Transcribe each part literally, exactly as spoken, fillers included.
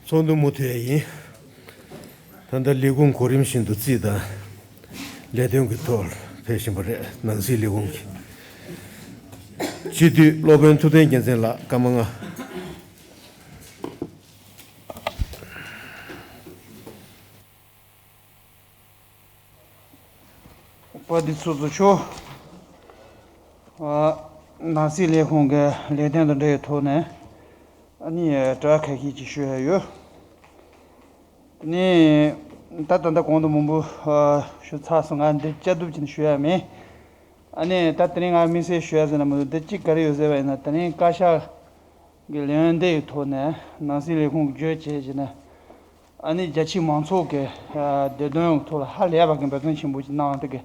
ཚོགས་འདུ་མུ་མཐུད་ཡིན། ད་ལྟ་ལས་ཁུངས་གོ་རིམ་བཞིན་དུ་རྩིས་དང་ལས་དོན་གྱི་ཐོག་ཕེབས་བཞིན་པ་རེད། ནང་སྲིད་ལས་ཁུངས་ཀྱི་སྤྱི་འཐུས་སློབ་དཔོན་ཐུབ་བསྟན་རྒྱལ་མཚན་ལགས། སྐར་མ་ལྔ། པ་འདི་ཚོ་ཚོ་ཆོ། ཨ། ནང་སྲིད་ལས་ཁུངས་ཀྱི་ལས་དོན་དང་འབྲེལ་བའི་ཐོག་ནས་ཨ་ནི་དྲི་བ་ཁ་ཤས་ཅིག་ཞུ་ཡ་ཡོད། དེ་ནས་ད་ད་ལྟ་གོང་དུ་མང་པོ་ཨ་ཞུ་ཚར་སོང་། ང་འདི་བསྐྱར་ཟློས་ཅིག་ཞུ་ཡ་མེད། ཨ་ནི་ད་དེ་རིང་ང་དམིགས་བསལ་ཞུ་ཡ་ཟེར་ན་མི་འདུག་འདི་གཅིག་ག་རེ་ཡོད་ཟེར་བ་ཡིན་ན། དེ་རིང་བཀའ་ཤག་གི་ལས་ཡོན་འདི་ཡི་ཐོག་ནས་ནང་སྲིད་ལས་ཁུངས་ཀྱིས་བརྗོད་བྱས་བྱས་ནས། ཨ་ནི་རྒྱ་ཆེའི་མང་ཚོགས་ཀྱི་ཨ་བདེ་དོན་ཐོག་ལ་ཧ་ལས་པ་གི་འབད་བརྩོན་ཆེན་པོ་ཅིག་གནང་འདུག་གི།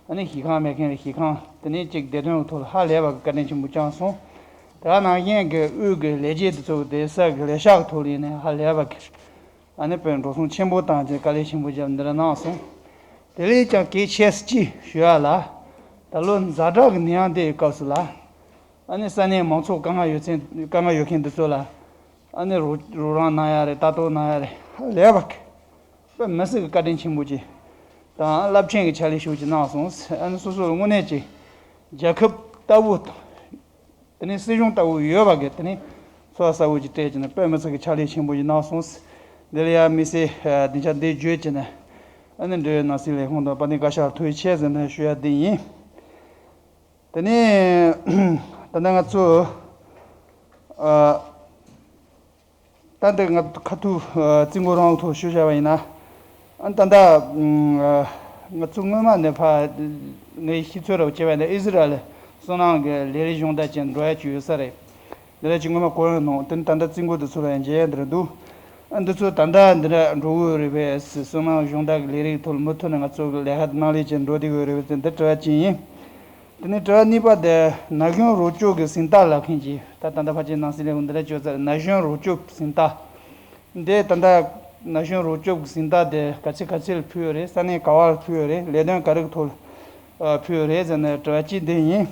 ཨ་ནི་གཞི་རྐང་མེད་མཁན་ལ་གཞི་རྐང་། དེ་ནས་ཅིག་བདེ་དོན་ཐོག་ལ་ཧ་ལས་པ་གི་བཀའ་དྲིན་ཆེན་པོ་བསྐྱངས་སོང་། དེ་ག་ནང་བཞིན་གྱི་དབུས་ཀྱི་ལས་བྱེད་དེ་ཚོ་གི་སྡེ་ས་གི་ལས་ཤག་གི་ཐོག་ལ་ཡིན་ནའི་ཧ་ལས་པ་གི་ཨ་ནི་དཔེ་འགྲོ་སོང་ཆེན་པོ་བཏང་བྱས་དཀའ་ལས་ཆེན་པོ་བརྒྱབ་འདི་འདྲ་གནང་སོང་། དེ་ལས་ཀྱང་གལ་ཆེ་ས་ཅིག་ཞུ་ཡ་ལ། ད་ལོ་ཛ་དྲག་གི་ནད་ཡམས་དེ་ཡི་སྐབས་སུ་ལ། ཨ་ནི་ས་གནས་མང་ཚོགས་དཀའ་ངལ་ཡོད་ཚན་དཀའ་ངལ་ཡོད་མཁན་འདི་ཚོ་ལ། ཨ་ནི་རོགས་རོགས་རམ་གནང་ཡ་རེད། ལྟ་རྟོག་གནང་ཡ་རེད། ཧ་ལས་པ་གི་དཔེ་མི་སྲིད་ཀྱི་བཀའ་དྲིན་ཆེན་པོ་ཅིག་དང་རླབས་ཆེན་གྱི་ཕྱག་ལས་ཤུགས་ཅིག་གནང་སོང་། ཨ་ནི་སོ་སོ་ལ་དངོས་གནས་ཅིག་རྒྱལ་ཁབ་ལྟ་བུ་དང་། དེ་ནས་སྲིད་གཞུང་ལྟ་བུ་ཡོད་པ་གི་དེ་ནས་ཚོར་བ་གསར་བ་ཅིག་སྤྲད་ཀྱི་ནས། དཔེ་མི་སྲིད་ཀྱི་ཕྱག་ལས་ཆེན་པོ་ཅིག་གནང་སོང་། འདི་ལ་ཡང་དམིགས་བསལ་སྡིངས་ཆ་འདི་བརྗོད་ཀྱི་ནས། ཨ་ནི་འབྲེལ་ཡོད་ནང་སྲིད་ལས་ཁུངས་དང་དཔལ་ལྡན་བཀའ་ཤག་ལ་ཐུགས་རྗེ་ཆེ་ཟེར་ནས་ཞུ་ཡ་འདི་ཡིན། དེ་ནས་ད་ལྟ་ང་ཚོ་ཨ། ད་འདི་ང་ཁ་ཐུག་ཨ་རྩིས་འགོ་རང་ཐོག་ཞུ་བྱ་བ་ཡིན་ན། ཨ་ད་ལྟ་ཨ་ང་ཚོ་སྔོན་མ་ནས་ཕ་ངའི་ཤེས་ཚོད་ར་བ་བྱས་པ་ཡིན་ན་ཨི་ཟི་རལ་སོ་ནམ་གྱི་ལས་རིགས་སྦྱོང་བརྡར་ཅན་འགྲོ་ཡ་ཅིག་ཡོད་ས་རེད། འདི་ར་ཅིག་སྔོན་མ་གོ་ཡོད་ནོ། དེ་ནི་ད་ལྟ་རྩིས་འགོ་དེ་ཚོ་ལ་ཡང་མཇལ་ཡ་འདི་ར་འདུག་ཨ་འདི་ཚོ་ད་ལྟ་འདི་ར་འགྲོ་གི་ཡོད་རེད་པས། སོ་ནམ་སྦྱོང་བརྡར་གྱི་ལས་རིགས་ཐོག་ལ་མུ་མཐུད་ནས་ང་ཚོ་གི་ལས་ཀ་འདི་གནང་ལས་ཅན་འགྲོ་བསྡད་ཀྱི་ཡོད་རེད་པས་ཟེར། འདི་དྲི་བ་གཅིག་ཡིན། དེ་ནས་དྲི་བ་གཉིས་པ་དེ་ན་གཞོན་རོགས་སྐྱོབ་ཀྱི་གཟེངས་རྟགས་ལབ་མཁན་གྱི། ད་ད་ལྟ་ཕལ་ཆེར་ནང་སྲིད་ལས་ཁུངས་འདི་འདྲ་བཅོས་ཚར། ན་གཞོན་རོགས་སྐྱོབ་གཟེངས་རྟགས་འདི། ད་ལྟ་ན་གཞོན་རོགས་སྐྱོབ་ཀྱི་གཟེངས་རྟགས་དེ་ག་ཚོད་ག་ཚོད་ལ་ཕུལ་ཡོད་རེད། ས་གནས་ག་བར་ཕུལ་ཡོད་རེད། ལས་དོན་ག་རེ་གི་ཐོག་ལ་ཕུལ་ཡོད་རེད་ཟེར་ནས་དྲི་བ་གཅིག་འདི་ཡིན།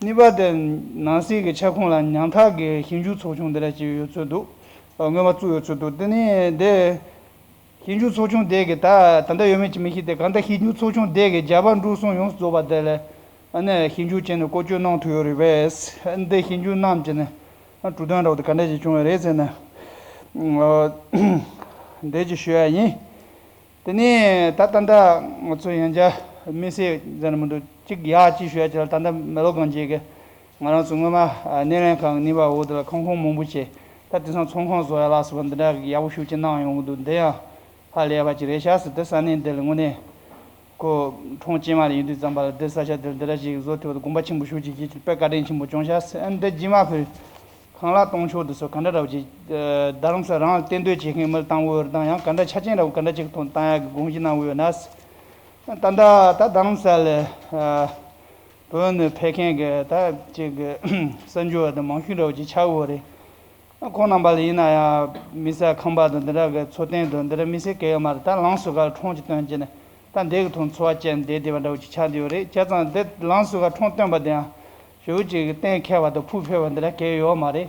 གཉིས་པ་དེ་ནང་སྲིད་ཀྱི་ཁྱབ་ཁོངས་ལ་ཉམ་ཐག་གི་ཞིབ་འཇུག་ཚོགས་ཆུང་འདི་འདྲ་ཅིག་ཡོད་ཚོད་འདུག་སྔོན་མ་བཙུགས་ཡོད་ཚོད་འདུག་དེ་ནས་དེ། ཞིབ་འཇུག་ཚོགས་ཆུང་དེ་གི་ད་ད་ལྟ་ཡོད་མེད་ཅིག་མི་ཤེས་ཏེ། གང་ལྟར་ཞིབ་འཇུག་ཚོགས་ཆུང་དེ་གི་རྒྱ་བལ་འབྲུག་གསུམ་ཡོངས་སུ་རྫོགས་པ་དེ་ལ་ཨ་ནི་ཞིབ་འཇུག་བྱས་ནས་བཀོལ་སྤྱོད་གནང་ཐུབ་ཡོད་རེད་པས། ཨ་ནི་དེ་ཞིབ་འཇུག་གནང་བྱས་ནས་ཨ་གྲུབ་དོན་འདྲ་བོ་དེ་ག་འདྲ་ཞིག་བྱུང་ཡོད་རེད་ཟེར་ནས་འདི་ཅིག་ཞུ་ཡ་ཡིན། དེ་ནས་ད་ད་ལྟ་ང་ཚོ་ཡང་བསྐྱར་དམིགས་བསལ་ཟེར་ན་མི་འདུག་གཅིག་ཡག་གཅིག་ཞུ་ཡ་ཅིག་ལ། ད་ལྟ་མེ་ལོ་གང་ཅིག་གི་ང་རང་ཚོ་སྔོན་མ་ཨ་སྣེ་ལེན་ཁང་གི་གཉིས་པ་འོག་དེ་ལ་ཁང་ཁོངས་མང་པོ་བྱས། ད་དེང་སང་ཚོང་ཁང་བཟོ་ཡ་ལ་སོགས་པ་འདི་འདྲ་ཡག་པོ་ཤུགས་ཆེ་གནང་ཡོང་གི་འདུག་འདི་ཡང་ཧ་ལས་པ་ཅིག་རེད་ཤག་ཟེར། དེ་ས་གནས་འདི་ལ་དངོས་གནས་ཁོ་གྲོང་ཁྱེར་མ་ལ་ཡིན་དུས་ཙམ་པ་ལ་འདི་ས་ཆ་འདི་ལ་འདི་འདྲ་ཞིག་བཟོ་ཐུབ་པ་དེ་དགོངས་པ་ཆེན་པོ་ཞུ་ཅིག་བྱེད་ཅིག་དཔེ་བཀའ་དྲིན་ཆེན་པོ་བྱུང་ཤག་ཟེར། ཨ་འདི་རྗེས་མ་ཕུལ་ཁང་གླ་གཏོང་ཕྱོགས་འདི་ཚོ་ག་འདྲ་འདྲ་བོ་ཅིག་རྡ་རམ་ས་རང་ལ་གཏན་སྡོད་བྱེད་མཁན་མི་ལ་བཏང་དགོས་རེད། དང་ཡང་ག་འདྲ་ཆ་རྐྱེན་འདྲ་བོ་ག་འདྲ་ཅིག་ཐོག་བཏང་ཡག་གི་དགོངས་གཞི་གནང་དགོས་ཡོད་ན་ཟེར། ད་ལྟ་ད་རྡ་རམ་ས་ལ་ཨ། བོད་ནས་ཕེབས་མཁན་གྱི་ད་ཅིག་གི་གསར་འབྱོར་བ་དང་མང་ཤོས་འདྲ་བོ་ཅིག་ཆགས་ཡོད་རེད། ཁོང་རྣམ་པ་ལ་ཡིན་ན་ཡང་མི་སེར་ཁང་པ་དང་འདི་འདྲ་གི་འཚོ་རྟེན་དང་འདི་འདྲ་དམིགས་བསལ་གང་ཡང་མ་རེད། ད་ལམ་ཟུར་ཁ་ཁྲོམ་ཅིག་བཏོན་བྱས་ནས་ད་འདི་གི་ཐོག་འཚོ་བ་སྐྱེལ་བསྡད་བསྡད་པ་འདྲ་བོ་ཅིག་ཆགས་བསྡད་ཡོད་རེད། བྱས་ཙང་འདི་ལམ་ཟུར་ཁ་ཁྲོམ་བཏོན་པ་དེ་ཡང་ཞེ་པོ་ཅིག་གི་གཏན་འཁེལ་བ་དང་ཕུགས་ཕེབས་པ་འདི་འདྲ་གང་ཡང་ཡོད་མ་རེད།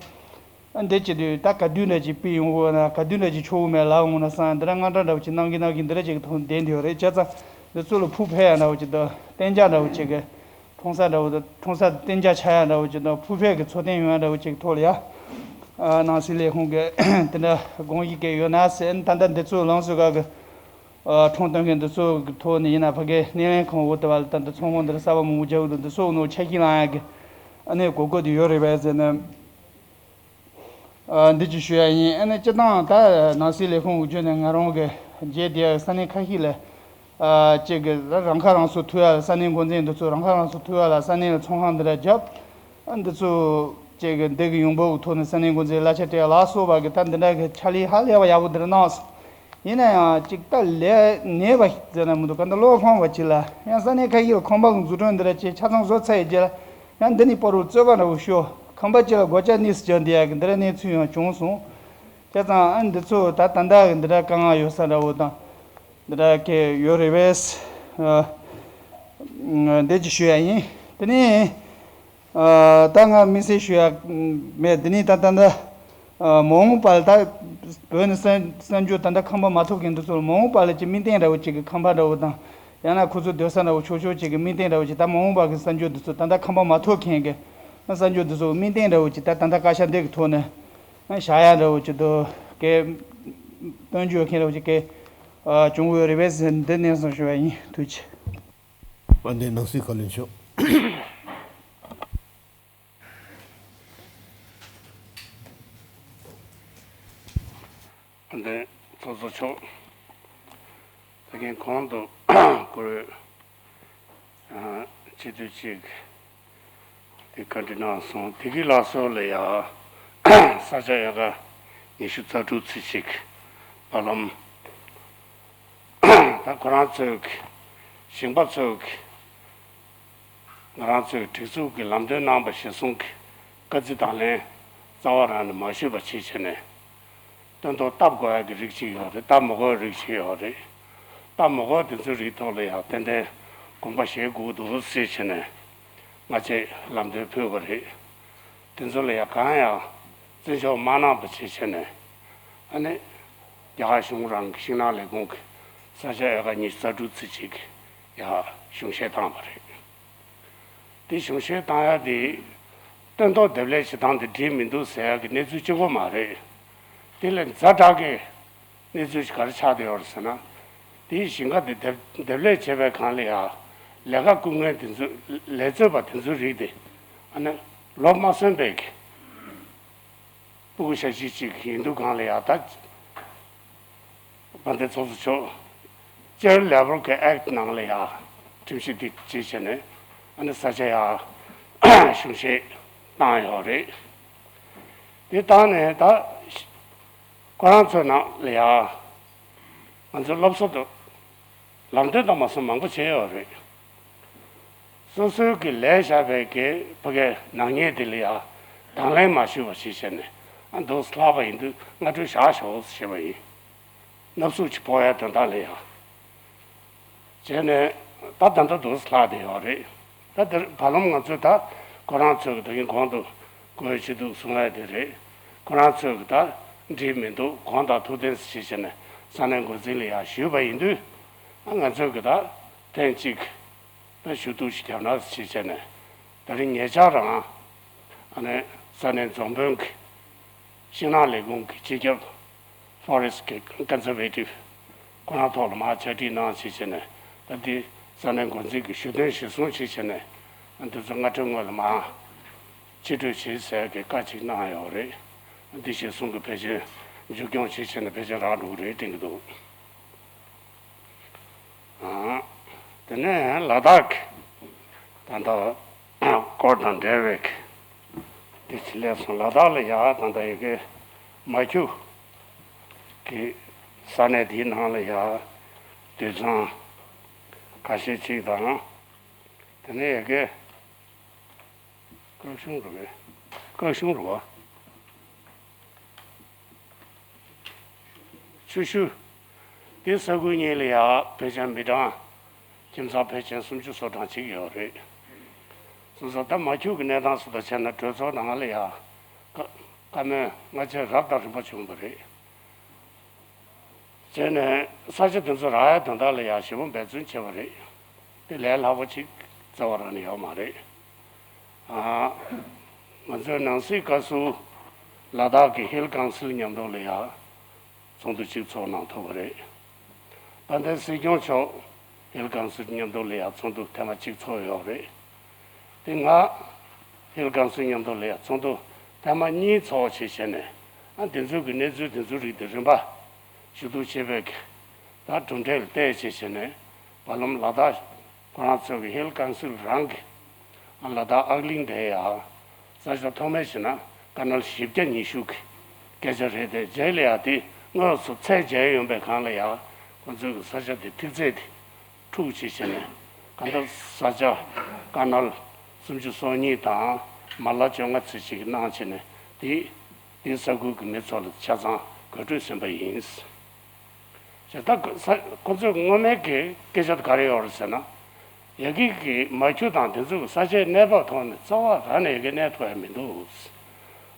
ཨ་འདི་བྱེད་དུས་ད་ག་དུས་འདྲ་ཅིག་ཕུད་ཡོང་གི་ཡོད་ན། ག་དུས་འདྲ་ཅིག་ཆོག་གི་མེད་ལབ་འོང་ན་བསམ། འདི་འདྲ་དངངས་སྐྲག་འདྲ་བོ་ཅིག་གནང་གིན་གནང་གིན་འདི་འདྲ་ཅིག་གི་ཐོག་བསྡད་བསྡད་ཡོད་རེད། བྱས་ཙང་འདི་ཚོ་ལ་ཕུགས་ཕེབས་ཡ་འདྲ་བོ་ཅིག་དང་གཏན་འཇགས་འདྲ་བོ་ཅིག་གི་ཁྲོམ་ས་འདྲ་བོ་དང་ཁྲོམ་ས་གཏན་འཇགས་ཆགས་ཡ་འདྲ་བོ་ཅིག་དང་ཕུགས་ཕེབས་ཀྱི་འཚོ་རྟེན་ཡོང་ཡ་འདྲ་བོ་ཅིག་གི་ཐོག་ལ་ཡ། ཨ་ནང་སྲིད་ལས་ཁུངས་ཀྱི་དེ་འདྲ་དགོངས་གཞི་གང་ཡོད་ན་ཟེར། ད་ལྟ་འདི་ཚོ་ལམ་ཟུར་ཁ་གི་ཨ་ཁྲོམ་གཏོང་མཁན་འདི་ཚོ་གི་ཐོག་ནས་ཡིན་ན་ཕ་གིའི་སྣེ་ལེན་ཁང་འོག་དེ་བ་ལ་ད་འདི་ཚོང་ཁང་འདི་ལ་གསར་པ་མང་པོ་རྒྱག་གི་འདུག་འདི་ཚོ་ནང་ཆ་ཤས་ལངས་ཡ་གི་ཨ་ནི་གོ་སྐབས་དེ་ཡོད་རེད་པས་ཟེར་ནས། ཨ་འདི་ཅིག་ཞུ་ཡ་ཡིན། ཨ་ནི་སྤྱིར་བཏང་ད་ནང་སྲིད་ལས་ཁུངས་ཀྱི་བརྒྱུད་ནས་ང་རང་གི་མཇལ་བསྡད་ཡ་ས་གནས་ཁ་ཤས་ལ་ཨ་ཅིག་གི་རང་ཁ་རང་གསོ་ཐུབ་ཡ་ལ། ས་གནས་འགོ་འཛིན་འདི་ཚོ་རང་ཁ་རང་གསོ་ཐུབ་ཡ་ལ་ས་གནས་ལ་ཚོང་ཁང་འདི་འདྲ་བརྒྱབ། ཨ་འདི་ཚོ་ཅིག་གི་འདི་གི་ཡོང་འབབ་ཀྱི་ཐོག་ནས་ས་གནས་འགོ་འཛིན་གླ་ཆ་སྤྲད་ཡ་ལ་སོགས་པ་གི་ད་འདི་འདྲ་གི་ཕྱག་ལས་ཧ་ལས་པ་ཡག་པོ་འདི་འདྲ་གནང་སོང་། ཡིན་ན་ཡང་ཅིག་ད་ལས་ནད་པ་ཟེར་ན་མི་འདུག་ག་འདི་བློ་ཕངས་པ་ཅིག་ལ་ཡང་ས་གནས་ཁ་ཤས་ལ་ཁང་པ་གི་འཛུགས་སྐྲུན་འདི་འདྲ་ཅིག་ཆ་ཚང་བཟོ་ཚར་ཡི་རྗེས་ལ་ཡང་འདི་ནས་བར་དུ་རྩོད་པ་འདྲ་བོ་ཤོར། ཁང་པ་གཅིག་ལ་སྒོ་ལྕགས་གཉིས་སུ་གྱུར་བསྡད་ཡ་གི་འདི་འདྲ་གནས་ཚུལ་ཡང་བྱུང་སོང་། བྱས་ཙང་ཨ་འདི་ཚོ་ད་ད་ལྟ་གི་འདི་འདྲ་དཀའ་ངལ་ཡོད་ས་འདྲ་བོ་དང་འདི་འདྲ་གི་ཡོད་རེད་པས། ཨ་འདི་ཅིག་ཞུ་ཡ་ཡིན། དེ་ནས་ཨ་ད་ང་དམིགས་བསལ་ཞུ་ཡ་མེད། འདི་ནས་ད་ད་ད་ ཨ། མ་འོངས་པ་ལ་ད་བོད་ནས་གསར་གསར་འབྱོར་ད་ལྟ་ཁང་པ་མ་ཐོབ་མཁན་འདི་ཚོ་ལ་མ་འོངས་པ་ལ་ཅིག་མིག་སྟེང་འདྲ་བོ་ཅིག་གི་ཁང་པ་འདྲ་བོ་དང་། ཡང་ན་ཁོ་ཚོ་སྡོད་ས་འདྲ་བོ་ཆོག་ཆོག་ཅིག་གི་མིག་སྟེང་འདྲ་བོ་ཅིག་ད་མ་འོངས་པ་གི་གསར་འབྱོར་འདི་ཚོ། ད་ལྟ་ཁང་པ་མ་ཐོབ་མཁན་གི་གསར་འབྱོར་འདི་ཚོ་མིག་སྟེང་འདྲ་བོ་ཅིག་ད་ད་ལྟ་བཀའ་ཤག་འདི་གི་ཐོག་ནས་བཞག་ཡ་འདྲ་བོ་ཅིག་འདུག་གི། སྟོན་རྒྱུ་མཁན་འདྲ་བོ་ཅིག་གི་བྱུང་ཡོད་རེད་པས་ཟེར། འདི་ནས་བཟུང་ཞུ་བ་ཡིན། ཐུགས་རྗེ་ཆེ། དཔལ་ལྡན་ནང་སྲིད་བཀའ་བློན་མཆོག་འདི་ཚོགས་གཙོ་མཆོག་ད་གིན་གོང་དུ་བཀུར་འོས་སྤྱི་འཐུས་གཅིག་དེ་བཀའ་འདྲི་གནང་སོང་། དེ་གི་ལགས་སོ་ལ་ཡ་ས་ཆ་ཡ་ག་ཉི་ཤུ་རྩ་དྲུག་ཚེས་གཅིག་བར་ལམ། ད་ཁོ་རང་ཚོས་ཀྱི་ཞིང་པ་ཚོས་ཀྱི་ང་རང་ཚོའི་སྒྲིག་འཛུགས་ཀྱི་ལམ་སྟོན་གནང་པ་གཞིར་བཟུང་གི་བཀའ་རྩི་དང་ལེན་རྩ་བ་རང་ནས་མ་ཞུས་པ་བྱས་བྱས་ནས། སྟོན་ཐོག་བཏབ་དགོས་ཡ་གི་རིགས་གཅིག་ཡོད་རེད། བཏབ་མ་དགོས་རིགས་གཅིག་ཡོད་རེད། བཏབ་མ་དགོས་དེ་ཚོའི་རིགས་ཐོག་ལ་ཡང་ཏན་ཏན་དགོངས་པ་བཞེས་དགོས་འདུག་ཟེར་བྱས་ནས་སྔ་རྗེས་ལམ་སྟོན་ཕུལ་བ་རེད། དེ་ཚོ་ལ་ཡང་གང་ཡང་བརྩི་འཇོག་མ་གནང་པ་བྱས་བྱས་ནས། ཨ་ནི་རྒྱ་གར་གཞུང་རང་གི་ཤིང་ནགས་ལས་ཁུངས་ཀྱི་ས་ཆ་ཡ་ག་ཉི་ཤུ་རྩ་དྲུག་ཚེས་གཅིག་ཡ་གཞུང་བཞེས་བཏང་བ་རེད། དེ་གཞུང་བཞེས་བཏང་ཡ་དེ་སྟོན་ཐོག་འདེབས་ལས་བྱེད་སྟངས་དེ་འགྲིག་མི་འདུག་ཟེར་ཡ་གི་གནས་ཚུལ་གཅིག་པོ་མ་རེད། དེ་ལས་ཛ་དྲག་གི་གནས་ཚུལ་ཞིག་ག་རེ་ཆགས་བསྡད་ཡོད་རེད་ཟེར་ན། དེའི་ཞིང་ཁ་དེ་འདེབས་འདེབས་ལས་བྱེད་པའི་སྒང་ལ་ཡ་ལས་ཀ་སྐུ་ངལ་དེ་ཚོ། ལས་རྩོད་པ་དེ་ཚོའི་རིགས་དེ་ཨ་ནི་ལོ་མ་སོན་པའི་གི་སྤུ་གུ་ཞ་ཅིག་ཅིག་ཡིན་དུས་སྒང་ལ་ཡ། ད་དཔལ་ལྡན་ཚོགས་གཙོ་མཆོག་Child Labour གི་Act ནང་ལ་ཡ་ཁྲིམས་གཞི་འདི་བྱས་བྱས་ནས་ཨ་ནི་ས་ཆ་ཡ་གཞུང་བཞེས་བཏང་ཡོད་རེད། དེ་བཏང་ནས་ད་ཁོ་རང་ཚོའི་ནང་ལ་ཡ་ང་ཚོའི་སློབ་གསོ་དང་ལམ་སྟོན་དང་མ་སོན་མང་པོ་བྱས་ཡོད་རེད། སོ་སོའི་གི་ལས་བཞག་པའི་གི་ཕ་གའི་ནག་ཉེས་དེ་ལ་ཡ་དང་ལེན་མ་ཞུས་པ་ཞིག་བྱས་ནས། ཨ། འདུག་སེ་ལྷག་པ་ཡིན་དུས་སྔ་དྲོ་བཞག་ཤོག་ཟེར་བ་ཡིན། སྣབས་ཟུག་ཅིག་ཕོག་ཡ་དོན་དག་ལ་ཡ་བྱས་ནས། ད་ད་ལྟ་འདུག་སེ་ལྷག་བསྡད་ཡོད་རེད། ད་དེར་བར་ལམ་ང་ཚོས་ད་ཁོ་རང་ཚོས་གི་ད་གིན་གོང་དུ་བཀུར་འོས་སྤྱི་འཐུས་གསུང་ཡ་དེ་རེད། ཁོ་རང་ཚོས་གི་ད་འགྲིག་མི་འདུག་དགོངས་དག་ཐུགས་བདེན་ཟེར་བྱས་ནས་ས་གནས་འགོ་འཛིན་ལ་ཡ་ཞུས་པ་ཡིན་དུས། ཨ། ང་ཚོས་གི་ད་ཐེངས་གཅིག་ད་ཞུ་གཏུག་ཞིག་བརྒྱབ་ན་ཟེར་བྱས་ནས། ད་རིང་ཉེ་ཆར་རང་ཨ་ནི་ས་གནས་འཛམ་བུ་གླིང་གི་ཤིང་ནགས་ལས་ཁུངས་ཀྱི་སྤྱི་ཁྱབ་Forest Conservative ཁོ་རང་ཐོག་ལ་མར་ཕྱག་བྲིས་གནང་བྱས་བྱས་ནས། ད་འདི་ས་གནས་འགོ་འཛིན་གྱི་ཞུ་དོན་གཞིར་བཟུང་བྱས་བྱས་ནས། ཨ། འདི་ཚོ་སྔ་དྲོའི་སྔོན་ལ་མར་ཕྱིར་སྤྲོད་བྱེད་ཟེར་གྱི་བཀའ་ཅིག་གནང་ཡོད་རེད། འདི་གཞིར་བཟུང་གི་ཕལ་ཆེར་མཇུག་སྐྱོང་བྱས་བྱས་ནས་ཕལ་ཆེར་རག་འགྲོ་གི་རེད་དྲན་གྱི་འདུག་ཨ། དེ་ནས་ལ་དྭགས་ཀྱི་ད་ལྟ་སྐོར་དང་འབྲེལ་བའི་གི་དེ་ཅིག་སླེབས་སོང་། ལ་དྭགས་ལ་ཡ་ད་ལྟ་ཡ་གི་མ་ཁྱུ་གི་ས་གནས་དེའི་ནང་ལ་ཡ་དུད་ཚང་ཁ་ཤས་ཅིག་དང་། དེ་ནས་ཡ་གི་སྐྱིད་གཤོངས་རུ་བས། སྐྱིད་གཤོངས་རུ་བ། ཆུ་ཤུར། དེ་ས་ཁུལ་གཉིས་ལ་ཡ་ཕལ་ཆེར་མི་གྲངས་ཁྱིམ་ཚང་ཕལ་ཆེར་སུམ་ཅུ་སོ་གྲངས་ཅིག་ཡོད་རེད། སོང་ཙང་ད་མ་ཁྱུ་གི་གནས་སྟངས་སུ་ད་བྱས་ན་གྲོས་ཚོགས་ནང་ལ་ཡ་བཀའ་བཀའ་མོལ་སྔ་རྗེས་རབ་དང་རིམ་པ་བྱུང་བ་རེད། བྱས་ནས་ས་ཆ་དེ་ཚོ་རག་ཡ་དོན་དག་ལ་ཡ་ཞེ་པོ་འབད་བརྩོན་བྱས་པ་རེད། དེ་ལས་སླ་པོ་ཅིག་རྩ་བ་རང་ནས་ཡོད་མ་རེད། ཨ། ང་ཚོའི་ནང་སྲིད་བཀའ་ཟུར་ལ་དྭགས་ཀྱི་ཧིལ་ཀའུན་སིལ་མཉམ་དུ་ལ་ཡ་ཚོགས་འདུ་གཅིག་ཚོགས་གནང་ཐུབ་པ་རེད། དཔལ་ལྡན་སྲིད་སྐྱོང་མཆོག་ཧིལ་ཀའུན་སིལ་མཉམ་དུ་ལ་ཡ་ཚོགས་འདུ་ཐེངས་མ་གཅིག་ཚོགས་ཡོད་རེད། དེ་སྔ་ཧིལ་ཀའུན་སིལ་མཉམ་དུ་ལ་ཡ་ཚོགས་འདུ་ཐེངས་མ་གཉིས་ཚོགས་བྱས་བྱས་ནས། ཨ། དེ་ཚོའི་གི་གནས་ཚུལ་དེ་ཚོའི་རིགས་དེ་རིམ་པ་ཞུ་གཏུག་བྱས་པའི་གི་ད་གྲུབ་འབྲས་ལ་བལྟས་བྱས་བྱས་ནས། བར་ལམ་ལ་དྭགས་ཁོ་རང་ཚོ་གི་ཧིལ་ཀའུན་སིལ་རང་གི་ཨ་ལ་དྭགས་ཨག་གླིང་དེ་ཡ་ས་ཆ་ཐོག་མའི་ཞིག་ན་ཀ་ནལ་བཞི་བརྒྱ་ཉི་ཤུ་གི་སྐད་ཆ་རེད་དེ། རྗེས་ལ་ཡ་དེ་དངོས་སུ་ཚད་འཇལ་ཡོང་པའི་སྒང་ལ་ཡ་ཁོ་ཚོའི་གི་ས་ཆ་དེ་ཐིག་ཚད་དེ་འཁྲུག་བྱས་བྱས་ནས། གང་ལྟར་ས་ཆ་ཀ་ནལ་སུམ་ཅུ་སོ་གཉིས་དང་མ་ལག་བཅོ་ལྔ་ཚོད་ཅིག་གནང་བྱས་ནས། དེ་དེའི་ས་ཁུལ་གི་མི་ཚོ་ལ་ཆ་ཚང་དགོད་བྲོས་ཟིན་པ་ཡིན། ཞེས་ད་ཁོ་ས་ཁོ་ཚོས་སྔོན་མའི་གི་སྐད་ཆ་དེ་ག་རེ་ཡོད་རེད་ཟེར་ན། ཡ་གི་གི་མ་ཁྱུ་དང་དེ་ཚོའི་གི་ས་ཆའི་གནས་བབ་ཐོག་ནས་རྩ་བ་རང་ནས་ཡ་གི་གནས་ཐུབ་ཡ་མི་འདུག་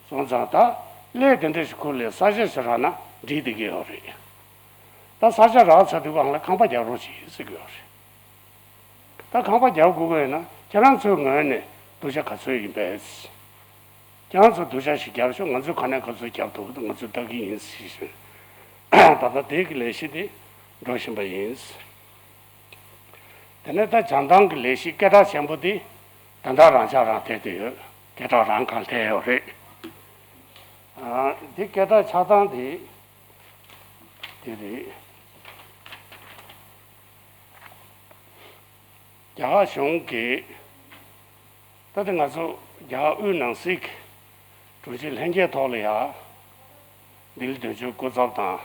སོང་ཙང་ད་ གླས་དེ་འདྲ་ཞིག་ཁུར་ལས་ས་ཆ་ཞིག་རག་ན་འགྲིག་བསྡད་ཀྱི་ཡོད་རེད། ད་ས་ཆ་རག་ཚར་དུས་སྒང་ལ་ཁང་པ་རྒྱག་རོགས་བྱེད་ཟེར་གྱི་ཡོད་རེད། ད་ཁང་པ་རྒྱག་དགོས་ཀྱི་ཡོད་ན་ཁྱེད་རང་ཚོའི་ངོས་ནས་སྡུག་ཅག་ག་ཚོད་ཡིན་པས། ཁྱེད་རང་ཚོ་སྡུག་ཅག་ཞིག་རྒྱབ་ཤོག་ང་ཚོས་ག་ནས་ག་ཚོད་རྒྱབ་ཐུབ་ང་ཚོས་ལྟ་གི་ཡིན་ཟེར་བཞིན། ད་ལྟ་དེ་གི་ལས་གཞི་དེ་འགྲོ་བཞིན་པ་ཡིན། དེ་ནས་ད་བྱང་ཐང་གི་ལས་གཞི་སྐད་གྲགས་ཆེན་པོ་དེ་ད་ལྟ་རང་ཆགས་རང་ཐེ་དེ་ཡོད། སྐད་གྲགས་རང་གང་ཐེ་ཡོད་རེད། ཨ། འདི་སྐད་གྲགས་ཆགས་སྟངས་དེ་དེ་རེད། རྒྱ་གར་གཞུང་གིས་ད་ལྟ་ང་ཚོ་རྒྱ་གར་དབུས་ནང་སྲིད་ཀྱི་དྲུང་ཆེ་ལྷན་རྒྱས་ཐོག་ལ་ཡ། ལྡི་ལི་དོན་གཅོད་སྐུ་ཚབ་དང་།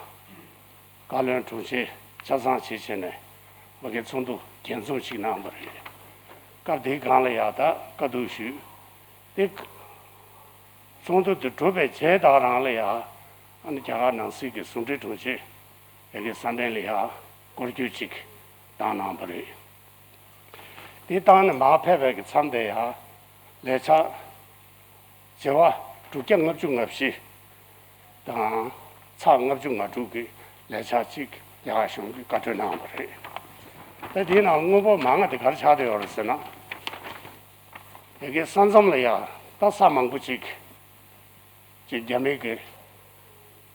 བཀའ་བློན་དྲུང་ཆེ་ཆ་ཚང་བྱེད་བྱས་ནས་ཕ་གིའི་ཚོགས་འདུ་རྒྱས་འཛོམས་ཤིག་གནང་བ་རེད། སྐབས་དེའི་སྒང་ལ་ཡ་ད་བཀའ་བསྡུར་ཞུས། དེ་ཚོགས་འདུ་དེ་གྲུབ་པའི་རྗེས་ད་ག་རང་ལ་ཡ། ཨ་ནི་རྒྱ་གར་ནང་སྲིད་ཀྱི་ཟུང་འབྲེལ་དྲུང་ཆེ་ཡ་གི་ས་གནས་ལ་ཡ་སྐོར་སྐྱོད་ཅིག་བཏང་གནང་བ་རེད། དེ་བཏང་ནས་མར་ཕེབས་པའི་གི་མཚམས་དེ་ཡ། ལས་འཆར་བྱེ་བ་དྲུག་བརྒྱ་ལྔ་བཅུ་ང་བཞི་དང་ཚེག་ལྔ་བཅུ་ང་དྲུག་གི་ལས་འཆར་གཅིག་རྒྱ་གར་གཞུང་གིས་བཀའ་འཁྲོལ་གནང་བ་རེད། ད་དེའི་ནང་དངོས་པོ་མང་ང་དེ་ག་རེ་ཆགས་བསྡད་ཡོད་རེད་ཟེར་ན། ཡ་གི་ས་མཚམས་ལ་ཡ་ད་ས་མང་པོ་ཅིག་ཅིག་རྒྱ་མི་གི་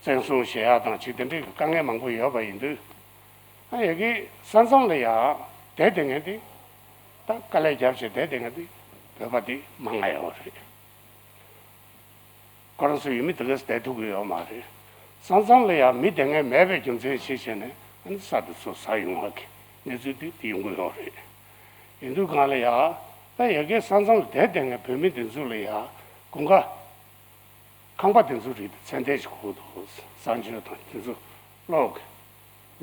བཙན་བཟུང་བྱེད་ཡག་དང་ཅིག་དེ་འདྲའི་གི་དཀའ་ངལ་མང་པོ་ཡོད་པ་ཡིན་དུས། ཨ། ཡ་གི་ས་མཚམས་ལ་ཡ་བསྡད་བསྡད་མཁན་དེ་ད་དཀའ་ལས་རྒྱབ་བྱས་བསྡད་བསྡད་མཁན་དེ་བོད་པ་དེ་མང་ང་ཡོད་རེད། ཁོ་རང་ཚོ་ཡུལ་མི་དེ་གས་བསྡད་ཐུབ་ཀྱི་ཡོད་མ་རེད། ས་མཚམས་ལ་ཡ་མི་བསྡད་མཁན་མེད་པའི་རྒྱུ་མཚན་ཞིག་བྱས་ནས་ཨ་ནི་ས་དེ་ཚོ་ཟ་ཡོང་བ་གི་གནས་ཚུལ་དེ་དེ་ཡོང་གི་ཡོད་རེད། ཡིན་དུས་སྒང་ལ་ཡ་ད་ཡ་གི་ས་མཚམས་ལ་བསྡད་བསྡད་མཁན་བོད་མི་དེ་ཚོ་ལ་ཡ་དགུན་ཁ་ཁང་པ་དེ་ཚོ་རིགས་དེ་ཚད་ལྡན་ཞིག་དགོས་འདུག་གསར་འབྱོར་དང་དེ་ཚོ་གློག་གི་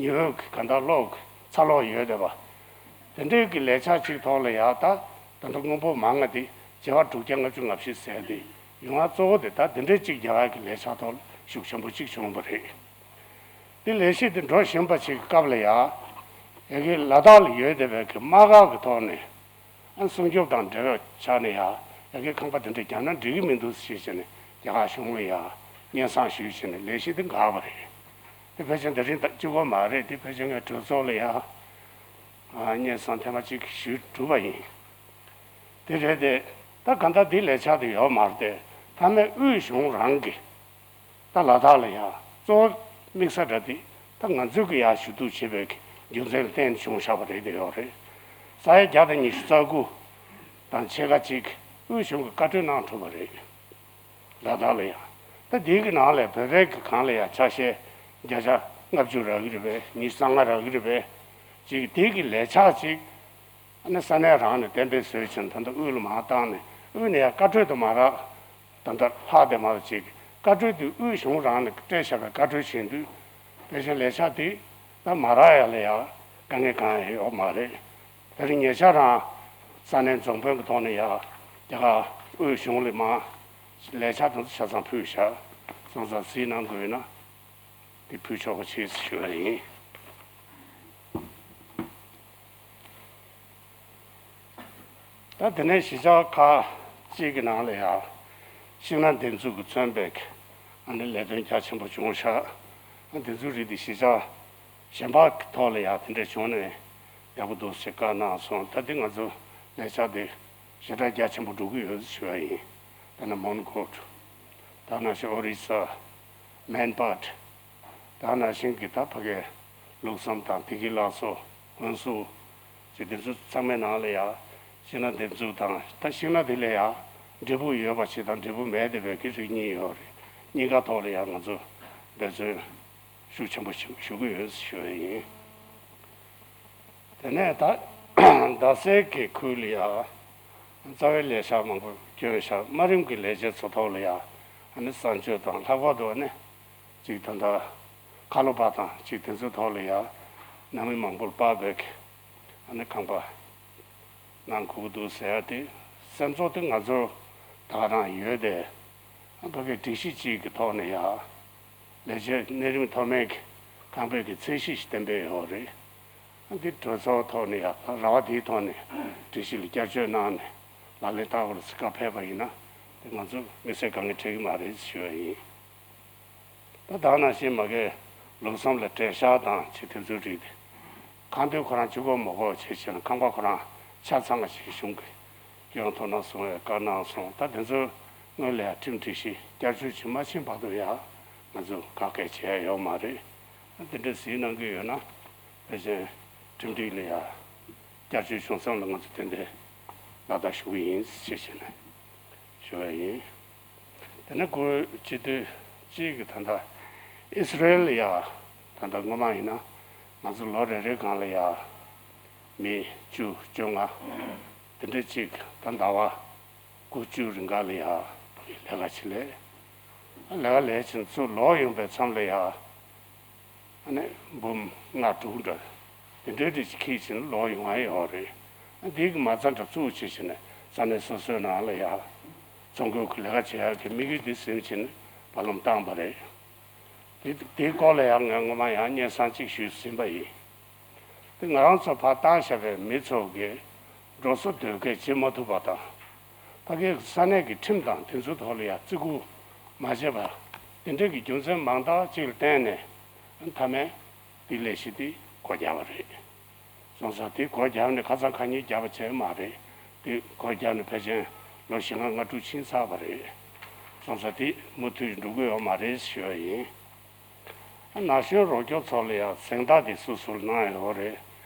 ཉི་འོད་ཀྱི་གང་ལྟར་གློག་གི་ཚ་གློག་ཡོད་བསྡད་པ། དེ་འདྲའི་གི་ལས་འཆར་གཅིག་ཐོག་ལ་ཡ་ད་ད་ལྟ་དངོས་པོ་མང་ང་དེ་བྱེ་བ་དྲུག་བརྒྱ་ལྔ་བཅུ་ང་བཞི་ཟེར་དེ་ཡོང་བ་གཙོ་བོ་དེ་ད་དེ་འདྲའི་གཅིག་རྒྱ་གར་གི་ལས་འཆར་ཐོག་ལ་ཤུགས་ཆེན་པོ་གཅིག་བྱུང་བ་རེད། དེ་ལས་གཞི་དེ་འགྲོ་བཞིན་པ་ཞིག་གི་སྐབས་ལ་ཡ། ཡ་གི་ལ་དྭགས་ལ་ཡོད་བསྡད་པའི་གི་དམག་སྒར་གི་ཐོག་ནས། ཨ། སྲུང་སྐྱོབ་དང་འབྲེལ་བའི་ཆ་ནས་ཡ། ཡ་གི་ཁང་པ་དེ་འདྲ་རྒྱག་ན་འགྲིག་གི་མི་འདུག་ཞེས་བྱས་ནས་རྒྱ་གར་གཞུང་ལ་ཡ་སྙན་སེང་ཞུས་བྱས་ནས་ལས་གཞི་འདི་འགག་པ་རེད། དེ་ཕལ་ཆེར་འདི་རིང་ད་གཅིག་པོ་མ་རེད། དེ་ཕལ་ཆེར་ངས་གྲོས་ཚོགས་ལ་ཡ། ཨ། སྙན་སེང་ཐེངས་མ་གཅིག་ཞུས་གྲུབ་པ་ཡིན། དེ་རེད་དེ། ད་གང་ལྟར་འདི་ལས་འཆར་དེ་ཡོད་མ་རེད་དེ། མཐའ་མའི་དབུས་གཞུང་རང་གི་ད་ལ་དྭགས་ལ་ཡ་གཙོ་བོ་དམིགས་ས་འདྲ་དེ་ད་ང་ཚོས་ཀྱི་ཡ་ཞུ་གཏུག་བྱེད་པའི་རྒྱུ་མཚན་ལ་བརྟེན་བྱུང་བཞག་པ་རེད་དེ་ཡོད་རེད། ས་ཡ་བརྒྱ་དང་ཉི་ཤུ་རྩ་དགུ་དང་ཕྱེད་ཀ་གཅིག་དབུས་གཞུང་གིས་བཀའ་འཁྲོལ་གནང་གྲུབ་པ་རེད། ལ་དྭགས་ལ་ཡ། ད་དེའི་གི་ནང་ལ་བོད་པའི་གི་སྒང་ལ་ཡ་ཆ་ཤས་བརྒྱ་ཆ་ལྔ་བཅུ་རག་གི་རེད་པས། ཉི་ཤུ་རྩ་ལྔ་རག་གི་རེད་པས། ཅིག་དེའི་གི་ལས་འཆར་ཅིག་ཨ་ནི་ས་གནས་རང་ནས་གཏན་འབེབས་བཟོས་ཕྱིན་ད་ལྟ་དབུས་ལ་མར་བཏང་ནས་དབུས་ནས་ཡང་བཀའ་འཁྲོལ་དུ་མ་རག་ད་ལྟ་ལྷག་བསྡད་མ་རེད། ཅིག་བཀའ་འཁྲོལ་དེ་དབུས་གཞུང་རང་ནས་སྤྲད་བཞག་པའི་བཀའ་འཁྲོལ་བྱེད་དུས་ཕལ་ཆེར་ལས་འཆར་དེ་ད་མ་རག་ཡ་ལ་ཡ་དཀའ་ངལ་གང་ཡང་ཡོད་མ་རེད། དེ་རིང་ཉེ་ཆར་རང་ས་གནས་འཛམ་བུ་གླིང་གི་ཐོག་ནས་ཡ་རྒྱ་གར་དབུས་གཞུང་ལ་མར་ལས་འཆར་དེ་ཚོ་ཆ་ཚང་ཕུལ་བཞག་སོང་ཙང་གཟིགས་གནང་དགོས་ན། དེ་ཕུལ་ཆོག་པ་བྱེད་ཞུ་བ་ཡིན། ད་དེ་ནས་གཞིས་ཆགས་ཁག་ཅིག་གི་ནང་ལ་ཡང་ཤིང་ནགས་འདེབས་འཛུགས་ཀྱིས་མཚོན་པའི་ཨ་ནི་ལས་དོན་རྒྱ་ཆེན་པོ་བྱུང་ཤག་ཨ། འདེབས་འཛུགས་རིགས་དེ་གཞིས་ཆགས་གཞན་པ་གི་ཐོག་ལ་ཡང་དེ་འདྲ་བྱུང་ནས་ཡག་པོ་འདུག་ཞེས་བཀའ་གནང་སོང་། ད་དེ་ང་ཚོ་ལས་འཆར་དེ་ཞེ་དྲག་རྒྱ་ཆེན་པོ་འགྲོ་གི་ཡོད་ཞུ་བ་ཡིན། ད་ནི་མོན་གྷོ། ད་ནང་བཞིན་ཨོ་རི་ས། མན་པཱཊ། ད་ནང་བཞིན་གྱི་ད་ཕ་གའི་ལུགས་བསམ་དང་བདེ་སྐྱིད་ལགས་སོ། ཧོན་སུར། ཅེས་དེ་ཚོ་ཚང་མའི་ནང་ལ་ཡ། ཤིང་ནགས་འདེབས་འཛུགས་དང་ད་ཤིང་ནགས་དེ་ལ་ཡ། འབྲས་བུ་ཡོད་པ་ཞིག་དང་འབྲས་བུ་མེད་བསྡད་པའི་གི་རིགས་གཉིས་ཡོད་རེད། གཉིས་ཀ་ཐོག་ལ་ཡ་ང་ཚོ་འབད་བརྩོན་ཤུགས་ཆེན་པོ་ཞིག་ཞུ་གི་ཡོད་ཞུ་བ་ཡིན། དེ་ནས་ད་རྡ་སའི་གི་ཁུལ་ལ་ཡ། རྩ་བའི་ལས་འཆར་མང་པོ་བསྐྱོན་བཞག་དམའ་རིམ་གྱི་ལས་བྱེད་ཚོ་ཐོག་ལ་ཡ། ཨ་ནི་གསར་འཇོག་དང་ལྷག་པར་དུ་ཨ་ནི་ཅིག་ད་ལྟ་ཁ་ལོ་པ་དང་ཅིག་དེ་ཚོའི་ཐོག་ལ་ཡ། ནང་མི་མང་པོར་དཔག་པའི་གི་ཨ་ནི་ཁང་པ་གནང་དགོས་ཀྱི་འདུག་ཟེར་ཡ་དེ་སེམས་ཚོར་དེ་ང་ཚོར་ད་ག་རང་ཡོད་དེ། ཨ། ཕ་གིའི་སྒྲིག་གཞི་གཅིག་གི་ཐོག་ནས་ཡ། ལས་བྱེད་གནས་རིམ་མཐོ་དམན་གྱི་ཁང་པའི་གི་ཚད་གཞི་ཞིག་གཏན་འབེབས་ཡོད་རེད། འདི་གྲོས་ཚོགས་ཐོག་ནས་ཡ་ར་བ་དེའི་ཐོག་ནས་སྒྲིག་གཞི་ལ་བསྐྱར་བཅོས་གནང་ནས་ལག་ལེན་བསྟར་དགོས་རེད་ཟེར་བཀའ་ཕེབས་པ་ཡིན་ན་དེ་ང་ཚོ་དམིགས་བསལ་དཀའ་ངལ་འཕྲད་ཀྱི་མ་རེད་ཞུ་བ་ཡིན། ད་ད་ནང་བཞིན་མ་གིའི་ལུགས་བསམ་ལ་འགྲེལ་བཤད་དང་ཅིག་དེ་ཚོའི་རིགས་དེ། ཁང་དོན་ཁོ་རང་གཅིག་པོ་མ་དགོས་བྱས་བྱས་ན་ཁང་པ་ཁོ་རང་ཆ་ཚང་བ་ཞིག་གཞུང་གིས་སྐྱོན་ཐུབ་ན་བཟང་བའི་བཀའ་གནང་སོང་། ད་དེ་ཚོ་སྔོན་ལ་ཡང་ཁྲིམས་སྒྲིག་གཞི་བསྐྱར་བཅོས་བྱེད་མ་ཕྱིན་བར་དུ་ཡང་ང་ཚོ་དགག་སྐྱེལ་བྱས་ཡོད་མ་རེད། དེ་འདྲ་གཟིགས་གནང་གི་ཡོད་ན་ཕལ་ཆེར་ཁྲིམས་སྒྲིག་ལ་ཡང་བསྐྱར་བཅོས་བྱུང་མཚམས་ལ་ང་ཚོ་ཏན་ཏན་ལག་བསྟར་ཞུ་གི་ཡིན་ཞེས་བྱས་ནས་ཞུ་བ་ཡིན། དེ་ནས་ཁོའི་སྤྱི་འཐུས་གཅིག་གིས་ད་ལྟ་ཨི་སི་རེལ་ལ་ཡ་ད་ལྟ་སྔོན་མ་ཡིན་ན་ང་ཚོ་ལོ་རེ་རེའི་སྒང་ལ་ཡ་མི་བཅུ་བཅོ་ལྔ་དེ་འདྲ་གཅིག་ད་ཟླ་བ་དགུ་བཅུ་རིང་ག་ལ་ཡ་ཕ་གི་ལས་ཀ་བྱེད་ལས་ལས་ཀ་ལས་བྱེད་ཚུར་ལོག་ཡོང་པའི་མཚམས་ལ་ཡ། ཨ་ནི་འབུམ་ལྔ་དྲུག་འདྲ་དེ་འདྲའི་རིགས་ཀྱི་ཁྱི་བྱིན་ལོག་ཡོང་ཡ་ཡོད་རེད། ཨ་འདི་གི་མ་རྩ་འདྲ་བཙུགས་བྱེད་བྱེད་ནས་ས་གནས་སོ་སོའི་ནང་ལ་ཡ་ཚོང་སྐོར་གྱི་ལས་ཀ་བྱེད་ཡ་གི་དམིགས་ཡུལ་འདི་ཟིན་བྱེད་ནས་བར་ལམ་བཏང་པ་རེད། དེ་དེའི་སྐོར་ལ་ཡང་ངས་སྔོན་མ་ཡང་སྙན་སེང་གཅིག་ཞུས་ཟིན་པ་ཡིན། དེ་ང་རང་ཚོ་ཕར་བཏང་བཞག་པའི་མི་ཚོ་གིས་འགྲོ་སོང་དོན་འཁྱོལ་བྱེད་མ་ཐུབ་པ་དང་། ཕ་གིའི་ས་གནས་ཀྱི་ཁྲིམས་དང་དེ་ཚོའི་ཐོག་ལ་ཡང་བརྩི་བཀུར་མ་བྱས་པ། དེ་འདྲའི་གི་རྒྱུ་མཚན་མང་དག་ཅིག་ལ་བརྟེན་ནས་མཐའ་མའི་དེ་ལས་གཞི་དེ་སྒོ་བརྒྱབ་པ་རེད། སོང་ཙང་དེ་སྒོ་བརྒྱབ་ནས་ཁ་སང་ཁ་ཉིན་བརྒྱབ་པ་བྱས་མ་རེད། དེ་སྒོ་བརྒྱབ་ནས་ཕལ་ཆེར་ལོ་བཞི་ལྔ་ལྔ་དྲུག་ཕྱིན་ཚར་བ་རེད། སོང་ཙང་དེ་མུ་མཐུད་འགྲོ་གི་ཡོད་མ་རེད་ཞུ་བ་ཡིན། ན་གཞོན་རོགས་སྐྱོར་ཚོ་ལ་ཡང་གཟེངས་རྟགས་དེ་སུ་སུ་ལ་གནང་ཡོད་རེད།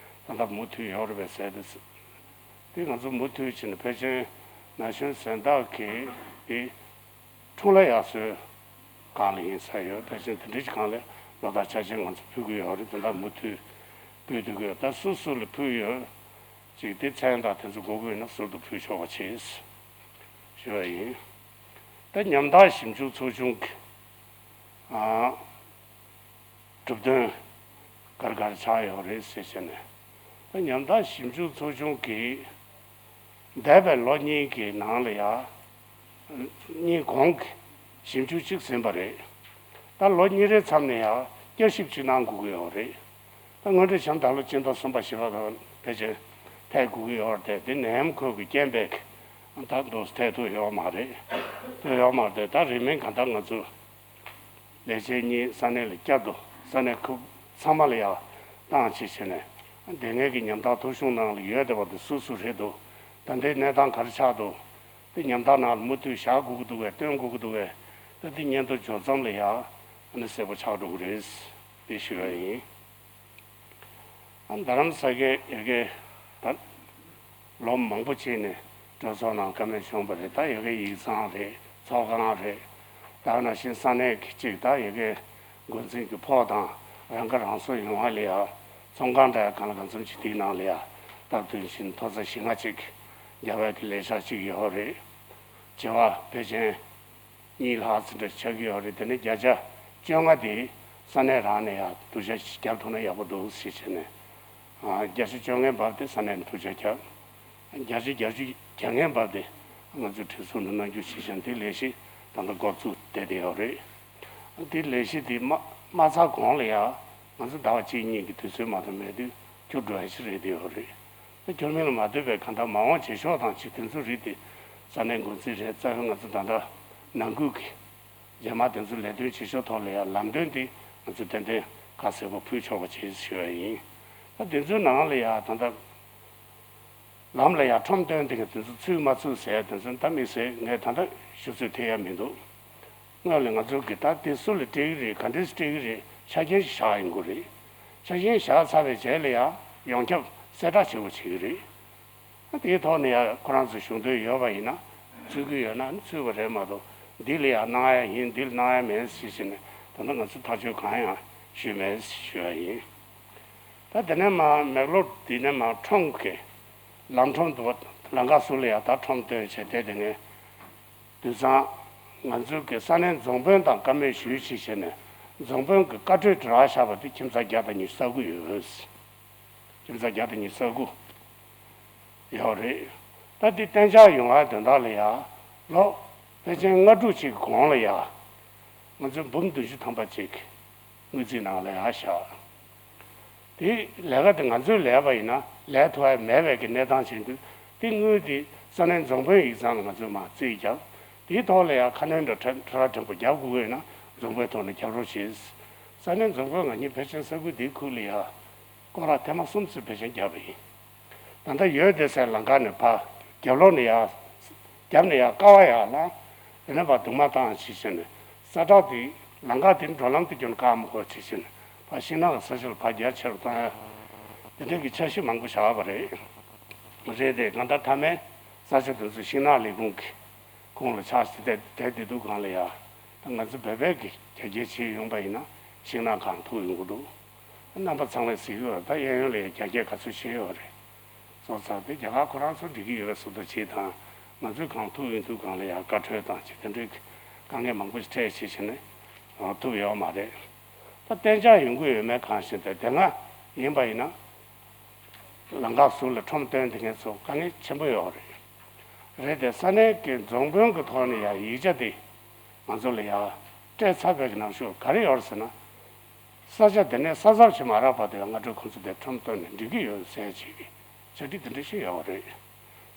ད་ལྟ་མུ་མཐུད་ཡོད་རེད་པས་ཟེར་ཏེ། དེ་ང་ཚོ་མུ་མཐུད་བྱས་ནས་ཕལ་ཆེར་ན་གཞོན་གཟེངས་རྟགས་ཀྱི་དེ་འཁྲུངས་ལྷ་དབྱར་གསོལ་སྒང་ལ་ཡིན་ས་ཡོད། ཕལ་ཆེར་དེ་འདྲ་ཞིག་སྒང་ལ་ལོ་ལྟར་ཆ་ཆེན་ང་ཚོ་ཕུལ་གི་ཡོད་རེད། དེ་འདྲ་མུ་མཐུད་ཕུལ་སྡོད་ཀྱི་ཡོད། ད་སུ་སུ་ལ་ཕུལ་ཡོད་ཅིག་དེ་མཚན་དང་དེ་ཚོ་དགོས་ཀྱི་ཡོད་ན་ཟུར་དུ་ཕུལ་ཆོག་པ་བྱེད་ཞུ་བ་ཡིན། ད་ཉམ་ཐག་ཞིབ་འཇུག་ཚོགས་ཆུང་གི་ཨ། གྲུབ་དོན་ག་རེ་ག་རེ་ཆགས་ཡོད་རེད་ཟེར་བྱས་ནས། ད་ཉམ་ཐག་ཞིབ་འཇུག་ཚོགས་ཆུང་གིས་འདས་པའི་ལོ་གཉིས་ཀྱི་ནང་ལ་ཡ། གཉིས་གོང་གི་ཞིབ་འཇུག་གཅིག་ཟིན་པ་རེད། ད་ལོ་གཉིས་རེའི་མཚམས་ནས་ཡ་བསྐྱར་ཞིབ་ཅིག་གནང་དགོས་ཀྱི་ཡོད་རེད། ད་སྔོན་འགྲོ་བྱས་ན་ད་ལོ་སྤྱི་ཟླ་གསུམ་པ་བཞི་པ་དང་ཕལ་ཆེར་ཐད་དགོས་ཀྱི་ཡོད་རེད་དེ། དེ་ནད་ཡམས་འཁོར་གྱི་རྐྱེན་པས་ད་འདུག་ཐད་ཐུབ་ཡོད་མ་རེད། ཐུབ་ཡོད་མ་རེད། ད་རིང་མིན་གང་ལྟར་ང་ཚོ་ལས་བྱེད་གཉིས་ས་གནས་ལ་བསྐྱར་དུ་ས་གནས་ཁུལ་ཚང་མ་ལ་ཡང་བཏང་བྱས་བྱས་ནས། དེ་སྔའི་གི་ཉམ་ཐག་ཐོ་གཞུང་ནང་ལ་ཡོད་བསྡད་པ་དེ་སུ་སུ་རེད་འདུག་ད་ལྟའི་གནས་སྟངས་ག་རེ་ཆགས་འདུག་དེ་ཉམ་ཐག་ནང་ལ་མུ་མཐུད་བཞག་དགོས་ཀྱི་འདུག་གས། སྟོན་དགོས་ཀྱི་འདུག་གས། ད་དེ་སྙན་ཐོ་འབྱོར་མཚམས་ལ་ཡང་ཨ་ནི་གསལ་པོ་ཆགས་འགྲོ་གི་རེད། དེ་ཞུ་བ་ཡིན། ཨ་རྡ་རམ་ས་གའི་ཡ་གི་ད་ལོ་མང་པོ་ཅིག་ནས་གྲོས་ཚོགས་ནང་བཀའ་མོལ་བྱུང་བ་རེད། ད་ཡ་གི་ཡིག་ཚང་རེད། ཚོགས་ཁང་རེད། ད་ནང་བཞིན་ས་གནས་ཀྱི་གཅིག་ད་ཡ་གི་འགོ་འཛིན་གྱི་ཕོགས་དང་རང་ཁ་རང་གསོ་ཡོང་བ་ལ་ཡ། ཚོང་ཁང་འདྲ་གང་ལ་གང་འཚམ་ཅིག་དེའི་ནང་ལ་ཡ་སྟབས་བསྟུན་བཞིན་ཐོབ་ཚད་བཞི་ལྔ་ཅིག་རྒྱག་པའི་གི་ལས་འཆར་ཅིག་ཡོད་རེད། བྱེ་བ་ཕལ་ཆེར་གཉིས་ལྷག་ཙམ་འདྲ་ཆགས་ཀྱི་ཡོད་རེད། དེ་ནས་བརྒྱ་ཆ་བཅོ་ལྔ་དེ་ས་གནས་རང་ནས་ཡང་བསྡུ་བྱ་ཞིག་བརྒྱབ་ཐུབ་ན་ཡག་པོ་འདུག་ཟེར་བྱས་ནས། ཨ། བརྒྱ་ཆ་བཅོ་ལྔའི་འབབ་དེ་ས་གནས་ནས་བསྡུ་བྱ་བརྒྱབ། བརྒྱ་ཆ་བརྒྱད་ཅུ་གྱ་ལྔའི་འབབ་དེ་ང་ཚོས་གྲོས་ཚོགས་ནང་གནང་རྒྱུ་ཞིག་བྱས་ནས་དེ་ལས་གཞི་ད་ལྟ་འགོ་བཙུགས་བསྡད་བསྡད་ཡོད་རེད། དེ་ལས་གཞི་དེ་མ་མ་ཚར་གོང་ལ་ཡང་ང་ཚོ་ཟླ་བ་གཅིག་གཉིས་ཀྱི་དུས་ཚོད་མ་གཏོགས་མེད་དུས་འཁྱོར་འགྲོ་ཡ་ཞིག་རེད་བསྡད་ཡོད་རེད། ད་འཁྱོར་མིན་ལ་མ་ལྟོས་པའི་གང་ལྟར་མ་འོངས་བྱེད་ཕྱོགས་དང་ཅིག་དེ་ཚོ་རིགས་དེ་ས་གནས་འགོ་འཛིན་རེད། རྩ་བའི་ང་ཚོ་ད་ལྟ་ནང་ཁུལ་གྱི་རྗེས་མ་དེ་ཚོ་ལས་དོན་བྱེད་ཕྱོགས་ཐོག་ལ་ཡང་ལམ་སྟོན་དེ་ང་ཚོས་ཏན་ཏན་ཁ་གསལ་པོ་ཕུལ་ཆོག་པ་བྱེད་ཞུ་བ་ཡིན། ད་དེ་ཚོའི་ནང་ལ་ཡང་ད་ལྟ་ལམ་ལ་ཡང་ཁྲོམ་སྟོན་དེ་ག་དེ་ཚོ་ཚུད་མ་ཚུད་ཟེར་དེ་ཚོ་ད་དམིགས་བསལ་ངས་ད་ལྟ་ཞུ་ཚོད་ཐེབས་ཡ་མི་འདུག་སྔོན་ལ་ང་ཚོ་གི་ད་དེ་སུ་ལ་སྤྲད་ཀྱི་རེད། ག་འདྲས་སྤྲད་ཀྱི་རེད། ཆ་རྐྱེན་ཞིག་བཞག་ཡོང་གི་རེད། ཆ་རྐྱེན་བཞག་ཚར་བའི་རྗེས་ལ་ཡང་ཡོངས་ཁྱབ་གསལ་བསྒྲགས་བྱེད་དགོས་བྱེད་ཀྱི་རེད། ཨ། དེའི་ཐོག་ནས་ཡང་ཁོ་རང་ཚོ་ཞུ་འདོད་ཡོད་པ་ཡིན་ན་ཚུད་ཀྱི་ཡོད་ན་ཚུད་པ་རེད་མ་གཏོགས་འདི་ལ་ཡང་གནང་ཡ་ཡིན་འདི་ལ་གནང་ཡ་མེད་ཟེར་བྱས་ནས་ད་ལྟ་ང་ཚོ་ཐག་གཅོད་གང་ཡང་ཞུས་མེད་ཞུ་ཡ་ཡིན། ད་དེ་ནས་མར་མེག་ལོར་འདི་ནས་མར་ཁྲོམ་གྱི་ལམ་ཁྲོམ་དུ་ལམ་ཁ་ཟུར་ལ་ཡང་ད་ཁྲོམ་སྟོན་བྱས་ཏེ་དེ་ནས། དུས་སང་ང་ཚོའི་གི་ས་གནས་རྫོང་དཔོན་དང་བཀའ་མོལ་ཞུས་ཞེས་བྱས་ནས་རྫོང་དཔོན་གྱི་བཀའ་འཁྲོལ་དྲི་བ་བཞག་པ་དེ་ཁྱིམ་ཚང་བརྒྱ་དང་ཉི་ཤུ་རྩ་དགུ་ཡོད། ཁྱིམ་ཚང་བརྒྱ་དང་ཉི་ཤུ་རྩ་དགུ་ཡོད་རེད། ད་འདི་གཏན་འཇགས་ཡོང་བ་དོན་དག་ལ་ཡ་ལོ་ཕལ་ཆེར་ལྔ་དྲུག་ཅིག་གི་གོང་ལ་ཡ་ང་ཚོས་འབུམ་བདུན་ཅུ་ཐམ་པ་ཅིག་དངུལ་རྩིས་ནང་ལ་ཡར་བཞག་དེ་ལས་ཀ་དེ་ང་ཚོས་ལས་པ་ཡིན་ན་ལས་ཐུབ་ཡ་མེད་པའི་གི་གནས་སྟངས་བྱེད་དུས་དེ་དངུལ་དེ་ས་གནས་རྫོང་དཔོན་ཡིག་ཚང་ལ་ང་ཚོས་མར་རྩིས་བརྒྱབ། དེའི་ཐོག་ལ་ཡང་ཁ་སྣོན་འདྲ་ཕྲ་ཕྲ་རགས་ཕྲན་བུ་རྒྱག་དགོས་ཀྱི་ཡོད་ན་ རྫོང་དཔོན་ཐོག་ནས་རྒྱབ་རོགས་བྱས། ས་གནས་རྫོང་དཔོན་ང་གཉིས་ཕལ་ཆེར་ས་ཁུལ་འདིའི་ཁུལ་ལ་ཡ་སྐོར་ར་ཐེངས་མ་གསུམ་ཙམ་ཕལ་ཆེར་བརྒྱབ་པ་ཡིན། ད་ལྟ་ཡོད་བསྡད་སའི་ལམ་ཁ་ནས་ཕར་རྒྱབ་ལོགས་ནས་ཡ་རྒྱབ་ནས་ཡ་ཀ་བ་ཡ་ལ་དེ་ནས་ཕར་གདུང་མ་བཏང་བྱས་བྱས་ནས་ས་བྲག་དེ་ལམ་ཁ་དེ་འགྲོ་ལམ་དེ་ཀྱང་བཀག་མ་དགོས་བྱས་བྱས་ནས་ཕར་ཤིང་ནགས་ཀྱི་ས་ཆ་ལ་ཕར་རྒྱ་ཆེ་རུ་བཏང་ཡ་དེ་འདྲའི་གི་འཆར་གཞི་མང་པོ་བཞག་པ་རེད། རེད་དེ་གང་ལྟར་མཐའ་མའི་ས་ཆ་དེ་ཚོ་ཤིང་ནགས་ལས་ཁུངས་ཀྱི་ཁོངས་ལ་ཆགས་ཏེ་བསྡད་བསྡད་དུས་སྒང་ལ་ཡ། ད་ང་ཚོ་བོད་པས་ཀྱི་རྒྱ་སྐྱེད་བྱས་ཡོང་པ་ཡིན་ན་ཤིང་ནགས་གང་ཐུག་ཡོང་གི་འདུག་རྣམ་པ་ཚང་མས་གཟིགས་ཡོད། ད་གཡས་གཡོན་ལ་ཡ་རྒྱ་སྐྱེད་ག་ཚོད་བྱས་ཡོད་རེད། སོང་ཙང་དེ་རྒྱ་གར་ཁོ་རང་ཚོ་འགྲིག་གི་ཡོད་པའི་བཟོ་འདྲ་བྱས་དང་། ང་ཚོས་གང་ཐུབ་ཡོང་དུས་སྒང་ལ་ཡ་བཀའ་འཁྲོལ་དང་བྱས་དེ་འདྲའི་དཀའ་ངལ་མང་པོ་ཞིག་འཕྲད་བྱས་བྱས་ནས་ཐུབ་ཡོད་མ་རེད། ད་གཏན་འཇགས་ཡོང་གི་ཡོད་མེད་གང་ཤེས། ད་དེ་སྔ་ཡིན་པ་ཡིན་ན། ལམ་ཁ་ཟུར་ལ་ཁྲོམ་སྟོན་དེ་ངས་ཚོ་དཀའ་ངལ་ཆེན་པོ་ཡོད་རེད། རེད་དེ་ས་གནས་ཀྱི་རྫོང་དཔོན་གྱི་ཐོག་ནས་ཡང་ཡིག་ཆ་དེ་ང་ཚོ་ལ་ཡང་སྤྲད་ཚར་བའི་གི་ནང་ཤོག་ག་རེ་ཡོད་རེད་ཟེར་ན། ས་ཆ་དེ་ནས་ས་ཚབ་བྱེད་མ་རག་བར་དུ་ཡང་སྔ་དྲོ་ཁོང་ཚོ་དེ་ཁྲོམ་སྟོན་ནས་འགྲིག་གི་ཡོད་ཟེར་བྱེད་ཀྱི་བྱ་སྒྲིག་དེ་འདྲ་ཞིག་ཡོད་རེད།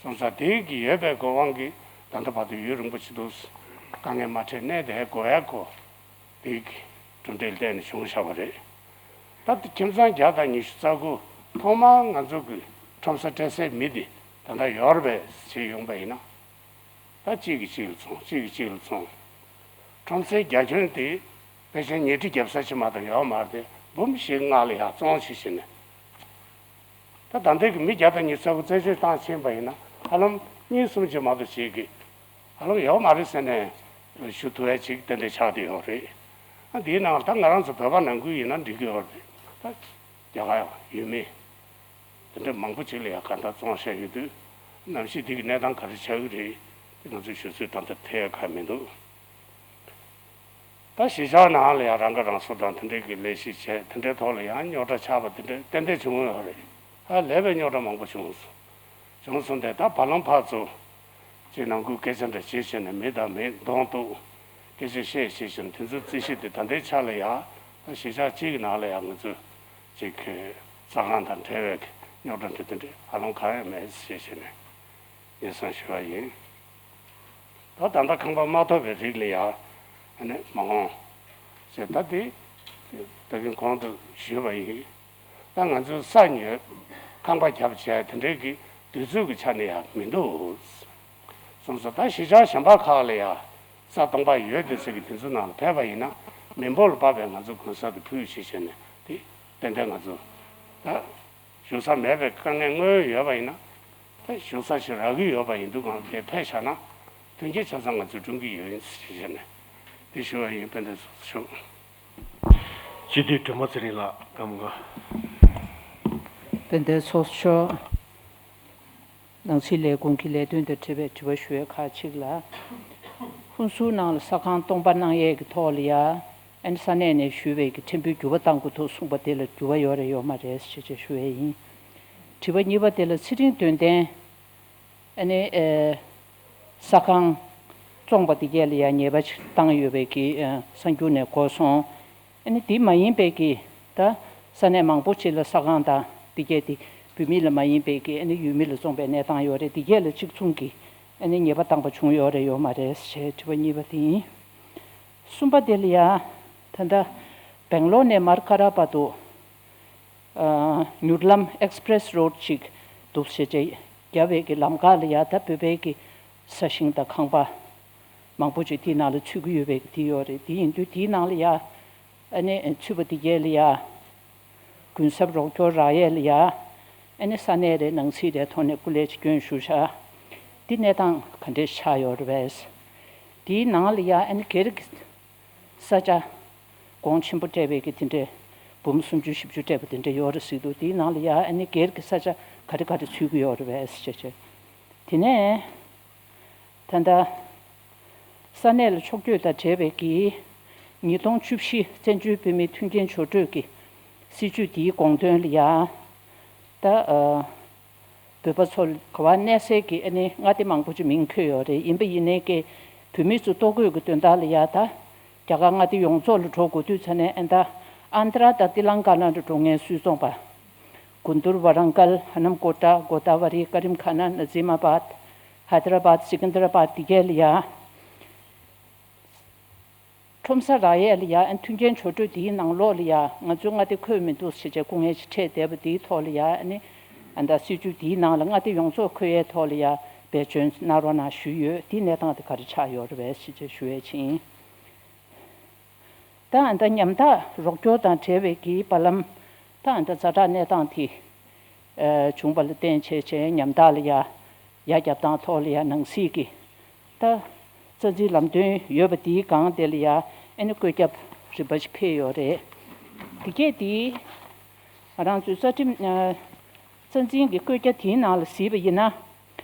སོང་ཙང་དེ་གི་ཡོད་པའི་གོ་དབང་གིས་ད་ལྟ་བར་དུ་ཡུན་རིང་པོ་ཞིག་འདུག་དཀའ་ངལ་མ་འཕྲད་གནས་དེ་དགོས་ཡ་གོ་དེ་གི་གྲུབ་འབྲས་ལྡན་ནས་བྱུང་བཞག་པ་རེད། ད་ལྟ་ཁྱིམ་ཚང་བརྒྱ་དང་ཉི་ཤུ་རྩ་དགུ་ཐོག་མར་ང་ཚོ་གི་ཁྲོམ་ས་སྤྲད་སའི་མི་དེ་ད་ལྟ་ཡོད་རེད་པས་ཞེས་ཡོང་པ་ཡིན་ན། ད་གཅིག་གིས་གཅིག་ལ་བཙོང་། གཅིག་གིས་གཅིག་ལ་བཙོང་། ཁྲོམ་སའི་རྒྱ་ཁྱོན་དེ་ཕལ་ཆེར་ཉལ་ཁྲི་བརྒྱབ་ས་ཅིག་མ་གཏོགས་ཡོད་མ་རེད་དེ་འབུམ་བཞི་ལྔ་ལ་ཡར་བཙོང་བྱེད་བཞིན་ནས། ད་ད་ལྟའི་གི་མི་བརྒྱ་དང་ཉི་ཤུ་རྩ་དགུ་རྩད་གཅོད་བཏང་ཕྱིན་པ་ཡིན་ན་ཧ་ལམ་གཉིས་གསུམ་ཅིག་མ་གཏོགས་བྱེད་ཀྱི་ཧ་ལམ་ཡོད་མ་རེད་ཟེར་ནས་ཞུ་ཐུབ་ཡ་ཅིག་ཏན་ཏན་ཆགས་བསྡད་ཡོད་རེད། ཨ་དེའི་ནང་ད་ང་རང་ཚོ་བོད་པ་ནང་ཁུལ་ཡིན་ན་འགྲིག་གི་ཡོད་རེད། ད་རྒྱ་གར་ཡོད་མི་དེ་འདྲ་མང་པོ་ཅིག་ལ་ཡང་ག་འདྲ་བཙོང་བཞག་ཡོད་དུས་གནམ་གཤིས་འདི་གི་གནས་སྟངས་ག་རེ་ཆགས་ཀྱི་རེད་དེ་ང་ཚོས་ཞུ་ཚོད་ད་ལྟ་ཐེ་ཡ་ག་མི་འདུག་ད་གཞིས་ཆགས་ནང་ལ་ཡང་རང་ཁ་རང་གསོ་དང་དེ་འདྲའི་གི་ལས་གཞི་བྱས་དེ་འདྲའི་ཐོག་ལ་ཡང་རྙོག་དྲ་ཆགས་པ་དེ་འདྲ་ཏན་ཏན་བྱུང་ཡོད་རེད། ཧ་ལས་པའི་རྙོག་དྲ་མང་པོ་བྱུང་སོང་། བྱུང་སོང་སྟེ་ད་བར་ལམ་ཕར་ཚུར་ཅིག་ནང་ཁུལ་སྐད་ཆ་འདྲ་བྱེད་བྱས་ནས་མི་དང་མི་གདོང་གཏུག་སྐད་ཆ་བཤད་བྱེད་བཞིན་དེ་ཚོའི་རྩིས་གཞི་དེ་ད་ལྟའི་ཆ་ལ་ཡང་ད་གཞིས་ཆགས་གཅིག་གི་ནང་ལ་ཡང་ང་ཚོས་ཅིག་ས་ཁང་དང་འབྲེལ་བའི་རྙོག་དྲ་འདྲ་དེ་འདྲ་ཧ་ལམ་གང་ཡང་མེད་ཅེས་བྱས་ནས་སྙན་སེང་ཞུ་བ་ཡིན། ད་ད་ལྟ་ཁང་པ་མ་ཐོབ་པའི་རིགས་ལ་ཡང་ཨ་ནི་མ་འོངས་ཞེས་ད་དེ་ད་གིན་གོང་དུ་ཞུས་པ་ཡིན། ད་ང་ཚོའི་ས་ཉོས་ཁང་པ་བརྒྱབ་བྱས་དེ་འདྲའི་གི་དུས་ཚོད་ཀྱི་ཆ་ནས་ཡང་མི་འདུག་སོང་ཙང་ད་གཞིས་ཆགས་གཞན་པ་ཁག་ལ་ཡང་ས་སྟོང་པ་ཡོད་དེ་ཟེར་གི་དེ་ཚོ་ནང་ལ་ཕེབས་པ་ཡིན་ན་མི་འབོར་ལ་དཔག་པའི་ང་ཚོ་དགོན་ས་དེ་ཕུལ་ཞེས་བྱས་ནས་དེ་ཏན་ཏན་ང་ཚོ་ད་བཞུགས་ས་མེད་པའི་དཀའ་ངལ་དངོས་ཡོད་པ་ཡིན་ན་ད་བཞུགས་ས་ཞིག་རག་གི་ཡོད་པ་ཡིན་དུས་གང་དེ་ཕེབས་བཞག་ན་མཐུན་རྐྱེན་ཆ་ཚང་ང་ཚོས་བསྐྲུན་གྱི་ཡོད་ཡིན་ཞེས་བྱས་ནས་དེ་ཞུ་བ་ཡིན། དཔལ་ལྡན་ཚོགས་གཙོ་མཆོག་སྤྱི་འཐུས་སྒྲོལ་མ་ཚེ་རིང་ལགས་སྐར་མ་ལྔ། དཔལ་ལྡན་ཚོགས་གཙོ་མཆོག་ནང་སྲིད་ལས་ཁུངས་ཀྱི་ལས་དོན་དང་འབྲེལ་བའི་དྲི་བ་ཞུ་ཡས་ཁག་ཅིག་ལ། ཧུན་སུར་ནང་ལ་ས་ཁང་སྟོང་པ་གནང་ཡས་ཀྱི་ཐོག་ལ་ཡ། ཨ་ནི་ས་གནས་ནས་ཞུས་པའི་གི་ཕྲན་བུའི་འགྱུར་བ་གཏང་དགོས་འདུག་གསུངས་པ་དེ་ལ་འགྱུར་བ་ཡོད་རེད་ཡོད་མ་རེད་ཞེས་བྱས་ཞུ་ཡས་ཡིན། དྲི་བ་གཉིས་པ་དེ་ལ་ཚེ་རིང་དོན་ལྡན། ཨ་ནི་ཨེ། ས་ཁང་བཙོངས་པ་དེ་གས་ལ་ཡང་ཉེས་པ་ཅིག་བཏང་ཡོད་པའི་གི་ཨ་གསར་འགྱུར་ནས་གོ་སོང་། ཨ་ནི་དེ་མ་ཡིན་པའི་གི་ད་ས་གནས་མང་པོ་ཅིག་ལ་ས་ཁང་དང་དེ་གས་དེ་བོད་མི་ལ་མ་ཡིན་པའི་གི་ཨ་ནི་ཡུལ་མི་ལ་བཙོངས་པའི་གནས་སྟངས་ཡོད་རེད། དེ་གས་ལ་གཅིག་མཚུངས་གི་ཨ་ནི་ཉེས་པ་བཏང་པ་བྱུང་ཡོད་རེད་ཡོད་མ་རེད་ཞེས་དྲི་བ་གཉིས་པ་དེ་ཡིན། གསུམ་པ་དེ་ལ་ཡང་ད་ལྟ་སྦེང་ལོར་ནས་མར་ཀ་ར་བར་དུ་ཨ་མྱུར་ལམ་ཨེགས་པི་རེ་སི་རོཌ་ཅིག་འདུག་ཞེས་བྱས་རྒྱབ་པའི་གི་ལམ་ཁ་ལ་ཡ་ད་བོད་པའི་གི་ས་ཞིང་དང་ཁང་པ་མང་པོ་ཅིག་དེའི་ནང་ལ་ཚུད་ཀྱི་ཡོད་པའི་གི་དེ་ཡོད་རེད། དེ་ཡིན་དུས་དེའི་ནང་ལ་ཡ་ཨ་ནི་ཚུད་པ་དེ་གས་ལ་ཡ་གུན་གསབ་རོགས་སྐྱོར་རག་ཡས་ལ་ཡ་ཨ་ནི་ས་གནས་རེད་ནང་སྲིད་རེད་ཐོག་ནས་སྐུ་ལས་ཅིག་སྐྱོན་ཞུ་བཞག་དེ་གནས་སྟངས་ག་འདྲས་ཆགས་ཡོད་རེད་པས། དེའི་ནང་ལ་ཡ་ཨ་ནི་སྒེར་གྱི་ས་ཆ་གོང་ཆེན་པོ་སྤྲད་པའི་གི་དེ་འདྲའི་འབུམ་སུམ་ཅུ་བཞི་བཅུ་སྤྲད་པ་དེ་འདྲ་ཡོད་རེད་ཟེར་འདུག་དེའི་ནང་ལ་ཡ་ཨ་ནི་སྒེར་གྱི་ས་ཆ་ག་རེ་ག་རེ་ཚུད་ཀྱི་ཡོད་རེད་པས་ཟེར་བྱས། དེ་ནས་ད་ལྟ་ས་གནས་ལ་ཕྱོགས་བསྐྱོད་དང་འབྲེལ་བའི་གི་ཉིས་སྟོང་བཅུ་བཞི་བཙན་བྱོལ་བོད་མིའི་མཐུན་རྐྱེན་བྱ་སྤྱོད་ཀྱི་སྲིད་བྱུས་དེའི་དགོངས་དོན་ལ་ཡ་ད་ཨ། བོད་པ་ཚོ་ག་བ་གནས་སའི་གི་ཨ་ནི་མངའ་སྡེ་མང་པོ་ཅིག་མིང་འཁོད་ཡོད་རེད། ཡིན་པ་ཡིན་ནའི་གི་བོད་མི་ཚོ་ལྟོ་གོས་ཀྱི་དོན་དག་ལ་ཡ་ད་རྒྱ་གར་མངའ་སྡེ་ཡོངས་རྫོགས་ལ་འགྲོ་དགོས་དུས་ཙ་ནས་ཨ་ད་ཨན་དྷ་ར་དང་ཏི་ལང་ཀ་ན་ལ་འགྲོ་མཁན་སུད་ཚོང་པ་གུན་ཏུར་ཝ་རང་ཀལ་ཧ་ནམ་ཀོ་ཊ་གོ་དཱ་ཝ་རི་ཀ་རིམ་ཁ་ན་ན་ཛི་མ་བཱད་ཧའི་ད་ར་བཱད་སི་ཀན་དར་བཱད་དེ་གས་ལ་ཡ། ཁྲོམ་ས་རག་ཡས་ལ་ཡ་ཨ་མཐུན་རྐྱེན་ཆོག་འཕྲུལ་དེའི་ནང་ལོགས་ལ་ཡ་ང་ཚོའི་མངའ་སྡེ་འཁོད་མི་འདུག་ཞེས་བྱས་སྐུ་ངལ་ཞིག་འཕྲད་བསྡད་པ་དེའི་ཐོག་ལ་ཡ་ཨ་ནི་ཨ་ད་སྲིད་ཇུས་དེའི་ནང་ལ་མངའ་སྡེ་ཡོངས་རྫོགས་འཁོད་ཡས་ཐོག་ལ་ཡ་འབད་བརྩོན་གནང་རོགས་གནང་ཞུས་ཡོད། དེའི་གནས་སྟངས་དེ་ག་རེ་ཆགས་ཡོད་རེད་པས་ཞེས་བྱས་ཞུ་ཡས་ཅིག་ཡིན། ད་ཨ་ད་ཉམ་ཐག་རོགས་སྐྱོར་དང་འབྲེལ་བའི་གི་བར་ལམ། ད་ཨ་ད་ཛ་དྲག་གནས་སྟངས་དེ་ཨ་བྱུང་བ་ལ་བརྟེན་བྱས་བྱས་ཉམ་ཐག་ལ་ཡ་ཡ་རྒྱབ་སྟངས་ཐོག་ལ་ཡ་ནང་སྲིད་ཀྱི་ད་རྩ་འཛིན་ལམ་སྟོན་ཡོད་པ་དེའི་སྒང་དེ་ལ་ཡ་ཨ་ནི་བཀོད་ཁྱབ་རིམ་པ་ཞིག་ཕེབས་ཡོད་རེད། དེ་གས་དེ་ང་རང་ཚོའི་རྩ་ཁྲིམས་ཨ་རྩ་འཛིན་གྱི་བཀོད་རྒྱ་དེའི་ནང་ལ་གཟིགས་པ་ཡིན་ན།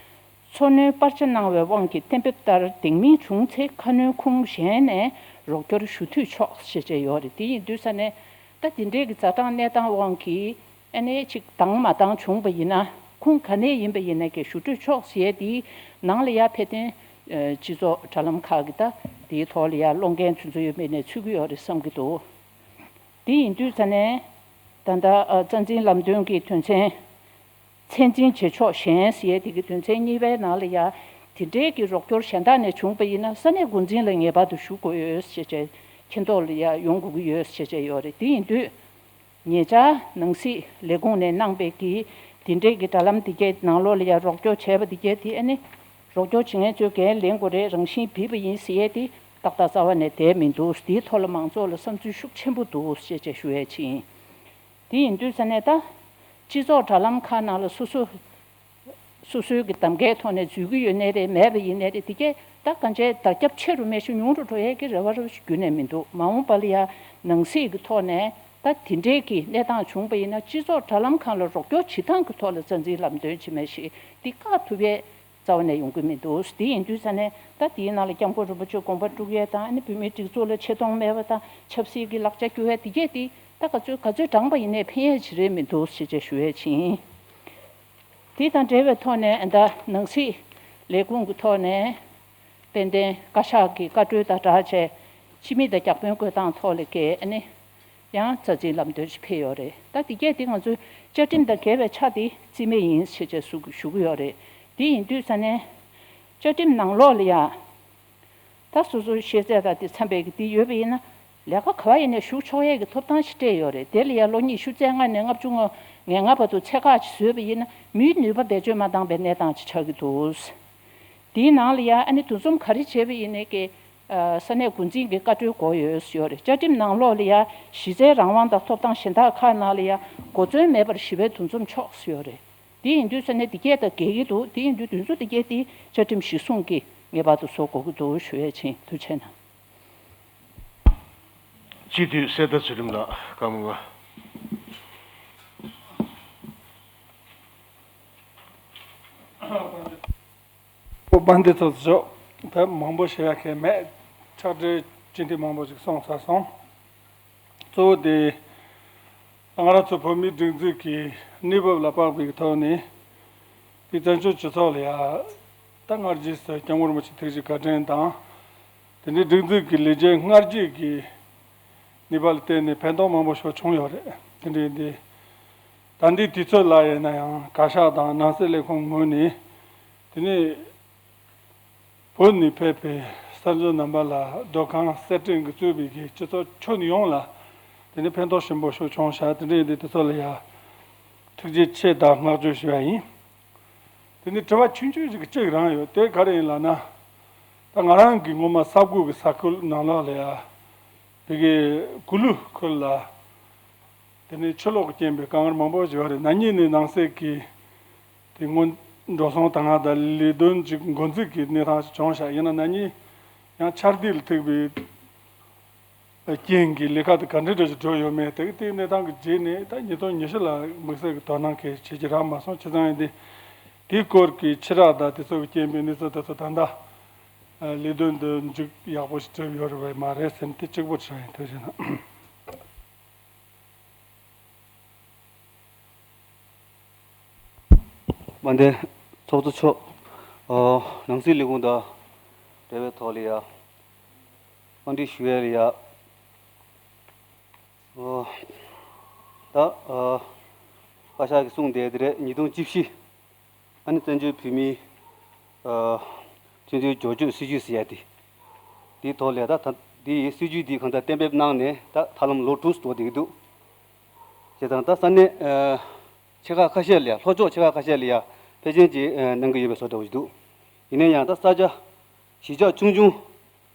འཚོ་སྣོན་སྤར་ཆ་གནང་བའི་དབང་གིས་གཏན་འབེབས་ལྟར་དེང་མིན་བྱུང་ཚེ་ཁ་སྣོན་ཁུངས་གཞན་ནས་རོགས་སྐྱོར་ཞུ་འཐུས་ཆོག་ཞེས་བྱས་ཡོད་རེད། དེ་ཡིན་དུས་ས་ནས་ད་དེ་འདྲའི་གི་ཛ་དྲག་གནས་སྟངས་དབང་གིས་ཨ་ནེ་ཅིག་དང་མ་དང་བྱུང་བ་ཡིན་ན་ཁུངས་ག་ནས་ཡིན་པ་ཡིན་ན་གི་ཞུ་འཐུས་ཆོག་ཞེས་དེའི་ནང་ལ་ཡ་ཕེ་ཏན་སྤྱི་ཚོགས་དྲ་ལམ་ཁག་གི་ད་དེའི་ཐོག་ལ་ཡ་གློག་འགན་དེ་ཚོ་ཡོད་མེད་ནས་ཚུད་ཀྱི་ཡོད་རེད་བསམ་གྱི་འདུག་དེ་ཡིན་དུས་ས་ནས་ད་ལྟ་རྩ་འཛིན་ལམ་སྟོན་གྱི་དོན་ཚན། ཚད་འཛིན་བྱེད་ཕྱོགས་གཞན་ཟེར་ཡས་དེ་གི་དོན་ཚན་གཉིས་པའི་ནང་ལ་ཡ་དེ་འདྲའི་གི་རོགས་སྐྱོར་གཞན་དག་ནས་བྱུང་པ་ཡིན་ན་ས་གནས་འགོ་འཛིན་ལ་ངེས་པར་དུ་ཞུ་དགོས་ཡོད་ཞེས་བྱས་མཁྱེན་རྟོགས་ལ་ཡ་ཡོང་དགོས་ཀྱི་ཡོད་ཞེས་བྱས་ཡོད་རེད། དེ་ཡིན་དུས་ཉེ་ཆར་ནང་སྲིད་ལས་ཁུངས་ནས་གནང་པའི་གི་དེ་འདྲའི་གི་དྲ་ལམ་དེ་གའི་ནང་ལོགས་ལ་ཡ་རོགས་སྐྱོར་བྱས་པ་དེ་གའི་དེ་ཨ་ནི་རོགས་སྐྱོར་བྱེད་མཁན་ཚོས་འགན་ལེན་དགོས་རེད། རང་བཞིན་བིས་པ་ཡིན་ཟེར་ཡས་དེ་ཏག་ཏག་རྩ་བ་ནས་བསྡད་མི་འདུག་དེའི་ཐོག་ལ་མང་ཚོགས་ལ་བསམ་ཚུལ་ཤུགས་ཆེན་པོ་འདུག་ཞེས་བྱས་ཞུ་ཡས་ཅིག་ཡིན། དེ་ཡིན་དུས་ས་ནས་ད་སྤྱི་ཚོགས་དྲ་ལམ་ཁག་ནང་ལ་སོ་སོ་སོ་སོའི་གི་གདམ་གའི་ཐོག་ནས་འཛུལ་གྱི་ཡོད་ནའི་རེད། མེད་པ་ཡིན་ནའི་རེད། དེ་གས་ད་གང་ཅིའི་དར་ཁྱབ་ཆེ་རུ་མེད་ཞུ་ཉུང་རུ་འགྲོ་ཡས་ཀྱི་རེ་བ་རུ་རྒྱུན་ནས་མི་འདུག་མ་འོངས་པ་ལ་ཡ་ནང་སྲིད་ཀྱི་ཐོག་ནས་ད་དེ་འདྲའི་གི་གནས་སྟངས་བྱུང་པ་ཡིན་ན་སྤྱི་ཚོགས་དྲ་ལམ་ཁང་ལ་རོགས་སྐྱོར་བྱེད་སྟངས་ཀྱི་ཐོག་ལ་རྩ་འཛིན་ལམ་སྟོན་བྱེད་མེད་ཞེས་འདི་བཀག་ཐུབ་པའི་རྩ་བ་ནས་ཡོང་གི་མི་འདུག་དེ་ཡིན་དུས་ས་ནས་ད་དེའི་ནང་ལ་སྐྱབས་མགོན་རིན་པོ་ཆེ་དགོངས་པ་དཀྲུག་ཡས་དང་ཨ་ནི་བོད་མིའི་སྒྲིག་འཛུགས་ལ་ཆེ་མཐོང་མེད་པ་དང་ཆབ་སྲིད་ཀྱི་ལག་ཆ་སྐྱུར་ཡས་དེ་གས་དེ་ད་ག་ཚོད་ག་ཚོད་བགྲངས་པ་ཡིན་ནའི་ཕན་ཡས་ཅིག་རེད་མི་འདུག་ཞེས་བྱས་ཞུ་ཡས་ཅིག་ཡིན། དེ་དང་འབྲེལ་བའི་ཐོག་ནས་ད་ནང་སྲིད་ལས་ཁུངས་ཀྱི་ཐོག་ནས་དཔལ་ལྡན་བཀའ་ཤག་གི་བཀའ་འཁྲོལ་དང་སྦྲགས་བྱས་སྤྱི་མི་དང་བརྒྱ་དཔོན་བསྐོས་སྟངས་ཐོག་ལ་གས་ཨ་ནི་ཡང་རྩ་འཛིན་ལམ་སྟོན་ཞིག་ཕེབས་ཡོད་རེད། ད་དེ་གས་དེ་ང་ཚོའི་བཅའ་ཁྲིམས་དང་འགལ་བའི་ཆ་དེ་རྩིས་མེད་ཡིན་ཞེས་བྱས་ཞུ་ཞུ་གི་ཡོད་རེད། དེ་ཡིན་དུས་ས་ནས་བཅའ་ཁྲིམས་ནང་ལོགས་ལ་ཡང་ད་སོ་སོའི་ཤེས་ཚད་དང་དེ་འཚམ་པའི་གི་དེ་ཡོད་པ་ཡིན་ན་ལས་ཀ་ག་བ་ཡིན་ནས་ཞུགས་ཆོག་ཡས་ཀྱི་ཐོབ་ཐང་ཞིག་སྤྲད་ཡོད་རེད། དེ་ལ་ཡང་ལོ་ཉི་ཤུ་རྩ་ལྔ་ནས་ལྔ་བཅུ་ང་ལྔ་བར་དུ་ཚད་བཀག་ཅིག་བཟོས་པ་ཡིན་ན་མིའི་ནུས་པ་བེད་སྤྱོད་མ་བཏང་པའི་གནས་སྟངས་ཅིག་ཆགས་ཀྱི་འདུག་དེའི་ནང་ལ་ཡང་ཨ་ནི་འདུ་འཛོམས་ག་རེ་བྱས་པ་ཡིན་ནའི་ཀྱི་ས་གནས་འགོ་འཛིན་གྱི་བཀའ་འཁྲོལ་དགོས་ཡོད་ཡོད་རེད། བཅའ་ཁྲིམས་ནང་ལོགས་ལ་ཡང་གཞི་རྩའི་རང་དབང་དང་ཐོབ་ཐང་གཞན་དག་ཁག་ནང་ལ་ཡང་གོ་མཚོན་མེད་པར་ཞི་བའི་འདུ་འཛོམས་ཆོག་ཡོད་རེད། དེ་ཡིན་དུས་ས་གནས་དེ་གས་དང་འགལ་གྱི་འདུག་དེ་ཡིན་དུས་དེ་ཚོ་དེ་གས་དེ་བཅའ་ཁྲིམས་གཞིར་བཟུང་གིས་ངེས་པར་དུ་བཟོ་དགོས་ཀྱི་འདུག་ཞུ་ཡས་ཅིག་ཡིན། ཐུགས་རྗེ་གནང་། སྤྱི་འཐུས་གསེར་རྟ་ཚུལ་ཁྲིམས་ལགས་བཀའ་མོལ། ཨོ་དཔལ་ལྡན་ཚོགས་གཙོ་མཆོག་ད་མང་པོ་བཤད་ཡ་གལ་མེད། ཕྱག་སྦྲེལ་སྤྱི་འཐུས་མང་པོ་ཞིག་གསུངས་ཚར་སོང་། གཙོ་བོ་དེ་ང་རང་ཚོ་བོད་མིའི་སྒྲིག་འཛུགས་ཀྱི་གནས་བབ་ལ་དཔག་པའི་ཐོག་ནས་དེ་བཙན་བྱོལ་སྤྱི་ཚོགས་ལ་ཡ་ད་སྔར་རྗེས་སུ་སྐྱབས་མགོན་རིན་པོ་ཆེ་ཐུགས་རྗེ་བཀའ་དྲིན་དང་། དེ་འདྲའི་སྒྲིག་འཛུགས་ཀྱི་ལས་བྱེད་སྔར་རྗེས་ཀྱི་ནུས་པ་ལ་བརྟེན་ནས་ཕན་ཐོགས་མང་པོ་ཞིག་བྱུང་ཡོད་རེད། དེ་འདྲའི་འདི་ད་ལྟའི་དུས་ཚོད་ལ་ཡིན་ན་ཡང་བཀའ་ཤག་དང་ནང་སྲིད་ལས་ཁུངས་ངོས་ནས་དེ་ནས་བོད་ནས་ཕེབས་པའི་གསར་འཛུགས་རྣམ་པ་ལ་སྡོད་ཁང་གསར་སྐྲུན་གྱི་གཙོས་པའི་གི་སྤྱི་ཚོགས་ཁྱོན་ཡོངས་ལ་དེ་ནས་ཕན་ཐོགས་ཆེན་པོ་ཞིག་བྱུང་ཤག་དེ་འདྲའི་འདི་དུས་ཚོད་ལ་ཡ་ཐུགས་རྗེ་ཆེ་དང་བསྔགས་བརྗོད་ཞུ་བ་ཡིན། དེ་ནས་དྲི་བ་ཆུང་ཆུང་ཞིག་གཅིག་རང་ཡོད། དེ་ག་རེ་ཡིན་ལབ་ན། ད་ང་རང་གི་ངོ་མ་ས་ཁུལ་གི་ས་ཁུལ་ནང་ལོགས་ལ་ཡ་དེ་གའི་གུ་ལུ་ཁུལ་ལ་དེ་ནས་ཆུ་ལོག་གི་རྐྱེན་པས་དཀའ་ངལ་མང་པོ་ཞིག་ཡོད་རེད། ན་ནིང་ནས་ནང་སྲིད་ཀྱི་དེ་སྔོན་འགྲོ་སོང་དང་ང་ད་ལས་དོན་ཅིག་འགོ་འཛུགས་ཀྱི་གནས་སྟངས་ཤིག་བྱུང་ཤག་ཡིན་ན་ན་ནིང་ཡང་ཆར་དུས་ལ་ཐུག་པའི་རྐྱེན་གྱིས་ལས་ཀ་དེ་ག་འདྲ་འདྲ་ཞིག་འགྲོ་ཡོད་མེད་དེ་གི་དེའི་གནས་སྟངས་ཀྱི་རྗེས་ནས་ད་ཉིས་སྟོང་ཉི་ཤུ་ལ་དམིགས་བསལ་གྱི་དོ་སྣང་གལ་ཆེ་རྒྱུ་རག་མ་སོང་། བྱས་ཙང་ཡིན་དེ་དེའི་སྐོར་གྱི་ཕྱི་རགས་དང་དེ་ཚོ་གི་རྐྱེན་པས་གནས་ཚུལ་དེ་ཚོ་ད་ལྟ་ལས་དོན་དུ་མཇུག་ཡག་པོ་ཞིག་གྲུབ་ཡོད་རེད་པས་མ་རེད་ཟེར་ནས་དེ་གཅིག་པོ་དྲི་བ་ཡིན། ཐུགས་རྗེ་གནང་། དཔལ་ལྡན་ཚོགས་གཙོ་མཆོག་ཨ་ནང་སྲིད་ལས་ཁུངས་དང་འབྲེལ་བའི་ཐོག་ལ་ཡ་བཀའ་འདྲི་ཞུ་ཡས་ལ་ཡ། ཨ་ད་ཨ་བཀའ་ཤག་གིས་གསུངས་བསྡད་དེ་རེད། ཉིས་སྟོང་བཅུ་བཞི་ཨ་ནི་བཙན་བྱོལ་བོད་མིའི་ཨ་སྤྱི་འཐུས་འབྱོར་སྤྱོད་སྲིད་བྱུས་ཟེར་ཡ་དེ་དེའི་ཐོག་ལ་ཡ་ད་ད་ འདི་ཡི་སྲིད་ཇུས་འདི་གང་ལྟར་གཏན་འབེབས་གནང་ནས་ད་ཧ་ལམ་ལོ་དྲུག་འགྲོ་བསྡད་ཀྱི་འདུག་བྱས་ཙང་ད་ས་གནས་ཨ་ཆེ་ཁག་ཁ་ཤས་ལ་ཡ་ལྷོ་ཕྱོགས་ཆེ་ཁག་ཁ་ཤས་ལ་ཡ་ཕལ་ཆེར་ཅིག་ཨ་གནང་གི་ཡོད་པའི་བཟོ་འདྲ་བོ་ཞིག་འདུག་ཡིན་ན་ཡང་ད་ས་ཆ་གཞིས་ཆགས་ཆུང་ཆུང་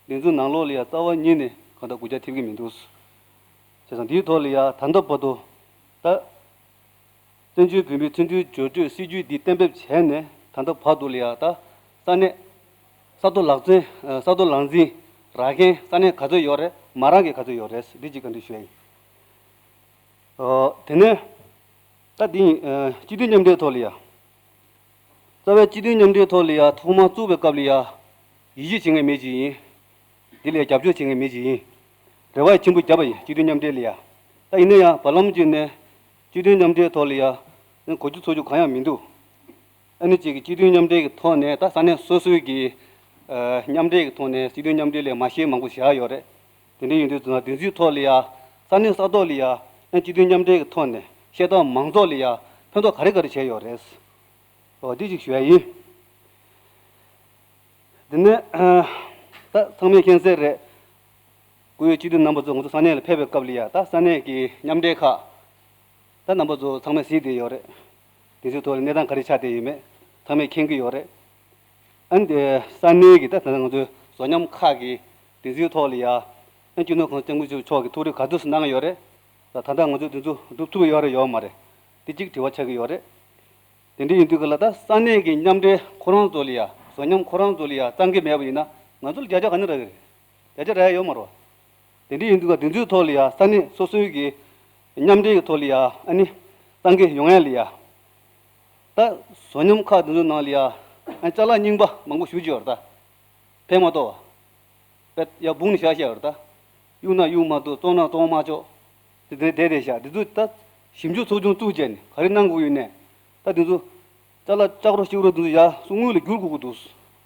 འདི་ཚོའི་ནང་ལོགས་ལ་ཡ་རྩ་བ་ཉིད་ནས་གང་ལྟར་སྒུག་རྒྱག་ཐེབས་ཀྱི་མི་འདུག་བྱས་ཙང་འདིའི་ཐོག་ལ་ཡ་ད་ལྟ་བར་དུ་ད་བཙན་བྱོལ་བོད་མིའི་མཐུན་སྒྲིལ་འགྱུར་འགྲོས་སྲིད་ཇུས་འདི་གཏན་འབེབས་བྱས་ནས་ད་ལྟ་བར་དུ་ལ་ཡ་ད་ས་གནས་ས་མཐོ་ལག་འཛིན་ས་མཐོ་ལག་འཛིན་རག་མཁན་ས་གནས་ག་ཚོད་ཡོད་རེད། མ་རག་མཁན་ག་ཚོད་ཡོད་རེད། འདི་གཅིག་བཀའ་འདྲི་ཞུ་ཡ་ཡིན། ཨོ། དེ་ནས་ད་འདི་ཡིན། ཨ། སྤྱི་མཐུན་མཉམ་འབྲེལ་ཐོག་ལ་ཡ། རྩ་བའི་སྤྱི་མཐུན་མཉམ་འབྲེལ་ཐོག་ལ་ཡ་ཐོག་མར་བཙུགས་པའི་སྐབས་ལ་ཡ། ཡིད་ཆེས་བྱེད་མཁན་མི་ཞིག་ཡིན། འདི་ལ་ཡ་རྒྱབ་སྐྱོར་བྱེད་མཁན་མི་ཞིག་ཡིན། རེ་བ་ཆེན་པོ་བརྒྱབ་པ་ཡིན། སྤྱི་མཐུན་མཉམ་འབྲེལ་ལ་ཡ། ད་ཡིན་ན་ཡང་བར་ལམ་ཅིག་ནས་སྤྱི་མཐུན་མཉམ་འབྲེལ་ཐོག་ལ་ཡ། གོ་རྒྱུ་ཚོར་རྒྱུ་གང་ཡང་མི་འདུག་ཨ་ནི་གཅིག་གིས་སྤྱི་མཐུན་མཉམ་འབྲེལ་གྱི་ཐོག་ནས་ད་ས་གནས་སོ་སོའི་གི་ཨ་མཉམ་འབྲེལ་གྱི་ཐོག་ནས་སྤྱི་མཐུན་མཉམ་འབྲེལ་ལ་མ་ཤེས་མང་པོ་བཞག་ཡོད་རེད། དེ་འདྲ་ཡིན་དུས་ཙང་དེ་ཚོའི་ཐོག་ལ་ཡ། ས་གནས་ས་ཐོག་ལ་ཡ། ཨ་སྤྱི་མཐུན་མཉམ་འབྲེལ་གྱི་ཐོག་ནས་བཤད་སྟངས་མང་ཚོགས་ལ་ཡ་ཕན་ཐོགས་ག་རེ་ག་རེ་བྱས་ཡོད་རེད། ཨོ། འདི་ཅིག་ཞུ་ཡ་ཡིན། དེ་ནས་ཨ་ད་ཚང་མས་མཁྱེན་གསལ་རེད། སྐུ་ཡོད་སྤྱི་འཐུས་རྣམ་པ་ཚོ་ང་ཚོ་ས་གནས་ལ་ཕེབས་པའི་སྐབས་ལ་ཡ་ད་ས་གནས་ཀྱི་མཉམ་འབྲེལ་ཁག་ད་རྣམ་པ་ཚོ་ཚང་མས་གཟིགས་བསྡད་ཡོད་རེད། དེ་ཚོའི་ཐོག་ལ་གནས་སྟངས་ག་རེ་ཆགས་བསྡད་ཡོད་མེད་ཚང་མས་མཁྱེན་གྱི་ཡོད་རེད། ཨ་ནི་དེ་ས་གནས་ཀྱི་ད་ད་ལྟ་ང་ཚོའི་བཟོ་ཉམས་ཁག་གི་དེ་ཚོའི་ཐོག་ལ་ཡ་ཨ་སྤྱི་ནོར་གོང་ས་སྐྱབས་མགོན་ཆེན་པོ་མཆོག་གིས་ཐུགས་རེ་ག་ཚོད་གནང་ཡོད་རེད། ད་ད་ལྟ་ང་ཚོས་དེ་ཚོ་སྒྲུབ་ཐུབ་ཡོད་རེད་ཡོད་མ་རེད། དེ་གཅིག་དྲི་བ་ཆགས་ཀྱི་ཡོད་རེད། དེ་འདྲ་ཡིན་དུས་ག་ལ་ད་ས་གནས་ཀྱི་མཉམ་འབྲེལ་ཁོ་རང་ཚོ་ལ་ཡ་བཟོ་ཉམས་ཁོ་རང་ཚོ་ལ་ཡ་གཙང་གི་མེད་པ་ཡིན་ན་ང་ཚོ་ལ་བརྒྱ་ཆ་ག་ནས་རག་གི་རེད། བརྒྱ་ཆ་རག་ཡ་ཡོད་མ་རེད་བ། དེ་འདྲ་ཡིན་དུས་ག་དེ་ཚོའི་ཐོག་ལ་ཡ་ས་གནས་སོ་སོའི་གི་མཉམ་འབྲེལ་གྱི་ཐོག་ལ་ཡ་ཨ་ནི་གཙང་གི་ཡོང་ཡ་ལ་ཡ། ད་བཟོ་ཉམས་ཁག་དེ་ཚོའི་ནང་ལ་ཡ་ཨ་ཅ་ལག་རྙིང་པ་མང་པོ་ཞེ་པོ་ཅིག་ཡོད་རེད་ད། ཕན་མ་གཏོགས་པ། དཔེ་ཡ་སྦུག་ནས་བཞག་བཞག་རེད་ད། གཡུག་ན་གཡུག་མ་ཐུབ། བཙོང་ན་བཙོང་མ་ཆོག་དེ་དེ་བསྡད་བསྡད་བཞག་དེ་ཚོ་ད་ཞིབ་འཇུག་ཚོགས་ཆུང་བཙུགས་བྱས་ནས་ག་རེ་གནང་དགོས་ཡོད་ནས། ད་དེ་ཚོ་ཅ་ལག་ལྕགས་རོ་ཤིག་རོ་དེ་ཚོ་ཡ་སུ་དངུལ་ལ་བསྒྱུར་དགོས་ཀྱི་འདུག་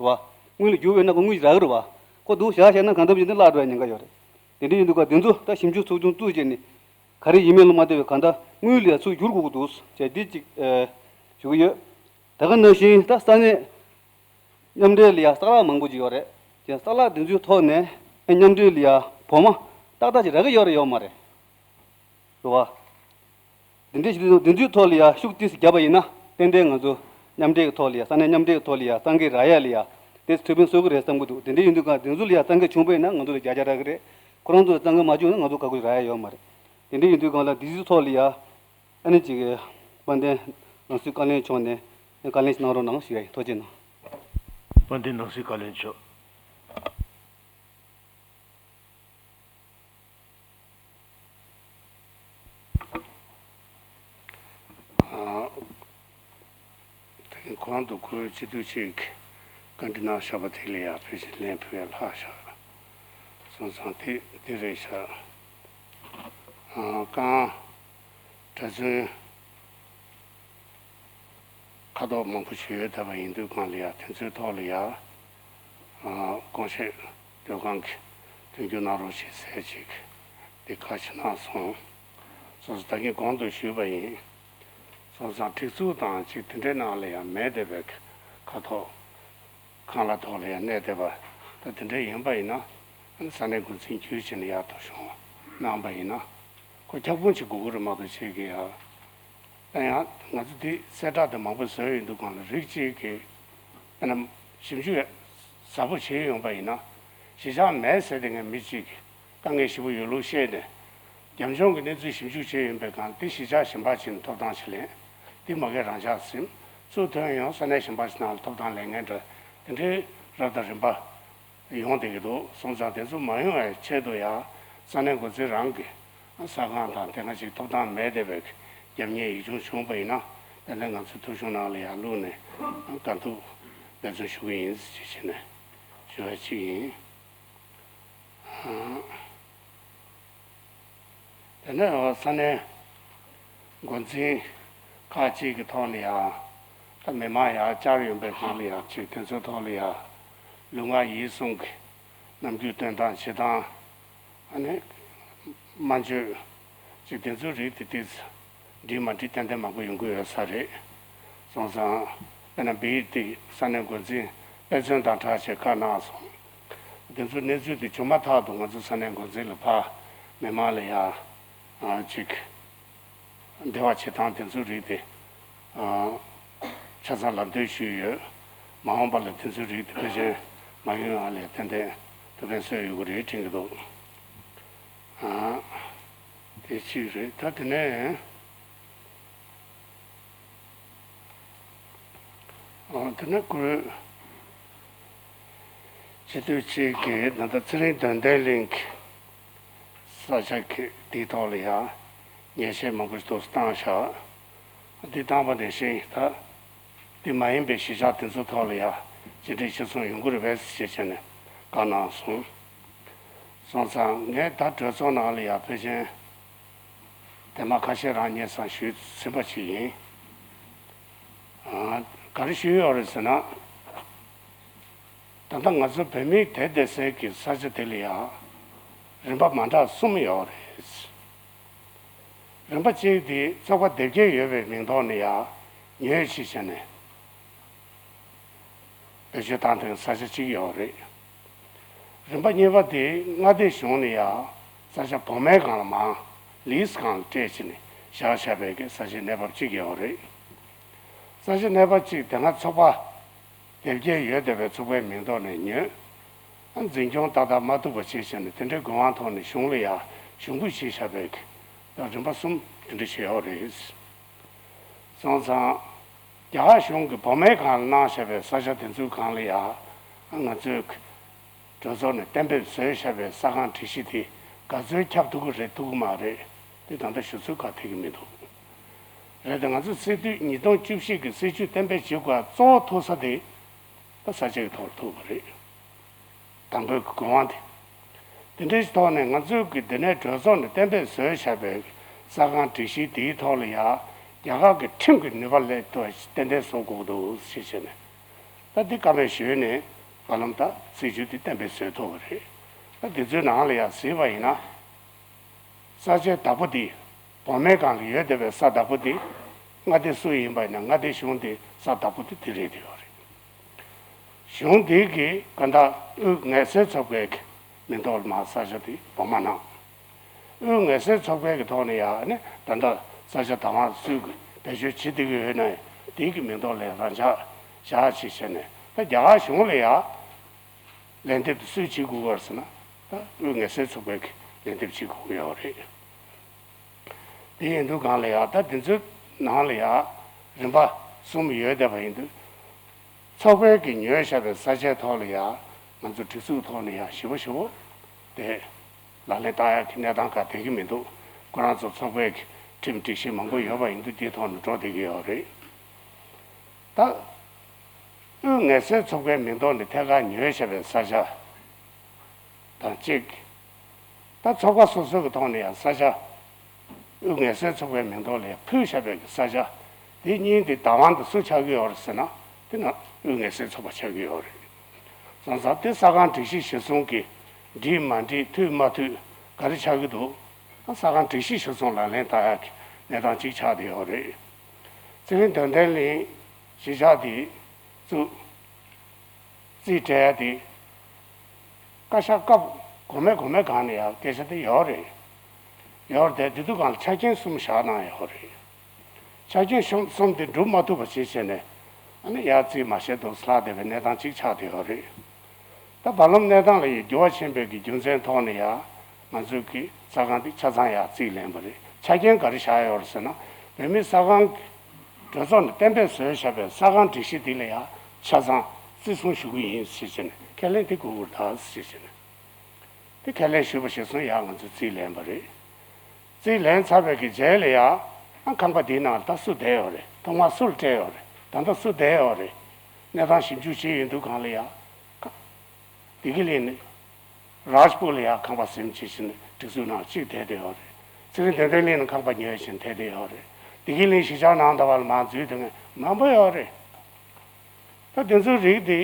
རེད་བ། དངུལ་ལ་བསྒྱུར་བས་ན་ཁོ་དངུལ་ཞིག་རག་གི་རེད་བ། ཁོ་འདུག་བཞག་བཞག་ན་གང་ལྟར་ཡིན་ན་བརླག་འགྲོ་ཡ་ཉེན་ཁ་ཡོད་རེད། དེ་འདྲ་ཡིན་དུས་ག་དེ་ཚོ་ད་ཞིབ་འཇུག་ཚོགས་ཆུང་བཙུགས་བྱས་ནས་ག་རེ་ཡིན་མིན་ལ་མ་བལྟས་པའི་གང་ལྟར་དངུལ་ལ་ཡ་ཚུར་བསྒྱུར་དགོས་ཀྱི་འདུག་ཅེས་འདི་གཅིག་ཨ་ཞུ་གི་ཡོད། དེ་ག་ནང་བཞིན་ད་ས་གནས་མཉམ་འབྲེལ་ལ་ཡ་ས་ལག་མང་པོ་ཅིག་ཡོད་རེད། ཀྱང་ས་ལག་དེ་ཚོའི་ཐོག་ནས་མཉམ་འབྲེལ་ལ་ཡ་བོགས་མ་ཏག་ཏག་ཅིག་རག་གི་ཡོད་རེད་ཡོད་མ་རེད། རེད་བ། དེ་འདྲའི་ཞིག་དེ་ཚོའི་ཐོག་ལ་ཡ་ཤུགས་ཏོག་ཙམ་བརྒྱབ་པ་ཡིན་ན་ཏན་ཏན་ང་ཚོ་མཉམ་འབྲེལ་གྱི་ཐོག་ལ་ཡ་ས་གནས་མཉམ་འབྲེལ་གྱི་ཐོག་ལ་ཡ་གཙང་སྦྲ་རག་ཡ་ལ་ཡ་ཏོག་ཙམ་ཐུགས་ཕན་གསོས་ཀྱི་རེད་བསམ་གྱི་འདུག་དེ་འདྲ་ཡིན་དུས་ག་དེ་ཚོ་ལ་ཡ་གཙང་སྦྲ་བྱུང་པ་ཡིན་ན་ང་ཚོ་ལ་བརྒྱ་ཆ་རག་གི་རེད། ཁོ་རང་ཚོ་ལ་གཙང་སྦྲ་མ་བྱུང་ན་ང་ཚོ་ག་གུ་རག་ཡ་ཡོད་མ་རེད། དེ་འདྲ་ཡིན་དུས་གང་ལ་དེ་ཚོའི་ཐོག་ལ་ཡ་ཨ་ནི་ཅིག་དཔལ་ལྡན་ནང་སྲིད་བཀའ་བློན་མཆོག་ནས་བཀའ་ལན་ཞིག་གནང་རོགས་གནང་ཞུ་ཡ་ཡིན། ཐུགས་རྗེ་གནང་། དཔལ་ལྡན་ནང་སྲིད་བཀའ་བློན་མཆོག་ཨ། ད་གིན་གོང་དུ་ཁོའི་སྤྱི་འཐུས་གཅིག་བཀའ་འདྲི་གནང་བཞག་པ་དེ་ལ་ཡང་ཕལ་ཆེར་ལན་ཕུལ་ཡ་ལྷག་བཞག་སོང་ཙང་དེ་དེ་རེད་ཤག་ཨ། རྐང་གྲྭ་བཙུན་ཁ་དོག་མང་པོ་ཞིག་ཡོད་བསྡད་པ་ཡིན་དུས་གང་ལ་ཡ་དེ་ཚོའི་ཐོག་ལ་ཡ། ཨ། གོང་བཤད་སྡོད་ཁང་གི་མཐུན་འགྱུར་གནང་རོགས་ཞེས་ཟེར་ཅིག་འདི་བཀའ་ཞིག་གནང་སོང་། སོ་སོ་ད་གིན་གོང་དུ་ཞུས་པ་ཡིན། སོང་ཙང་སྒྲིག་འཛུགས་དང་ཅིག་དེ་འདྲའི་ནང་ལ་ཡང་མེད་བསྡད་པའི་ཁ་ཐོག་ཁང་གླ་ཐོག་ལ་ཡང་གནས་བསྡད་པ་ད་དེ་འདྲ་ཡིན་པ་ཡིན་ན་ས་གནས་འགོ་འཛིན་བརྒྱུད་བྱས་ནས་ཡར་ཐོ་གཞུང་གནང་པ་ཡིན་ན་ཁོ་འཁྱག་པོ་ཅིག་དགོས་ཀྱི་རེད་མ་གཏོགས་བྱེད་ཀྱི་ཡ། ད་ཡང་ང་ཚོ་འདི་གསལ་བསྒྲགས་དེ་མང་པོ་བཟོས་ཡོད་འདུག་གང་ལ་རིགས་གཅིག་གིས་དཔེར་ན་ཞིབ་འཇུག་ཟབ་པོ་བྱས་ཡོང་པ་ཡིན་ན་གཞིས་ཆགས་མེད་ཟེར་དེ་ངས་མི་གཅིག་གིས་དཀའ་ངལ་ཞེ་པོ་ཡོད་ལུགས་བཤད་ནས་རྒྱབ་ལྗོངས་ཀྱི་གནས་ཚུལ་ཞིབ་འཇུག་བྱས་ཡོང་པའི་སྒང་འདི་གཞིས་ཆགས་གཞན་པ་ཅིག་ནས་ཐོབ་ཐང་ཞིག་ལེན། འདི་མ་གི་རང་འཇགས་ཟིན་ཚུར་ཐོན་ཡོང་ས་གནས་གཞན་པ་ཞིག་ནང་ལ་ཐོབ་ཐང་ལེན་མཁན་འདྲ་དེ་འདྲའི་རབ་དང་རིམ་པ་ཡོང་བསྡད་ཀྱི་འདུག་སོང་ཙང་དེ་ཚོ་མ་ཡོང་བའི་ཆེད་དུ་ཡང་ས་གནས་འགོ་འཛིན་རང་གི་ས་ཁང་དང་དེ་སྔ་ཅིག་ཐོབ་ཐང་མེད་བསྡད་པའི་རྒྱབ་གཉེར་ཡིག་ཆུང་བྱུང་པ་ཡིན་ན་ཏན་ཏན་ང་ཚོའི་ཐོ་གཞུང་ནང་ལ་ཡར་བླུགས་ནས་གང་ཐུབ་འབད་བརྩོན་ཞུ་གི་ཡིན་ཞེས་བྱས་ནས་ཞུ་བ་གཅིག་ཡིན། དེ་ནས་ས་གནས་འགོ་འཛིན་ཁག་ཅིག་གི་ཐོག་ནས་ཡང་ད་མི་མང་ཡར་བཅར་ཡོང་པའི་སྒང་ལ་ཡང་ཅིག་དེ་ཚོའི་ཐོག་ལ་ཡང་ལུས་ངག་ཡིད་གསུམ་གྱི་རྣམ་འགྱུར་སྟོན་སྟངས་བྱེད་སྟངས་ཨ་ནི་སྨྲ་བརྗོད་ཅིག་དེ་ཚོའི་རིགས་དེ་ཏོག་ཙམ་འགྲིག་མ་འགྲིག་ཏན་ཏན་མང་པོ་ཡོང་གི་ཡོད་ས་རེད། སོང་ཙང་དཔེར་ན་བི་ཨེ་ཊི་ས་གནས་འགོ་འཛིན་དཔེ་མཚོན་དང་སྦྲགས་བྱས་བཀའ་གནང་སོང་། དེ་ཚོའི་གནས་ཚུལ་དེ་བྱུང་མ་ཐག་ཏུ་ང་ཚོ་ས་གནས་འགོ་འཛིན་ལ་ཕར་མི་མང་ལ་ཡ་ཅིག་འབྲེལ་བ་བྱེད་སྟངས་དེ་ཚོའི་རིགས་དེ་ཆ་ཚང་ལམ་སྟོན་ཞུས་ཡོད། མ་འོངས་པ་ལ་དེ་ཚོའི་རིགས་དེ་ཕལ་ཆེར་མ་ཡོང་ཡ་ལ་ཏན་ཏན་ཐུགས་ཕན་གསོས་ཡོད་ཀྱི་རེད་དྲན་གྱི་འདུག་དེ་གཅིག་རེད། ད་དེ་ནས། ཨ། དེ་ནས་ཁོས་སྤྱི་འཐུས་གཅིག་གིས་ད་ལྟ་ཚེ་རིང་དོན་ལྡན་གླིང་གི་ས་ཆ་གི་དེའི་ཐོག་ལ་ཡང་ཉེས་ཆད་མང་པོ་ཞིག་ཏོག་ཙམ་བཏང་བཞག་འདི་བཏང་པ་ནང་བཞིན་ད་འདི་མ་ཡིན་པའི་གཞིས་ཆགས་དེ་ཚོའི་ཐོག་ལ་ཡང་ཇི་འདྲའི་ཤི་གསོན་ཡོང་གི་རེད་པས་ཞེས་བྱས་ནས་བཀའ་གནང་སོང་། སོང་ཙང་ངས་ད་གྲོས་ཚོགས་ནང་ལ་ཡང་ཕལ་ཆེར་དེ་མ་ཁ་ཤས་རང་ཉེ་སང་ཞུས་ཟིན་པ་ཞིག་ཡིན། ཨ། ག་རེ་ཞུས་ཡོད་རེད་ཟེར་ན། ད་ལྟ་ང་ཚོ་བོད་མི་དེ་བསྡད་སའི་གི་ས་ཆ་དེ་ལ་ཡང་རིམ་པ་མ་འདྲ་གསུམ་ཡོད་རེད། རིམ་པ་གཅིག་དེ་ཚོགས་པ་སྡེ་བརྒྱད་ཡོད་པའི་མིང་ཐོག་ནས་ཡང་ཉོས་ཞེས་བྱས་ནས་བེད་སྤྱོད་བཏང་ཐེངས་ས་ཆ་གཅིག་ཡོད་རེད། རིམ་པ་གཉིས་པ་དེ་མངའ་སྡེ་གཞུང་ནས་ཡང་ས་ཆ་བོགས་མའི་སྒང་ལ་མང་ལིས་སྒང་ལ་སྤྲད་བྱས་ནས་བཞག་བཞག་པའི་གི་ས་ཆའི་གནས་བབ་གཅིག་ཡོད་རེད། ས་ཆ་གནས་བབ་གཅིག་དེ་སྔ་ཚོགས་པ་སྡེ་བརྒྱད་ཡོད་བསྡད་པའི་ཚོགས་པའི་མིང་ཐོག་ནས་ཉོས། ཨ། འཛིན་སྐྱོང་ཏག་ཏག་མ་ཐུབ་པ་བྱས་བྱས་ནས་དེ་འདྲའི་དགོས་དབང་ཐོག་ནས་གཞུང་ལ་ཡང་ཞུ་འབོད་བྱས་བཞག་པའི་གི་ད་རིམ་པ་གསུམ་དེ་འདྲ་བྱས་ཡོད་རེད། སོང་ཙང་། རྒྱ་གར་གཞུང་གིས་བོགས་མའི་སྒང་ལ་གནང་བཞག་པའི་ས་ཆ་དེ་ཚོའི་སྒང་ལ་ཡང་ང་ཚོའི་གྲོས་ཚོགས་ནས་གཏན་འབེབས་བཟོས་བཞག་པའི་ས་ཁང་སྒྲིག་གཞི་དེ་ག་ཚོད་ཁྱབ་ཐུབ་ཀྱི་རེད་ཐུབ་ཀྱི་མ་རེད་དེ་ད་ལྟ་ཞུ་ཚོད་ཁ་ཐེག་གི་མི་འདུག་རེད་དེ་ང་ཚོ་སྲིད་དུས་ཉིས་སྟོང་བཅུ་བཞི་གི་སྲིད་ཇུས་གཏན་འབེབས་བྱེད་དགོས་གཙོ་བོ་ཐུག་ས་དེ་ད་ས་ཆ་གི་ཐོག་ལ་ཐུག་པ་རེད། དང་པོའི་དགོས་དབང་དེ། དེ་འདྲའི་ཐོག་ནས་ང་ཚོའི་གི་འདི་ནས་གྲོས་ཚོགས་ནས་གཏན་འབེབས་བཟོས་བཞག་པའི་ས་ཁང་སྒྲིག་གཞི་དེའི་ཐོག་ལ་ཡང་རྒྱ་གར་གྱི་ཁྲིམས་ཀྱི་ནུས་པ་ལས་ཏོག་ཏན་ཏན་བཟོ་དགོས་ཀྱི་འདུག་ཞེས་བྱས་ནས། ད་འདི་བཀའ་མོལ་ཞུས་ནས་བར་ལམ་ད་སྲིད་ཇུས་དེ་གཏན་འབེབས་བཟོས་ཐུབ་པ་རེད། ད་འདི་ཚོའི་ནང་ལ་ཡང་གཟིགས་པ་ཡིན་ན། ས་ཆའི་བདག་པོ་དེ་བོགས་མའི་སྒང་ལ་ཡོད་བསྡད་པའི་ས་བདག་པོ་དེ་མངའ་སྡེ་སུ་ཡིན་པ་ཡིན་ན་མངའ་སྡེ་གཞུང་དེ་ས་བདག་པོ་དེ་དེ་རེད་དེ་ཡོད་རེད། གཞུང་འདི་གི་ག་ད་དབུས་ངལ་སེལ་ཚོགས་པའི་གི་མིང་ཐོག་ལ་མར་ས་ཆ་དེ་བོགས་མ་གནང་། དབུས་ངལ་སེལ་ཚོགས་པའི་གི་ཐོག་ནས་ཡང་ནི་ད་ལྟ་ས་ཆ་བདག་དབང་སུས་གི་བེད་སྤྱོད་བྱེད་བསྡད་ཀྱི་ཡོད་ན་དེའི་གི་མིང་ཐོག་ལ་རང་འཇགས་བཞག་ཅེས་བྱས་ནས་ད་རྒྱ་གར་གཞུང་ལ་ཡང་ལན་འདེབས་དེ་སུས་བྱེད་དགོས་ཀྱི་ཡོད་ཟེར་ན་ད་དབུས་ངལ་སེལ་ཚོགས་པའི་གི་ལན་འདེབས་བྱེད་དགོས་ཀྱི་ཡོད་རེད། དེ་ཡིན་དུས་སྒང་ལ་ཡང་ད་དེ་ཚོའི་ནང་ལ་ཡང་རིམ་པ་གསུམ་ཡོད་བསྡད་པ་ཡིན་དུས། ཚོགས་པའི་གི་ཉོས་བཞག་པའི་ས་ཆའི་ཐོག་ལ་ཡང་ང་ཚོ་སྒྲིག་འཛུགས་ཐོག་ནས་ཡང་ཞིབ་པོ་ཞིབ་པོ་དེ་ལག་ལེན་བསྟར་ཡག་གི་གནས་སྟངས་ག་བསྡད་ཀྱི་མི་འདུག་ཁོ་རང་ཚོ་ཚོགས་པའི་གི་ཁྲིམས་སྒྲིག་གཞི་མང་པོ་ཡོད་པ་ཡིན་དུས་དེའི་ཐོག་ནས་འགྲོ་བསྡད་ཀྱི་ཡོད་རེད། ད་དབུས་ངལ་སེལ་ཚོགས་པའི་མིང་ཐོག་ནས་ཐད་ཀར་ཉོས་བཞག་པའི་ས་ཆ་དང་གཅིག་ད་ཚོགས་པ་སོ་སོའི་གི་ཐོག་ནས་ཡང་ས་ཆ་དབུས་ངལ་སེལ་ཚོགས་པའི་མིང་ཐོག་ལ་ཡང་ཕུལ་བཞག་པའི་གི་ས་ཆ་དེ་གཉིས་དེ་བདག་དབང་དུ་སུ་ཆགས་ཀྱི་ཡོད་རེད་ཟེར་ན་དེ་ན་དབུས་ངལ་སེལ་ཚོགས་པ་ཆགས་ཀྱི་ཡོད་རེད། སོང་ཙང་དེ་ས་ཁང་སྒྲིག་གཞི་གཞིར་བཟུང་གི་འགྲིག་མ་འགྲིག་འཐུས་མ་འཐུས་ག་རེ་ཆགས་ཀྱི་འདུག་ས་ཁང་སྒྲིག་གཞི་གཞིར་བཟུང་ལག་ལེན་བསྟར་ཡག་གི་གནས་སྟངས་གཅིག་ཆགས་བསྡད་ཡོད་རེད། ཚེ་རིང་དོན་ལྡན་གླིང་གཞིས་ཆགས་དེ་བཙུགས། རྩིས་སྤྲད་ཡ་དེ། བཀའ་ཤག་སྐབས་གོང་མའི་གོང་མའི་སྒང་ནས་ཡང་སྐད་ཆ་དེ་ཡོད་རེད། ཡོད་རེད་དེ་དེ་དུས་སྒང་ལ་ཆ་རྐྱེན་གསུམ་བཞག་གནང་ཡོད་རེད། ཆ་རྐྱེན་གསུམ་གསུམ་དེ་འགྲུབ་མ་ཐུབ་པ་ཞིག་བྱས་ནས་ཨ་ནི་ཡར་རྩིས་མ་བྱས་འདུག་ལྷག་བསྡད་པའི་གནས་སྟངས་གཅིག་ཆགས་བསྡད་ཡོད་རེད། ད་བར་ལམ་གནས་སྟངས་ལ་ཡང་འགྱུར་བ་ཕྱིན་པའི་གི་རྒྱུ་མཚན་ཐོག་ནས་ཡང་ང་ཚོའི་གི་ས་ཁང་དེ་ཆ་ཚང་ཡང་རྩིས་ལེན་པ་རེད། ཆ་རྐྱེན་ག་རེ་བཞག་ཡོད་རེད་ཟེར་ན་བོད་མིའི་ས་ཁང་གི་གྲོས་ཚོགས་ནས་གཏན་འབེབས་བཟོས་བཞག་པའི་ས་ཁང་སྒྲིག་གཞི་འདི་ལ་ཡང་ཆ་ཚང་བརྩི་སྲུང་ཞུ་གི་ཡིན་ཞེས་བྱས་ནས་ཁས་ལེན་དེ་དགོས་ཀྱི་རེད་ད་ཞེས་བྱས་ནས་དེ་ཁས་ལེན་ཞུས་པ་གཞིར་བཟུང་ཡང་ང་ཚོས་རྩིས་ལེན་པ་རེད། རྩིས་ལེན་ཚར་བའི་གི་རྗེས་ལ་ཡང་ཨ་ཁང་པ་འདིའི་ནང་ལ་ད་སུ་བསྡད་ཡོད་རེད། ཐོག་མར་སུ་ལ་སྤྲད་ཡོད་རེད། ད་ལྟ་སུ་བསྡད་ཡོད་རེད། གནས་སྟངས་ཞིབ་འཇུག་བྱེད་ཡོང་དུས་སྒང་ལ་ཡང་ཁ་བདེ་སྐྱིད་གླིང་ནས་རཱཇ་པུར་ལ་ཡང་ཁང་པ་ཟིན་བྱེད་བཞིན་སྒྲིག་འཛུགས་ནང་གཅིག་བསྡད་བསྡད་ཡོད་རེད། ཚེ་རིང་དོན་ལྡན་གླིང་ནས་ཁང་པ་ཉོས་བཞིན་བསྡད་བསྡད་ཡོད་རེད། བདེ་སྐྱིད་གླིང་གཞིས་ཆགས་ནང་ད་བར་ལ་མར་འཛུལ་བསྡད་མཁན་མང་པོ་ཡོད་རེད། ད་དེ་ཚོའི་རིགས་དེ་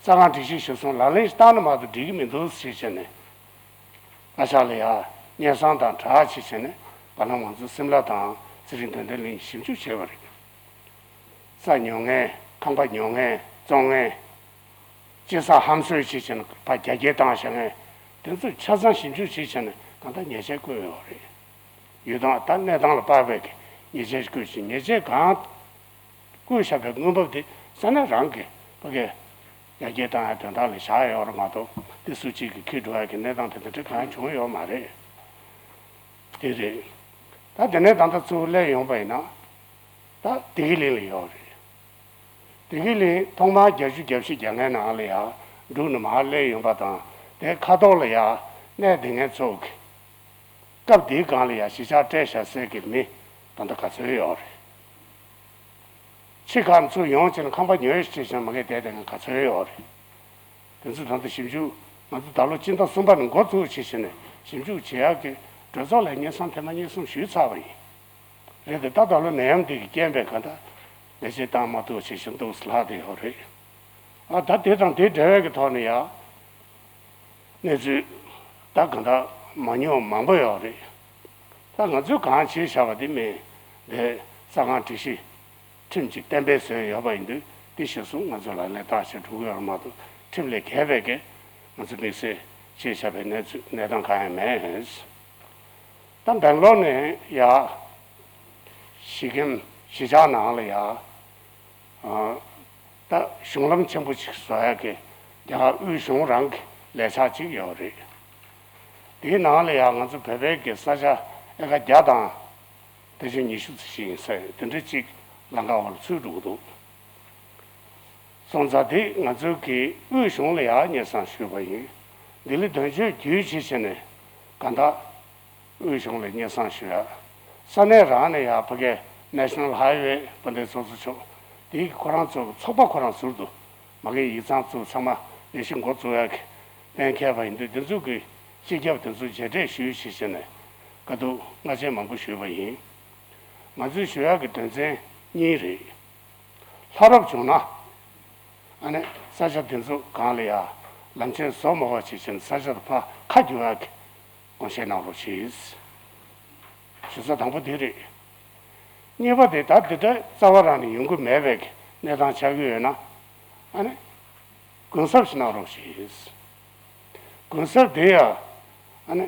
ས་ཁང་སྒྲིག་གཞི་གཞིར་བཟུང་ལག་ལེན་ཞིག་བསྟར་ན་མ་གཏོགས་འགྲིག་གི་མི་འདུག་ཞེས་བྱས་ནས་བཀའ་ཤག་ལ་ཡང་སྙན་སེང་དང་སྦྲགས་ཞེས་བྱས་ནས་བར་ལམ་ང་ཚོ་སིམ་ལ་དང་ཚེ་རིང་དོན་ལྡན་གླིང་ཞིབ་འཇུག་བྱས་པ་རེད། ས་ཉོ་མཁན་ཁང་པ་ཉོ་མཁན་བཙོང་མཁན་ སྐྱེ་ས་ཧམ་གསོད་བྱས་བྱས་ནས་ཕར་རྒྱ་སྐྱེད་བཏང་བཞག་མཁན་དེ་ཚོ་ཆ་ཚང་ཞིབ་འཇུག་བྱས་བྱས་ནས་གང་ལྟར་ཉེས་ཆད་བཀོད་ཡོད་རེད། ཡུལ་དང་ད་གནས་སྟངས་ལ་དཔག་པའི་ཉེས་ཆད་བཀོད་ཅིང་ཉེས་ཆད་གང་བཀོད་བཞག་པའི་དངུལ་འབབ་དེ་ས་གནས་རང་གི་ཕ་གིར་ཡར་རྒྱས་བཏང་ཡ་དོན་དག་ལ་བཞག་ཡོད་རེད་མ་གཏོགས་དེ་སུ་གཅིག་གིས་འཁྱེར་འགྲོ་ཡ་གི་གནས་སྟངས་དེ་འདྲ་གང་བྱུང་ཡོད་མ་རེད། དེ་རེད། ད་དེ་ནས་ད་ལྟ་ཚུར་སླེབས་ཡོང་པ་ཡིན་ན། ད་བདེ་སྐྱིད་གླིང་ལ་ཡོད་རེད། བདེ་སྐྱིད་གླིང་ཐོག་མར་བརྒྱད་ཅུ་གྱ་བཞི་གྱ་ལྔའི་ནང་ལ་ཡ་འབྲུག་ནས་མར་སླེབས་ཡོང་པ་དང་དེའི་ཁ་ཐོག་ལ་ཡ་གནས་དེ་སྔའི་ཚོ་གི་སྐབས་དེའི་སྒང་ལ་ཡ་གཞིས་ཆགས་སྤྲད་བཞག་སའི་གི་མི་ད་ལྟ་ག་ཚོད་ཡོད་རེད། ཕྱི་ཁམས་ཚུར་ཡོང་བྱས་ནས་ཁང་པ་ཉོས་བྱས་བྱས་ནས་མ་གི་བསྡད་དེ་ག་ཚོད་ཡོད་རེད། དེ་ཚོ་ད་ལྟ་ཞིབ་འཇུག་ང་ཚོ་ད་ལོ་སྤྱི་ཟླ་གསུམ་པ་ནས་འགོ་བཙུགས་བྱས་བྱས་ནས་ཞིབ་འཇུག་བྱེད་ཡག་གི་གྲོས་ཚོགས་ལ་སྙན་སེང་ཐེངས་མ་གཉིས་གསུམ་ཞུས་ཚར་བ་ཡིན། རེད་དེ་ད་ད་ལོ་ནད་ཡམས་འདི་གི་རྐྱེན་པས་ག་འདྲ་ལས་བྱེད་བཏང་མ་ཐུབ་བྱས་བྱས་འདུག་ལྷག་བསྡད་ཡོད་རེད། ཨ་ད་དེ་དང་དེ་འབྲེལ་བའི་གི་ཐོག་ནས་ཡ་གནས་ཚུལ་ད་ག་འདྲ་མ་ཉོ་མང་པོ་ཡོད་རེད། ད་ང་ཚོས་གང་བྱས་བཞག་པ་དེ་མིན་དེ་ས་ཁང་སྒྲིག་གཞི་ཁྲིམས་ཅིག་གཏན་འབེབས་བཟོས་ཡོད་པ་ཡིན་དུས་དེ་གཞིར་བཟུང་ང་ཚོ་ལ་ལས་ཐག་བཅད་འགྲོ་གི་ཡོད་རེད་མ་གཏོགས་ཁྲིམས་ལས་འགལ་བའི་གི་ང་ཚོ་དམིགས་བསལ་བྱས་བཞག་པའི་གནས་ཚུལ་གནས་སྟངས་གང་ཡང་མེད། ད་སྦེང་ལོར་ནས་ཡ་གཞིས་ཁྱིམ་གཞིས་ཆགས་ནང་ལ་ཡ་ད་གཞུང་ལམ་ཆེན་པོ་ཅིག་བཟོ་ཡ་གི་རྒྱ་གར་དབུས་གཞུང་རང་གི་ལས་འཆར་ཅིག་ཡོད་རེད། དེའི་ནང་ལ་ཡང་ང་ཚོ་བོད་པའི་གི་ས་ཆ་ཨེ་ཀར་བརྒྱ་དང་དེ་བཞིན་ཉི་ཤུ་ཙམ་ཞིག་ཡིན་ས་དེ་འདྲ་ཅིག་ལམ་ཁ་འོག་ལ་ཚུད་འགྲོ་གི་འདུག་སོང་ཙང་དེ་ང་ཚོའི་གི་དབུས་གཞུང་ལ་ཡང་སྙན་སེང་ཞུས་པ་ཡིན། ལྡི་ལི་དོན་གཅོད་བརྒྱུད་བྱས་བྱས་ནས་གང་ལྟར་དབུས་གཞུང་ལ་སྙན་སེང་ཞུ་ཡ། ས་གནས་རང་ནས་ཡ་ཕ་གའི་National Highway དཔལ་ལྡན་ཚོགས་གཙོ་མཆོག་དེའི་ཁོ་རང་ཚོ་ཚོགས་པ་ཁོ་རང་ཟུར་དུ་མ་གི་ཡིག་ཚང་ཚོ་ཚང་མ་ལས་གཞི་འགོ་བཙུགས་ཡ་གི་གཏན་འཁེལ་བ་ཡིན་དུས་དེ་ཚོ་གི་སྤྱི་ཁྱབ་དེ་ཚོ་མཇལ་འཕྲད་ཞུས་བྱས་བྱས་ནས་དཀའ་སྡུག་བསྔལ་ཆད་མང་པོ་ཞུས་པ་ཡིན། ང་ཚོས་ཞུ་ཡག་གི་དོན་ཚན་གཉིས་རེད། ལྷ་རབ་བྱུང་ན་ཨ་ནི་ས་ཆ་དེ་ཚོ་གང་ལ་ཡ་ལམ་ཆེན་བཟོ་མ་དགོས་བྱས་བྱས་ནས་ས་ཆ་དུ་ཕར་ཁ་རྒྱུག་ཡག་གི་དགོངས་བཞེས་གནང་རོགས་ཞེས། ཞུ་ས་དང་པོ་དེ་རེད། གཉིས་པ་དེ་ད་འདི་འདྲ་རྩ་བ་རང་ནས་ཡོང་གི་མེད་པའི་གནས་སྟངས་ཆགས་ཀྱི་ཡོད་ན་ཨ་ནི། གུན་གསབ་ཞིག་གནང་རོགས་ཞེས། གུན་གསབ་དེ་ཡང་ཨ་ནི་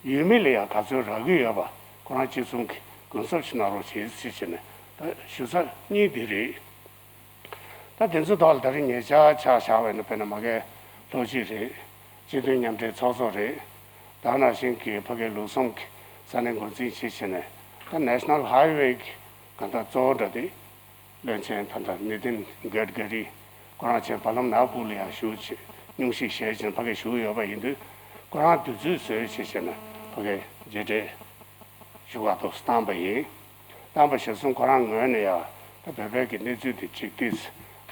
ཡུལ་མི་ལ་ཡང་ག་ཚོད་རག་གི་ཡོད་པ་ཁོ་རང་གཅིག་མཚུངས་ཀྱི་གུན་གསབ་ཞིག་གནང་རོགས་ཞེས་ཞེས་བྱས་ནས་ད་ཞུ་ས་གཉིས་དེ་རེད། ད་དེ་ཚོ་ཐོག་ལ་ད་རིང་ཉེ་ཆར་ཆ་བཞག་པ་ཡིན་ན་དཔེར་ན་མ་གིའི་ལྷོ་སྤྱི་རེད། སྤྱི་མཐུན་མཉམ་འབྲེལ་ཚོགས་གཙོ་རེད། ད་ནང་བཞིན་གྱི་ཕ་གིའི་ལུགས་བཟང་གི་ས་གནས་འགོ་འཛིན་བྱས་བྱས་ནས་ད་National Highway གི་གང་ལྟར་གཙོ་བོ་འདྲ་དེ། བློན་ཆེན་ད་ལྟ་ནི་ཏིན་གྷད་ཀ་རི་ཁོ་རང་ཆེན་བར་ལམ་ནག་པུ་ལ་ཡང་བཞུགས་བྱས་སྙུང་གཞི་བཞེས་བྱས་ཕ་གིར་བཞུགས་ཡོད་པ་ཡིན་དུས་ཁོ་རང་དུས་ཚོད་བཟོས་བྱས་བྱས་ནས་ཕ་གིར་མཇལ་འཕྲད་ཞུ་ག་ཐོག་བཏང་པ་ཡིན། བཏང་པ་གཞིར་བཟུང་ཁོ་རང་ངོས་ནས་ཡང་ད་བོད་པའི་གི་གནས་ཚུལ་དེ་གཅིག་ཏིས་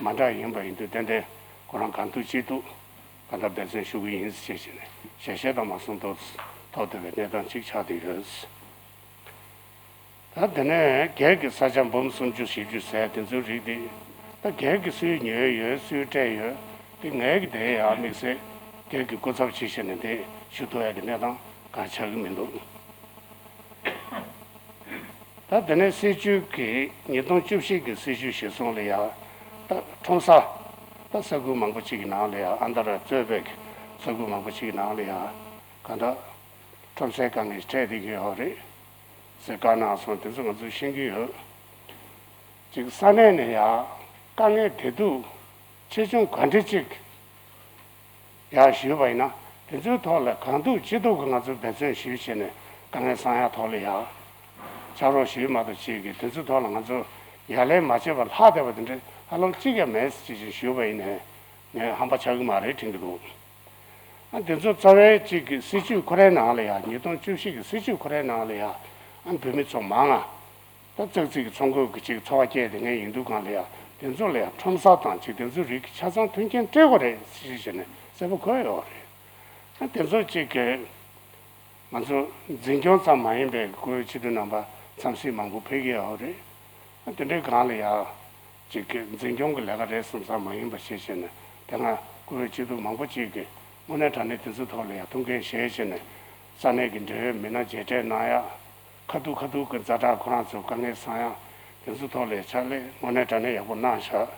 མ་འདྲ་ཡིན་པ་ཡིན་དུས་ཏན་ཏན་ཁོ་རང་གང་ཐུབ་ཅི་ཐུབ་གང་ལྟར་འབད་བརྩོན་ཞུ་གི་ཡིན་ཞེས་བྱས་ནས་ཞལ་བཞེས་དང་མ་གསུངས་ཐོག་ཐོག་བསྡད་པའི་གནས་སྟངས་གཅིག་ཆགས་བསྡད་ཡོད། ད་དེ་ནས་སྒེར་གྱི་ས་ཆ་འབུམ་སུམ་ཅུ་བཞི་བཅུ་ཟེར་དེ་ཚོའི་རིགས་དེ་ད་སྒེར་གྱི་སུས་ཉོས་ཡོད་སུས་སྤྲད་ཡོད་དེ་ངའི་གི་དེ་ཡང་དམིགས་བསལ་སྒེར་གྱི་སྐུ་ཚབ་བྱེད་བཞིན་ནས་དེ་ཞུ་ཐུབ་ཡ་གི་གནས་སྟངས་གང་ཆགས་ཀྱི་མི་འདུག་ད་དེ་ནས་སྲིད་བྱུས་ཀྱི་ཉིས་སྟོང་བཅུ་བཞི་གི་སྲིད་བྱུས་གཞིར་བཟུང་ལ་ཡང་ད་ཁྲོམ་ས་ད་ས་ཁུལ་མང་པོ་ཅིག་གི་ནང་ལ་ཡང་ཨ་མདའ་ར་གཙོས་པའི་ས་ཁུལ་མང་པོ་ཅིག་གི་ནང་ལ་ཡང་གང་ལྟར་ཁྲོམ་སའི་དཀའ་ངལ་འཕྲད་བསྡད་ཀྱི་ཡོད་རེད། ཟེར་བཀའ་གནང་སོང་དེ་ཚོ་ང་ཚོས་ཤེས་ཀྱི་ཡོད། ཅིག་ས་གནས་ནས་ཡང་དཀའ་ངལ་བདེ་སྡུག་ཆེ་ཆུང་ག་འདྲ་ཅིག་ཡང་ཞུས་པ་ཡིན་ན་དེ་ཚོའི་ཐོག་ལ་གང་ཐུབ་ཅི་ཐུབ་ཀྱིས་ང་ཚོས་འབད་བརྩོན་ཞུས་བྱས་ནས་དཀའ་ངལ་སེལ་ཡག་ཐོག་ལ་ཡང་ཕྱག་རོགས་ཞུས་མ་གཏོགས་ཅིག་གིས་དེ་ཚོའི་ཐོག་ལ་ང་ཚོ་ཡ་ལན་མ་བྱས་པར་ལྷག་བསྡད་པ་དེ་འདྲ་ཧ་ལམ་གཅིག་ཀྱང་མེད་ཅེས་ཞུས་པ་ཡིན་ནའི་ངས་ཧམ་པ་ཆགས་ཀྱི་མ་རེད་དྲན་གྱི་འདུག་ཨ་དེ་ཚོ་རྩ་བའི་གཅིག་གི་སྲིད་བྱུས་ཁོ་རའི་ནང་ལ་ཡང་ཉིས་སྟོང་བཅུ་བཞི་གི་སྲིད་བྱུས་ཁོ་རའི་ནང་ལ་ཡང་ཨ་བོད་མི་ཚོ་མང་ང་ད་ཙག་ཙིག་གི་ཚོང་འགུགས་ཀྱི་ཅིག་འཚོ་བ་སྐྱེལ་བསྡད་མཁན་ཡིན་དུས་གང་ལ་ཡང་དེ་ཚོ་ལ་ཡང་ཁྲོམ་ས་དང་ཅིག་དེ་ཚོའི་རིགས་ཀྱི་ཆ་ཚང་མཐུན་རྐྱེན་སྤྲད་དགོས་རེད་ཟེར་བྱས་ནས་གསལ་པོ་འཁོད་ཡོད་རེད། ཨ་དེ་ཚོ་གཅིག་གི་ང་ཚོ་འཛིན་སྐྱོང་ཙམ་མ་ཡིན་པའི་བཀུར་འོས་སྤྱི་འཐུས་རྣམ་པ་འཚམས་གཟིགས་མང་པོ་ཕེབས་ཀྱི་ཡོད་རེད། དེ་འདྲའི་སྒང་ལ་ཡང་ཅིག་གི་འཛིན་སྐྱོང་གི་ལས་ཀ་རེད་བསམ་ས་མ་ཡིན་པ་ཞིག་བྱས་ནས་དེ་སྔ་བཀུར་འོས་སྤྱི་འཐུས་མང་པོ་ཅིག་གིས་དངོས་གནས་དྲང་གནས་དེ་ཚོའི་ཐོག་ལ་ཡང་ཐུགས་འགན་བཞེས་བྱས་ནས་ས་གནས་ཀྱི་འབྲེལ་ཡོད་མི་སྣ་མཇལ་འཕྲད་གནང་ཡག་ཁ་ཐུག་ཁ་ཐུག་གི་ཛ་དྲག་ཁོ་རང་ཚོ་དཀའ་ངལ་སེལ་ཡག་དེ་ཚོའི་ཐོག་ལ་ཕྱག་ལས་དངོས་གནས་དྲང་གནས་ཡག་པོ་གནང་བཞག་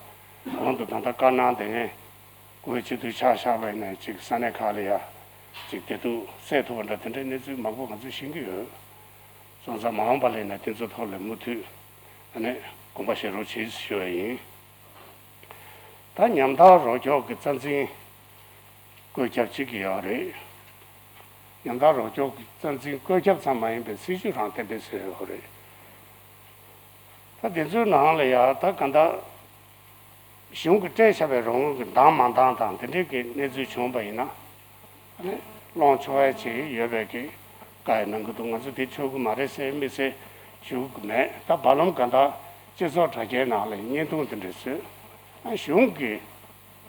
གོང་དུ་ད་ལྟ་བཀའ་གནང་དེ་ངས་ བཀོད་ཅི་ཐུབ་ཆ་བཞག་པ་ཡིན་ན་ཅིག་ས་གནས་ཁག་ལ་ཡ་ཅིག་བདེ་སྡུག་སེལ་ཐུབ་པ་འདྲ་དེ་འདྲའི་གནས་ཚུལ་མང་པོ་ང་ཚོས་ཤེས་ཀྱི་ཡོད། སོང་ཙང་མ་འོངས་པ་ལ་ཡིན་ན་དེ་ཚོའི་ཐོག་ལ་མུ་མཐུད་ཨ་ནི་དགོངས་པ་བཞེས་རོགས་བྱེད་ཞུ་བ་ཡིན། ད་ཉམ་ཐག་རོགས་སྐྱོར་གྱི་རྩ་འཛིན་བཀོད་ཁྱབ་བྱེད་ཀྱི་ཡོད་རེད། ཉམ་ཐག་རོགས་སྐྱོར་གྱི་རྩ་འཛིན་བཀོད་ཁྱབ་ཙམ་མ་ཡིན་པའི་སྲིད་ཇུས་རང་གཏན་འབེབས་བཟོས་ཡོད་རེད། ད་དེ་ཚོའི་ནང་ལ་ཡ་ད་ག་འདྲ་གཞུང་གིས་སྤྲད་བཞག་པའི་རོགས་དངུལ་གྱི་འདང་མ་འདང་དང་དེ་འདྲའི་གི་གནས་ཚུལ་བྱུང་བ་ཡིན་ན། ཨ་ནི་སློང་ཆོག་ཡ་ཅིག་ཡོད་པའི་གི་བཀའ་ཡི་གནང་གི་འདུག་ང་ཚོ་དེ་ཆོག་གི་མ་རེད་ཟེར་དམིགས་བསལ་ཞུ་གི་མེད། ད་བར་ལམ་ག་འདྲ་སྤྱི་ཚོགས་དྲ་རྒྱའི་ནང་ལ་བརྙན་ཐུང་དེ་འདྲ་བཟོས། ཨ་གཞུང་གིས་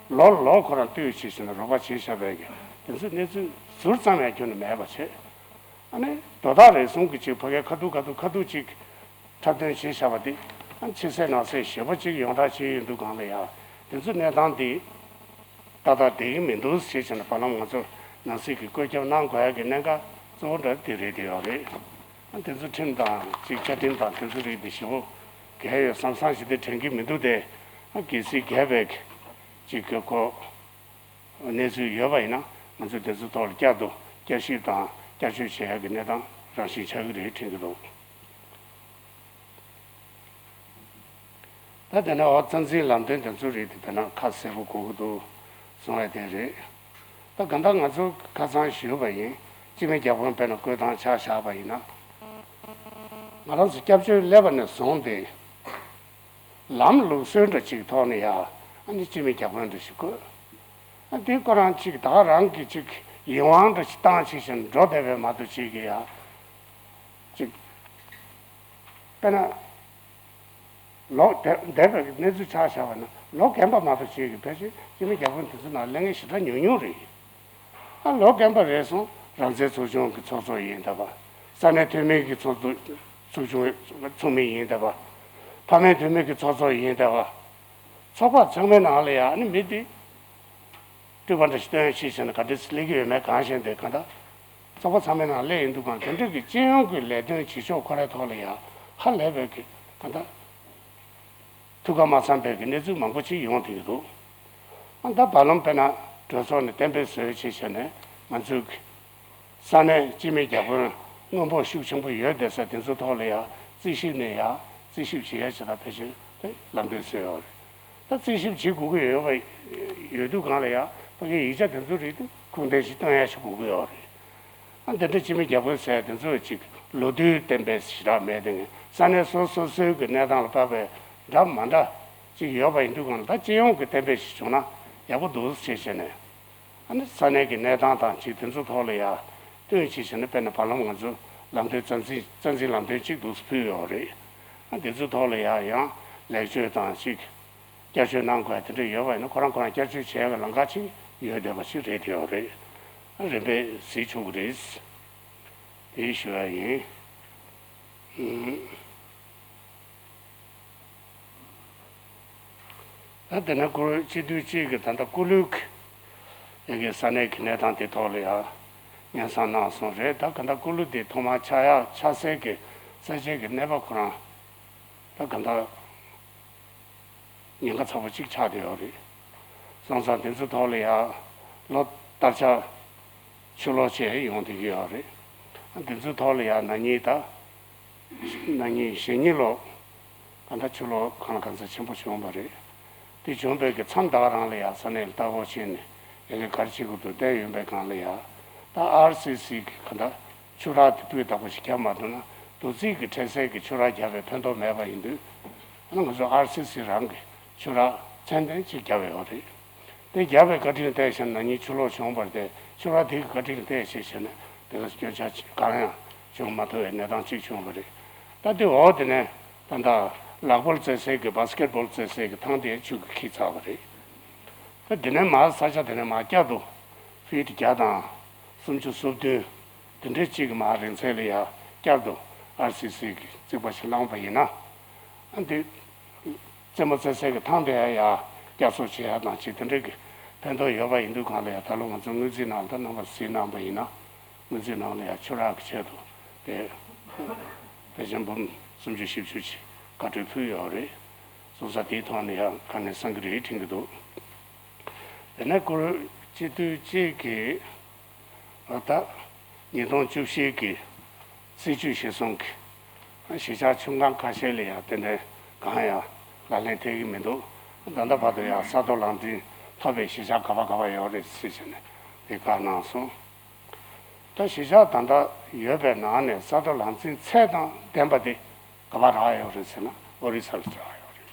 ལོ་ལོ་ཁོ་རང་ལྟོས་བྱས་ཤིང་རོགས་པ་བྱས་བཞག་པའི་གི་དེ་ཚོ་གནས་ཚུལ་ཟུར་ཙམ་ཡང་ཁྱོན་ནས་མེད་པ་བྱས། ཨ་ནི་དོ་བདག་རེ་ཟུང་གི་ཅིག་ཕ་གའི་ཁ་ཐུག་ཁ་ཐུག་ཁ་ཐུག་ཅིག་འཁྲབ་སྟོན་བྱས་བཞག་པ་དེ་ཨ་ཕྱི་གསལ་ནང་གསལ་ཞེ་པོ་ཅིག་ཡོངས་གྲགས་བྱས་ཡོད་འདུག་གང་ལ་ཡ་དེ་ཚོ་གནས་སྟངས་དེ་ཏག་ཏག་བསྡད་ཀྱི་མི་འདུག་ཟེར་བྱས་ནས་བར་ལམ་ང་ཚོ་ནང་སྲིད་ཀྱི་བཀོད་ཁྱབ་གནང་དགོས་ཡ་གི་གནད་འགག་གཙོ་བོ་འདྲ་དེ་རེད་དེ་ཡོད་རེད། ཨ་དེ་ཚོ་ཁྲིམས་དང་ཅིག་བཅའ་ཁྲིམས་དང་དེ་ཚོ་རིགས་དེ་ཞེ་པོ་འགལ་ཡོད་བསམ་བསམ་ཞིག་དེ་དྲན་གྱི་མི་འདུག་སྟེ། ཨ་གལ་སྲིད་འགལ་བའི་ཅིག་གི་ཁོ་གནས་ཚུལ་ཡོད་པ་ཡིན་ན་ང་ཚོས་དེ་ཚོའི་ཐོག་ལ་བསྐྱར་དུ་བསྐྱར་ཞིབ་དང་བསྐྱར་བཅོས་བྱེད་ཡག་གི་གནས་སྟངས་རང་བཞིན་ཆགས་ཀྱི་རེད་དྲན་གྱི་འདུག་ད་དེ་ནས་འོ་རྩ་འཛིན་ལམ་སྟོན་དེ་ཚོའི་རིགས་དེ་དཔེར་ན་ཁ་གསལ་པོ་དགོས་ཀྱི་འདུག་གསུང་བ་དེ་རེད། ད་གང་ལྟར་ང་ཚོ་ཁ་སང་ཞུས་པ་ཡིན། སྤྱི་མི་བརྒྱ་དཔོན་དཔེར་ན་བསྐོས་སྟངས་ཆ་བཞག་པ་ཡིན་ན། ང་རང་ཚོ་སྐྱབས་བཅོལ་སླེབས་པ་ནས་བཟུང་སྟེ། ལམ་ལུགས་སྲོལ་འདྲ་ཅིག་ཐོག་ནས་ཡ། ཨ་ནི་སྤྱི་མི་བརྒྱ་དཔོན་འདྲ་ཞིག་བསྐོས། ཨ་དེ་ཁོ་རང་ཅིག་ད་རང་གི་ཅིག་ཡིད་དབང་འདྲ་ཞིག་བཏང་བྱས་ཤིང་འགྲོ་བསྡད་པའི་མ་གཏོགས་ཅིག་གི་ཡ། ཅིག་དཔེར་ན། ལོ་འདས་འདས་པའི་གནས་ཚུལ་ཆ་བཞག་པ་ན་ལོ་རྒན་པ་མ་གཏོགས་ཅིག་གི་ཕལ་ཆེར་སྤྱི་མི་བརྒྱ་དཔོན་དེ་ཚོ་ནང་སླེབས་མཁན་ཞེ་དྲག་ཉུང་ཉུང་རེད། ཨ་ལོ་རྒན་པ་རེད་སོང་རང་བཙན་ཚོགས་ཆུང་གི་ཚོགས་གཙོ་ཡིན་ད་པ། ས་གནས་མཐོ་དམན་གྱི་ཚོགས་གཙོ་ཚོགས་ཆུང་ཚོགས་མི་ཡིན་ད་པ། ཕ་མེས་བུ་མེས་ཀྱི་ཚོགས་གཙོ་ཡིན་ད་པ། ཚོགས་པ་ཚང་མའི་ནང་ལ་ཡང་ཨ་ནི་མི་དེ་སྤྲུལ་པ་འདྲ་ཞིག་སྟོན་ཤེས་བྱས་ན་ག་འདྲ་སླེབས་ཀྱི་ཡོད་མེད་གང་ཤེས་འདུག་གང་ལྟར་ཚོགས་པ་ཚང་མའི་ནང་སླེབས་ཡིན་འདུག་གང་དེ་འདྲ་གི་སྤྱི་ཡོངས་ཀྱི་ལས་དོན་བྱེད་ཕྱོགས་ཁོ་རའི་ཐོག་ལ་ཡང་ཧ་ལས་པའི་གི་གང་ལྟར་ཐུགས་ཁ་མ་ཚང་པའི་གི་གནས་ཚུལ་མང་པོ་ཅིག་ཡོང་བསྡད་ཀྱི་འདུག་ཨ་ད་བར་ལམ་དཔེར་ན་གྲོས་ཚོགས་ནས་གཏན་འབེབས་བཟོས་བྱས་བྱས་ནས་ང་ཚོའི་གི་ས་གནས་སྤྱི་མི་བརྒྱ་དཔོན་སྔོན་འགོག་ཤུགས་ཆེན་པོ་ཡོད་བསྡད་ས་དེ་ཚོ་ཐོག་ལ་ཡང་རྩིས་ཞིབ་ནས་ཡང་རྩིས་ཞིབ་བྱེད་ཡ་ཆེད་དུ་ཕལ་ཆེར་དེ་ལམ་སྟོན་བཟོས་ཡོད་རེད། ད་རྩིས་ཞིབ་བྱེད་དགོས་ཀྱི་ཡོད་པ་ཡོད་དུས་གང་ལ་ཡང་ཕ་གིའི་ཡིག་ཆ་དེ་ཚོ་རིགས་དེ་ཁུངས་ལྡན་ཞིག་སྟོན་ཡ་ཞིག་དགོས་ཀྱི་ཡོད་རེད། ཨ་དེ་འདྲ་སྤྱི་མི་བརྒྱ་དཔོན་ཟེར་དེ་ཚོ་ཅིག་ལོ་དུས་གཏན་འབེབས་ཞེ་དྲག་མེད་དེ་ས་གནས་སོ་སོ་སོའི་གི་གནས་སྟངས་ལ་བབས་པའི་འདྲ་མ་འདྲ་ཅིག་ཡོད་པ་ཡིན་དུས་གང་ལ་ད་སྤྱི་ཡོངས་ཀྱི་གཏན་འབེབས་ཤིག་བྱུང་ན་ཡག་པོ་འདུག་ཟེར་བྱས་ནས། ཨ་ནི་ས་གནས་ཀྱི་གནས་སྟངས་དང་ཅིག་དེ་ཚོ་ཐོག་ལ་ཡ་སྟོན་ཅིག་བྱས་ན་དཔེར་ན་བར་ལམ་ང་ཚོ་ལམ་སྟོན་རྩ་འཛིན་རྩ་འཛིན་ལམ་སྟོན་གཅིག་འདུག་སེ་ཕུལ་ཡོད་རེད། ཨ་དེ་ཚོ་ཐོག་ལ་ཡ་ཡང་ལེགས་བཅོས་དང་ཅིག་བསྐྱར་བཅོས་གནང་དགོས་དེ་འདྲ་ཡོད་པ་ཡིན་ན་ཁོ་རང་ཁོ་རང་བསྐྱར་བཅོས་བྱེད་ཡག་གི་ལམ་ཁ་ཅིག་ཡོད་བསྡད་པ་ཞིག་རེད་དེ་ཡོད་རེད། ཨ་རིམ་པས་གཟིགས་ཆོག་གི་རེད། དེ་ཞུ་བ་ཡིན། ཨུམ། ད་དེ་ནས་སྐུ་སྤྱི་འཐུས་གཅིག་གིས་ད་ལྟ་སྐུ་ལུས་ཀྱི་ཡ་གི་ས་གནས་ཀྱི་གནས་སྟངས་དེ་ཐོག་ལ་ཡང་སྙན་སེང་གནང་སོང་རེད། ད་ག་འདྲ་སྐུ་ལུས་དེ་ཐོག་མར་ཆགས་ཡག་ཆགས་སའི་གི་ས་ཆའི་གི་གནས་བབ་ཁོ་རང་ད་ག་འདྲ་ཉེན་ཁ་ཚ་པོ་གཅིག་ཆགས་བསྡད་ཡོད་རེད། སོང་ཙང་དེ་ཚོ་ཐོག་ལ་ཡང་ལོ་ལྟར་ཆགས་ཆུ་ལོག་བྱས་ཡོང་བསྡད་ཀྱི་ཡོད་རེད། ཨ་དེ་ཚོའི་ཐོག་ལ་ཡང་ན་ནིང་ད། ན་ནིང་གཞེས་ནིང་ལོ། གང་ལྟར་ཆུ་ལོག་གང་ལ་གང་འཚམ་ཆེན་པོ་བྱུང་བ་རེད། དེ་བྱུང་བའི་གི་མཚམས་ད་ག་རང་ལ་ཡང་ས་གནས་ལ་ལྟ་སྐོར་བྱས་ནས་ཡ་གི་ག་རེ་བྱེད་དགོས་འདུག་བལྟས་ཡོང་བའི་སྒང་ལ་ཡང་། ད་ཨར་སི་སི་གི་གང་ལྟར་ཆུ་རགས་དེ་སྤུས་དག་པོ་ཞིག་བརྒྱབ་མ་ཐུབ་ན་རྡོ་རྩིག་གི་འཕྲལ་སེལ་གྱི་ཆུ་རགས་བརྒྱབ་པའི་ཕན་ཐོགས་མེད་པ་ཡིན་དུས། ཨ་ནི་ང་ཚོ་ཨར་སི་སི་རང་གི་ཆུ་རགས་ཚད་ལྡན་ཅིག་བརྒྱབ་ཡོད་རེད། དེ་བརྒྱབ་པའི་བཀའ་དྲིན་ལ་བརྟེན་བྱས་ན་ནིང་ཆུ་ལོག་བྱུང་བ་རེད་དེ་ཆུ་རགས་དེ་གི་བཀའ་དྲིན་ལ་བརྟེན་བྱས་བྱས་ནས་དེ་ག་སྐྱོན་ཆ་གང་ཡང་བྱུང་མ་ཐུབ་པའི་གནས་སྟངས་གཅིག་བྱུང་བ་རེད། ད་དེ་འོག་དེ་ནས་ད་ལྟ་ལག་པོལ་རྩེད་སའི་གི་བྷ་སི་ཀེད་བྷོལ་རྩེད་སའི་གི་ཐང་དེ་ཆུ་གིས་འཁྱིལ་ཚར་བ་རེད། ད་དེ་ནས་མར་ས་ཆ་དེ་ནས་མར་བསྐྱར་དུ་ཕིཊ་བརྒྱ་དང་སུམ་ཅུ་སོ་བདུན་དེ་འདྲའི་གཅིག་གི་མར་རིང་ཚད་ལ་ཡ་བསྐྱར་དུ་ཨར་སི་སི་གི་རྩིག་པ་ཞིག་བསླངས་པ་ཡིན་ན། ཨ་འདི། རྩེད་མོ་རྩེ་སའི་གི་ཐང་དེ་ཡང་ཡང་བསྐྱར་གསོ་བྱེད་ཡ་དང་ཅིག་དེ་འདྲའི་གི་ཕན་ཐོགས་ཡོད་པ་ཡིན་དུས་གང་ལ་ཡང་ད་ལོ་ང་ཚོ་སྔོན་རྩིས་ནང་ལ་ད་རྣམ་པ་གཟིགས་གནང་པ་ཡིན་ན། སྔོན་རྩིས་ནང་ལ་ཡང་ཆུ་རགས་ཀྱི་ཆེད་དུ་དེ་དཔེ་ཆ་འབུམ་སུམ་ཅུ་བཞི་བཅུ་ཅིག་བཀའ་འཁྲོལ་ཕུལ་ཡོད་རེད། སོང་ཙང་དེའི་ཐོག་ནས་ཡང་དཀའ་ངལ་སེལ་གྱི་རེད་དྲན་གྱི་འདུག་དེ་ནས་སྐུ་སྤྱི་འཐུས་གཅིག་གིས་ད་ཉིས་སྟོང་བཅུ་བཞི་གི་སྲིད་བྱུས་གཞིར་བཟུང་གི་གཞིས་ཆགས་ཆུང་ཁག་ཁ་ཤས་ལ་ཡང་དེ་འདྲའི་གང་ཡང་ལག་ལེན་ཐེབས་ཀྱི་མི་འདུག་ད་ལྟ་བར་དུ་ཡང་ས་ཐོག་ལམ་འཛིན་ཐོབ་པའི་གཞིས་ཆགས་ག་པ་ག་པ་ཡོད་རེད་ཟེར་བྱས་ནས་དེ་བཀའ་གནང་སོང་། ད་གཞིས་ཆགས་ད་ལྟ་ཡོད་པའི་ནང་ནས་ས་ཐོག་ལམ་འཛིན་ཚད་དང་ལྡན་པ་དེ་ག་པ་རག་ཡོད་རེད་ཟེར་ན་ཨོ་རི་ས་ལ་རག་ཡོད་རེད།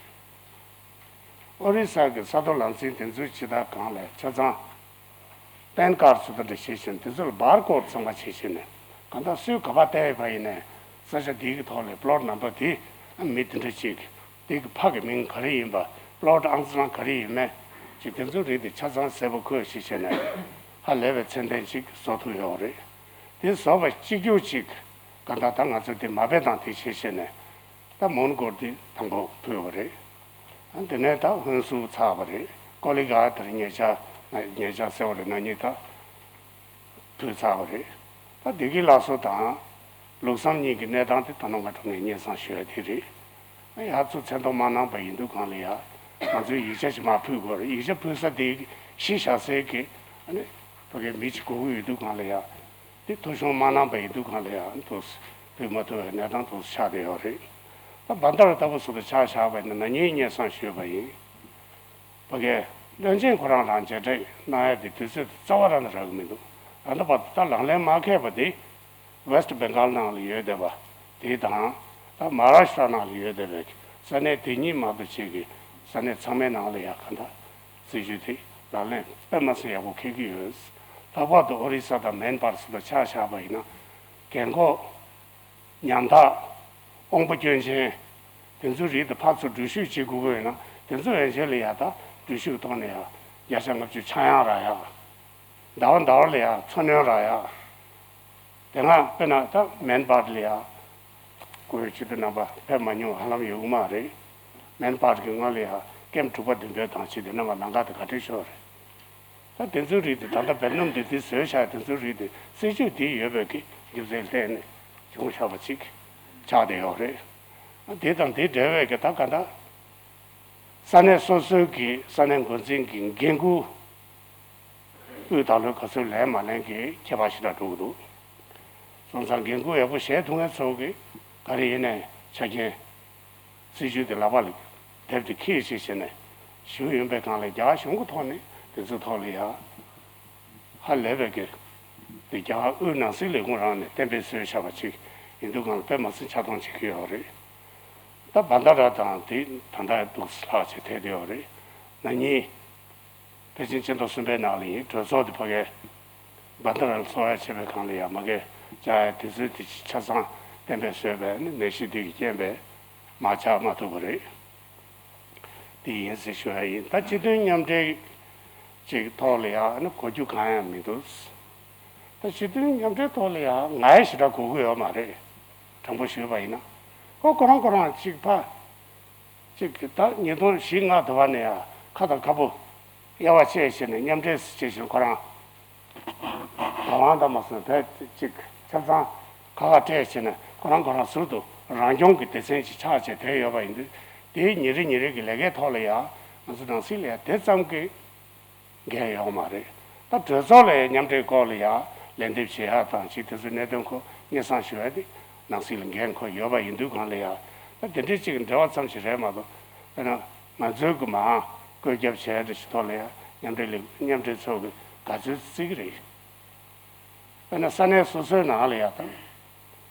ཨོ་རི་ས་གི་ས་ཐོག་ལམ་འཛིན་དེ་ཚོའི་སྤྱི་བཏང་སྒང་ལ་ཆ་ཚང་པན་ཀར་ཚོ་དང་འདྲ་བྱེད་བཞིན་དེ་ཚོ་ལ་བར་ཀོ་ཌི་ཚང་མ་བྱེད་བཞིན་ནས་གང་ལྟར་སུས་ག་པར་བལྟས་པ་ཡིན་ནའི་ས་ཆ་འདི་གི་ཐོག་ལ་པློཊ་ནམ་བར་དེ་མི་དེ་འདྲ་ཅིག་དེ་གི་ཕ་གི་མིང་ག་རེ་ཡིན་པ་པློཊ་ཨང་གཙང་ག་རེ་ཡིན་མིན་ཅིག་དེ་ཚོ་རིགས་དེ་ཆ་ཚང་གསལ་པོ་བཀོད་བྱེད་བཞིན་ནས་ཧ་ལས་པའི་ཚད་ལྡན་ཅིག་བཟོ་ཐུབ་ཡོད་རེད། དེ་བཟོ་བ་གཅིག་གྱུར་ཅིག་གང་ལྟར་ད་ང་ཚོ་དེ་མ་དཔེ་དང་དེ་བྱེད་བཞིན་ནས། ད་མོན་གྷོར་དེ་དང་པོ་ཕུལ་བ་རེད། ཨ་དེ་ནས་ད་ཧུན་སུར་ཚར་བ་རེད། ཀོ་ལི་གྷལ་དེར་ཉེ་ཆར་ཉེ་ཆར་ཟེར་བ་རེད་ན་ཉིས་ད་ཕུལ་ཚར་བ་རེད། ད་བདེ་སྐྱིད་ལགས་སོ་དང་ལུགས་བསམ་གཉིས་ཀྱི་གནས་སྟངས་དེ་ད་ནང་ང་གྲོང་ནས་སྙན་སེང་ཞུ་ཡ་དེ་རེད། ཨ་ཡར་ཚུར་མཚན་ཐོ་མ་གནང་པ་ཡིན་དུས་གང་ལ་ཡ་ང་ཚོས་ཡིག་ཆ་ཞིག་མར་ཕུལ་དགོས་རེད། ཡིག་ཆ་ཕུལ་ས་དེ་གཞི་བཞག་སའི་གི་ཨ་ནི་ཕ་གིའི་མི་གཅིག་དགོས་ཀྱི་ཡོད་དུས་གང་ལ་ཡ། དེ་ཐོ་གཞུང་མ་གནང་པ་ཡིན་དུས་གང་ལ་ཡང་འདུག་ཕུལ་མ་ཐུབ་པའི་གནས་སྟངས་འདུག་ཆགས་བསྡད་ཡོད་རེད། ད་བྷན་དྷ་ར་ལྟ་བུ་སོགས་ལ་ཆ་བཞག་པ་ཡིན་ན་ན་ནིང་སྙན་སེང་ཞུས་པ་ཡིན། ཕ་གིའི་བློན་ཆེན་ཁོ་རང་རང་མཇལ་འཕྲད་གནང་ཡ་དེ་དུས་ཚོད་རྩ་བ་རང་ལ་རག་གི་མི་འདུག་ད་ལྟ་བར་དུ་ད་ལག་ལེན་མ་འཁེལ་བ་དེ་ཝེ་སི་ཊི་བེང་གྷལ་ནང་ལ་ཡོད་བསྡད་པ་དེ་དང་ད་མ་ཧཱ་རཱ་ཤི་ཏྲ་ནང་ལ་ཡོད་བསྡད་པའི་ས་གནས་དེ་གཉིས་མ་གཏོགས་བྱེད་ཀྱི་ས་གནས་ཚང་མའི་ནང་ལ་ཡ་ག་འདྲ། སྲིད་ཇུས་དེ་ལག་ལེན་དཔེ་མ་སྲིད་ཡག་པོ་འཁེལ་གྱི་ཡོད། ལྷག་པར་དུ་ཨོ་རི་ས་དང་མེན་པར་སོགས་ལ་ཆ་བཞག་པ་ཡིན་ན། རྒན་གོག་ཉམ་ཐག་དབང་པོ་སྐྱོན་ཅན། དེ་ཚོའི་རིགས་དེ་ཕར་ཚུར་འགྲུལ་བཞུད་བྱེད་དགོས་ཀྱི་ཡོད་ན་དེ་ཚོ་ཡན་ཆད་ལ་ཡ་ད་འགྲུལ་བཞུད་ཐོག་ནས་ཡ་བརྒྱ་ཆ་ལྔ་བཅུ་ཆག་ཡང་རག་ཡ། ཟླ་བ་ཟླ་བ་ལ་ཡ་འཚོ་སྣོན་རག་ཡ། དེ་སྔ་དཔེར་ན་ད་མེན་པར་ལ་ཡ། སྐུའི་སྤྱི་འཐུས་རྣམ་པ་ཕེབས་མ་མྱོང་ཧ་ལམ་ཡོད་མ་རེད། མེན་པར་གྱི་སྔོན་ལ་ཡ་ཀེམ་དྲུག་པ་འདི་འབོད་དང་བྱས་དེ་རྣམ་པ་ལམ་ཁ་དེ་ག་འདྲས་ཤོར་རེད། ད་དེ་ཚོའི་རིགས་དེ་ད་ལྟ་བེ་ནམ་དེ་དེ་བཟོས་བཞག་དེ་ཚོའི་རིགས་དེ་སྲིད་ཇུས་དེ་ཡོད་པའི་གི་རྒྱུ་མཚན་བརྟེན་ནས་བྱུང་བཞག་པ་ཅིག་ཆགས་བསྡད་ཡོད་རེད། དེ་དང་དེ་འབྲེལ་བའི་གི་ད་ག་ད། ས་གནས་སོ་སོའི་གི་ས་གནས་འགོ་འཛིན་གྱི་འགན་ཁུར་དབུས་ད་ལོའི་ག་ཚོད་ལེན་མ་ལེན་གྱི་ཁྱད་པར་ཞིག་ལ་འགྲོ་གི་འདུག་སོང་ཙང་འགན་ཁུར་ཡག་པོ་བཞེས་ཐུབ་མཁན་ཚོ་གི་ག་རེ་ཡིན་ནའི་ཆ་རྐྱེན་སྲིད་ཇུས་དེ་ལག་པ་ལ་དེབ་དེ་འཁྱེར་བྱས་བྱས་ནས་ཞུ་ཡོང་པའི་སྒང་ལ་རྒྱ་གཞུང་གི་ཐོག་ནས་དེ་ཚོའི་ཐོག་ལ་ཡ་ཧ་ལས་པའི་གི་དེ་རྒྱ་དབུས་ནང་སྲིད་ལས་ཁུངས་རང་ནས་གཏན་འབེབས་བཟོས་བཞག་པ་ཅིག་ཡིན་དུས་སྒང་ལ་དཔེ་མ་སྲིད་ཆ་ཚང་བྱེད་ཀྱི་ཡོད་རེད། ད་བྷན་དྷ་ར་དང་དེ་ད་ལྟ་འདུག་ལྷག་བྱས་ཐད་དེ་ཡོད་རེད། ན་ནིང་པེ་ཅིན་སྤྱི་ཟླ་གསུམ་པའི་ནང་ལ་ཡིན་གྲོས་ཚོགས་དེ་ཕ་གིའི་བྷན་དྷ་ར་ལ་ཚོགས་ཡ་བྱེད་པའི་སྒང་ལ་ཡ་མ་གིར་བཅར་ཡ་དུས་ཚོད་དེ་ཆ་ཚང་གཏན་འབེབས་བཟོས་པའི་ནད་གཞི་འདི་གི་རྐྱེན་པས་མ་བཅར་མ་ཐུབ་པ་རེད། དེ་ཡིན་ཟེར་ཞུ་ཡ་ཡིན། ད་སྤྱི་མཐུན་མཉམ་འབྲེལ་ཅིག་ཐོག་ལ་ཡ་ཨ་ནི་གོ་རྒྱུ་གང་ཡང་མི་འདུག་ད་སྤྱི་མཐུན་མཉམ་འབྲེལ་ཐོག་ལ་ཡ་ང་ཡ་ཞེ་དྲག་གོ་གི་ཡོད་མ་རེད། དྲང་པོ་ཞུས་པ་ཡིན་ན། ཁོ་ཁོ་རང་ཁོ་རང་ཅིག་ཕ། ཅིག་ད་ཉིས་སྟོང་བཞི་ལྔ་དུ་བ་ནས་ཡ་ཁ་དང་ཁ་སྤུ་དབྱེ་བ་ཕྱེ་བྱས་ནས་མཉམ་འབྲེལ་བྱས་བྱས་ཁོ་རང་། རང་དབང་དང་མ་སོང་བས་ཅིག་ཆབ་གསང་ཁ་ཁ་སྤྲད་བྱས་ནས་ཁོ་རང་ཁོ་རང་ཟུར་དུ་རང་སྐྱོང་གི་སྡེ་ཚན་ཅིག་ཆགས་བྱས་བསྡད་ཡོད་པ་ཡིན་དུས་དེའི་ཉིན་རེ་ཉིན་རེ་གི་ལས་ཀའི་ཐོག་ལ་ཡ་ང་ཚོ་ནང་སྲིད་ལ་ཡ་དེ་ཙམ་གྱི་འགན་ཡོད་མ་རེད། ད་གྲོས་ཚོགས་ལ་མཉམ་འབྲེལ་སྐོར་ལ་ཡ་ལན་འདེབས་བྱེད་ཡ་དང་ཅིག་དེ་ཚོའི་གནད་དོན་སྐོར་སྙན་སེང་ཞུ་ཡ་དེ་ནང་སྲིད་ལ་འགན་ཁུར་ཡོད་པ་ཡིན་དུས་སྒང་ལ་ཡ་ད་དེ་འདྲའི་ཅིག་འབྲེལ་བ་ཙམ་ཞིག་རེད་མ་གཏོགས་དཔེར་ན་ང་ཚོའི་གི་མ་བཀོད་ཁྱབ་བྱས་འདྲ་ཞིག་ཐོག་ལ་ཡ་མཉམ་འབྲེལ་ལས་མཉམ་འབྲེལ་ཚོགས་གི་ག་ཚོད་བརྩི་གི་རེད། དཔེར་ན་ས་གནས་སོ་སོའི་ནང་ལ་ཡ་དང་།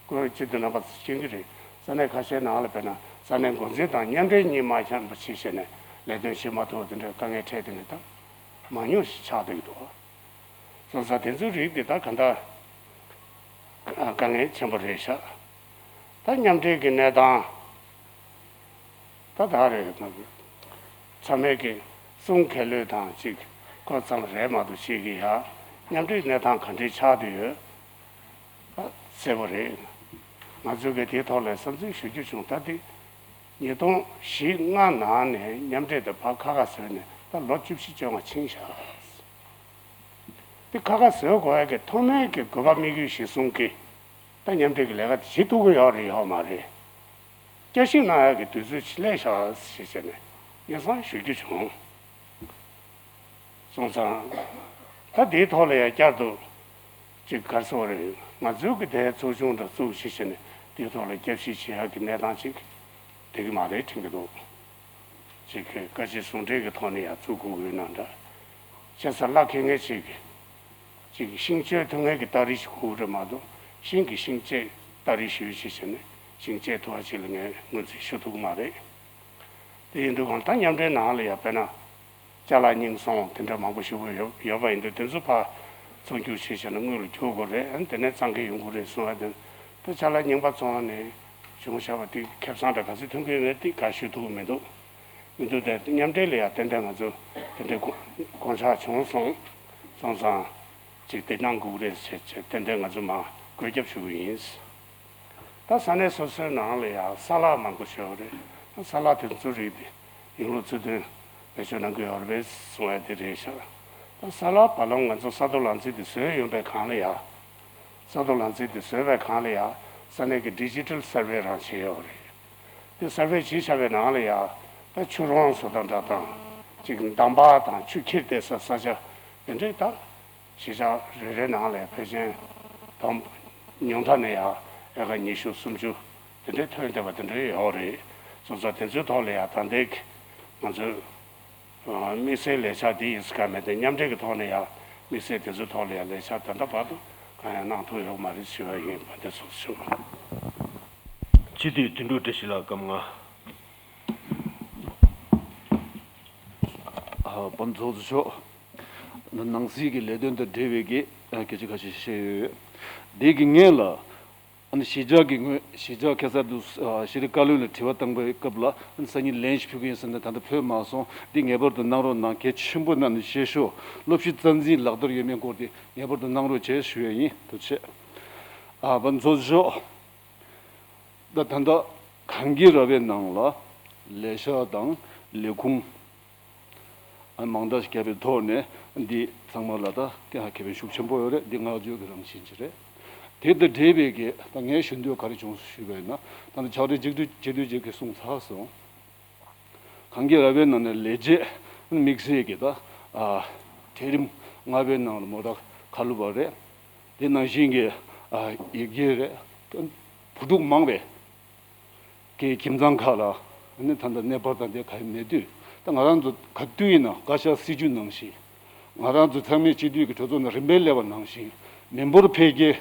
ཁོའི་སྤྱི་འཐུས་རྣམ་པ་ཚོ་མཁྱེན་གྱི་རེད། ས་གནས་ཁ་ཤས་ནང་ལ་དཔེར་ན་ས་གནས་འགོ་འཛིན་དང་མཉམ་འབྲེལ་གཉིས་མ་འཆམ་པ་བྱས་བྱས་ནས་ལས་དོན་བྱེད་མ་ཐུབ་པ་དེ་འདྲའི་དཀའ་ངལ་འཕྲད་དེ་ནས་ད་མང་ཉུང་ཞིག་ཆགས་བསྡད་ཀྱི་འདུག་སོང་ཙང་དེ་ཚོའི་རིགས་འདི་ད་ག་འདྲ་དཀའ་ངལ་ཆེན་པོ་རེད་ཤག་ད་མཉམ་འབྲེལ་གྱི་གནས་སྟངས། ད་ད་རེད། ཚང་མས་ཀྱི་གསུང་ཁ་ལོད་དང་གཅིག་ཁོ་ཚང་རེད་མ་གཏོགས་ཤེས་ཀྱི་ཡ། མཉམ་འབྲེལ་གནས་སྟངས་ག་འདྲའི་ཆགས་བསྡད་ཡོད། ད་གསལ་པོ་རེད། ང་ཚོས་ཀྱི་དེའི་ཐོག་ལ་བསམ་ཚུལ་ཞུ་རྒྱུ་བྱུང་ད་དེ། ཉིས་སྟོང་བཞི་ལྔ་ནང་ནས་མཉམ་འབྲེལ་དེ་ཕར་ཁ་ཁ་བཟོས་ནས་ད་ལོ་བཅུ་བཞི་བཅོ་ལྔ་ཕྱིན་བཞག་དེ་ཁ་ཁ་བཟོ་དགོས་ཡ་གི་ཐོག་མའི་གི་དགོས་པ་དམིགས་ཡུལ་གཞིར་བཟུང་གི་ད་མཉམ་འབྲེལ་གྱི་ལས་ཀ་དེ་བྱེད་ཐུབ་ཀྱི་ཡོད་རེད་ཡོད་མ་རེད། བསྐྱར་ཞིབ་གནང་ཡག་གི་དུས་ཚོད་ཅིག་སླེབས་ཤག་ཞེས་བྱས་ནས་སྙན་སེང་ཞུ་རྒྱུ་བྱུང་། སོང་ཙང་། ད་དེའི་ཐོག་ལ་ཡང་བསྐྱར་དུ་ཅིག་ག་རེ་ཟེར་དགོས་རེད། ང་ཚོའི་གི་དེའི་ཚོགས་ཆུང་འདྲ་བཙུགས་ཞེས་བྱས་ནས་དེའི་ཐོག་ལ་རྒྱབ་བཤིག་བྱེད་ཡག་གི་གནས་སྟངས་ཅིག་བསྡད་ཀྱི་མ་རེད་དྲན་གྱི་འདུག་ཅིག་གི་བཀའ་ཆོས་ཟུང་འབྲེལ་གྱི་ཐོག་ནས་ཡང་བཙུགས་དགོས་ཀྱི་ཡོད་ན་འདྲ། བྱས་ཙང་གླ་འཁེལ་མཁན་ཅིག་གི་ཅིག་ཤིང་གཅོད་ཐུབ་མཁན་གྱི་སྟ་རེ་ཞིག་དགོས་ཀྱི་རེད་མ་གཏོགས། ཤིང་གི་ཤིང་གཅོད་སྟ་རེ་ཞུས་ཞེས་བྱས་ནས་ཤིང་གཅོད་ཐུབ་པ་ཅིག་ལ་ངས་ངོས་འཛིན་ཞུ་ཐུབ་ཀྱི་མ་རེད། དེ་ཡིན་དུས་གང་ལྟར་མཉམ་འབྲེལ་ནང་ལ་ཡང་དཔེར་ན། ཅ་ལག་རྙིང་སོང་དེ་འདྲ་མང་པོ་ཞེ་པོ་ཡོད་ཡོད་པ་ཡིན་དུས། དེ་ཚོ་ཕར་ཚོང་སྒྱུར་བྱས་བྱས་ན་དངུལ་ལ་འགྱུར་དགོས་རེད། ཨ་ནི་དེ་ནས་གཙང་ཁེ་ཡོང་གི་རེད་གསུང་བ་དེ། ད་ཅ་ལག་རྙིང་པ་བཙོང་ནས་བྱུང་བཞག་པ་དེ་ཁེ་བཟང་འདྲ་ག་ཚོད་ཐོན་གྱི་ཡོད་མེད་དེ་ག་ཞུ་ཐུབ་ཀྱི་མི་འདུག་མི་འདུག་དེ་མཉམ་འབྲེལ་ལ་ཡང་ཏན་ཏན་ང་ཚོ་དེ་འདྲའི་དགོངས་དགོངས་འཆར་བྱུང་སོང་། སོང་ཙང་ཅིག་དེ་གནང་དགོས་རེད་ཟེར་བྱས་ཏན་ཏན་ང་ཚོ་མར་བཀོད་ཁྱབ་ཞུ་གི་ཡིན། ད་ས་གནས་སོ་སོའི་ནང་ལ་ཡང་ས་ལག་མང་པོ་ཞིག་ཡོད་རེད། ས་ལག་དེ་ཚོ་རིགས་དེ་ཡིན་ལུགས་ཚུལ་མཐུན་བེད་སྤྱོད་གནང་གི་ཡོད་རེད་པས་གསུང་ཡ་དེ་རེད་ཤག་ད་ས་ལག་བར་ལམ་ང་ཚོ་ས་རྡོ་ལག་འཛིན་དེ་བཟོས་ཡོང་པའི་སྒང་ལ་ཡང་། ས་རྡོ་ལག་འཛིན་དེ་བཟོས་པའི་སྒང་ལ་ཡང་ས་གནས་ཀྱི་ཌི་ཇི་ཊལ་སར་ཝེ་རང་བྱས་ཡོད་རེད། དེ་སར་ཝེ་བྱས་བཞག་པའི་ནང་ལ་ཡང་ད་ཆུ་རོང་བཟོ་སྟངས་འདྲ་དང་། ཅིག་འདམ་བག་དང་ཆུ་འཁྱེར་བསྡད་ས་ས་ཆ་དེ་འདྲས་ད། གཞིས་ཆགས་རེ་རེ་ནང་ལ་ཕལ་ཆེར་དང་ཉུང་མཐའ་ནས་ཡང་ཨེ་ཀར་ཉི་ཤུ་སུམ་ཅུ་དེ་འདྲའི་ཐོན་བསྡད་པ་དེ་འདྲ་ཡོད་རེད། སོང་ཙང་དེ་ཚོའི་ཐོག་ལ་ཡང་ད་ལྟའི་ང་ཚོའི་དམིགས་བསལ་ལས་འཆར་འདི་ཡིན་ས་ག་མེད་དེ། མཉམ་འབྲེལ་གྱི་ཐོག་ནས་ཡང་དམིགས་བསལ་དེ་ཚོའི་ཐོག་ལ་ཡང་ལས་འཆར་ད་ལྟ་བར་དུ་གང་ཡང་གནང་ཐུབ་ཡོད་མ་རེད་ཞུ་བ་ཡིན། བ་དེ་སོགས་ཞུ། སྤྱི་འཐུས་དོན་གྲུབ་བཀྲ་ཤིས་ལགས་སྐབས་ལྔ། ཨ། པ་ཚོགས་གཙོ་མཆོག་ནང་སྲིད་ཀྱི་ལས་དོན་དང་འབྲེལ་བའི་གི་སྐད་ཆ་ཁ་ཤས་བཤད་ཡོད། དེ་གི་སྔོན་ལ་ཨ་ནི་གཞིས་ཆགས་ཀྱི་ངོས་གཞིས་ཆགས་ཁ་སང་དུ་ཤེས་རིག་བཀའ་བློན་ལ་དྲི་བ་བཏང་པའི་སྐབས་ལ་ཨ་ནི་སང་ཉིན་ལན་ཞིག་ཕུལ་གྱི་ཡིན་ཟེར་ནས་ད་ལྟ་ཕུལ་མ་སོང་། འདི་ངེས་པར་དུ་གནང་རོགས་གནང་། གལ་ཆེན་པོ་གནང་ནས་བཤད་ཤོག་སློབ་གཞི་རྩ་འཛིན་ལག་བསྟར་ཡོད་མེད་སྐོར་དེ་ངེས་པར་དུ་གནང་རོགས་བྱེད་ཞུ་ཡས་ཡིན། ཐུགས་རྗེ་ཆེ། ཨ། པ་ཚོགས་གཙོ་མཆོག་ད་ད་ལྟ་གངས་སྐྱིད་ར་བའི་ནང་ལ་ལས་འཆར་དང་ལས་ཁུངས་ཨ་མང་དག་ཞིག་བརྒྱབ་པའི་ཐོག་ནས་འདི་ཚང་མ་ལ་ད་ཁེ་ཕན་ཤུགས་ཆེན་པོ་ཡོད་རེད། འདི་བསྔགས་བརྗོད་ཀྱི་རང་བཞིན་ཅིག་རེད། དེ་དང་འབྲེལ་བའི་གི་ད་ངས་ཞུ་འདོད་ག་རེ་བྱུང་ཞུས་པ་ཡིན་ན། ད་ལྟ་ཕྱག་སྦྲེལ་སྤྱི་འཐུས་སྤྱི་འཐུས་ཅིག་གིས་གསུངས་ཚར་སོང་། གངས་སྐྱིད་ར་བའི་ནང་ནས་ལས་བྱེད་དམིགས་བསལ་གྱི་ད་ཨ་གྲལ་རིམ་ལྔ་པའི་ནང་ལ་མོ་ཊ་ཁ་ལུ་བ་རེད། དེ་ནང་བཞིན་གྱི་ཨ་ཡིག་སྐྱེལ་རེད། བུ་ཕྲུག་མང་བའི་གི་ཁྱིམ་ཚང་ཁག་ལ་ནི་ད་ལྟ་གནས་སྤོར་དང་དེ་ག་ཡང་མེད་དུས། ད་ང་རང་ཚོ་ག་དུས་ཡིན་ན་བཀའ་ཤག་སྲིད་ཇུས་ནང་བཞིན། ང་རང་ཚོ་ཚང་མས་སྤྱི་འཐུས་ཀྱི་གྲོས་ཚོགས་ནང་རིམ་པས་སླེབས་པ་ནང་བཞིན། མི་འབོར་འཕེལ་རྒྱས་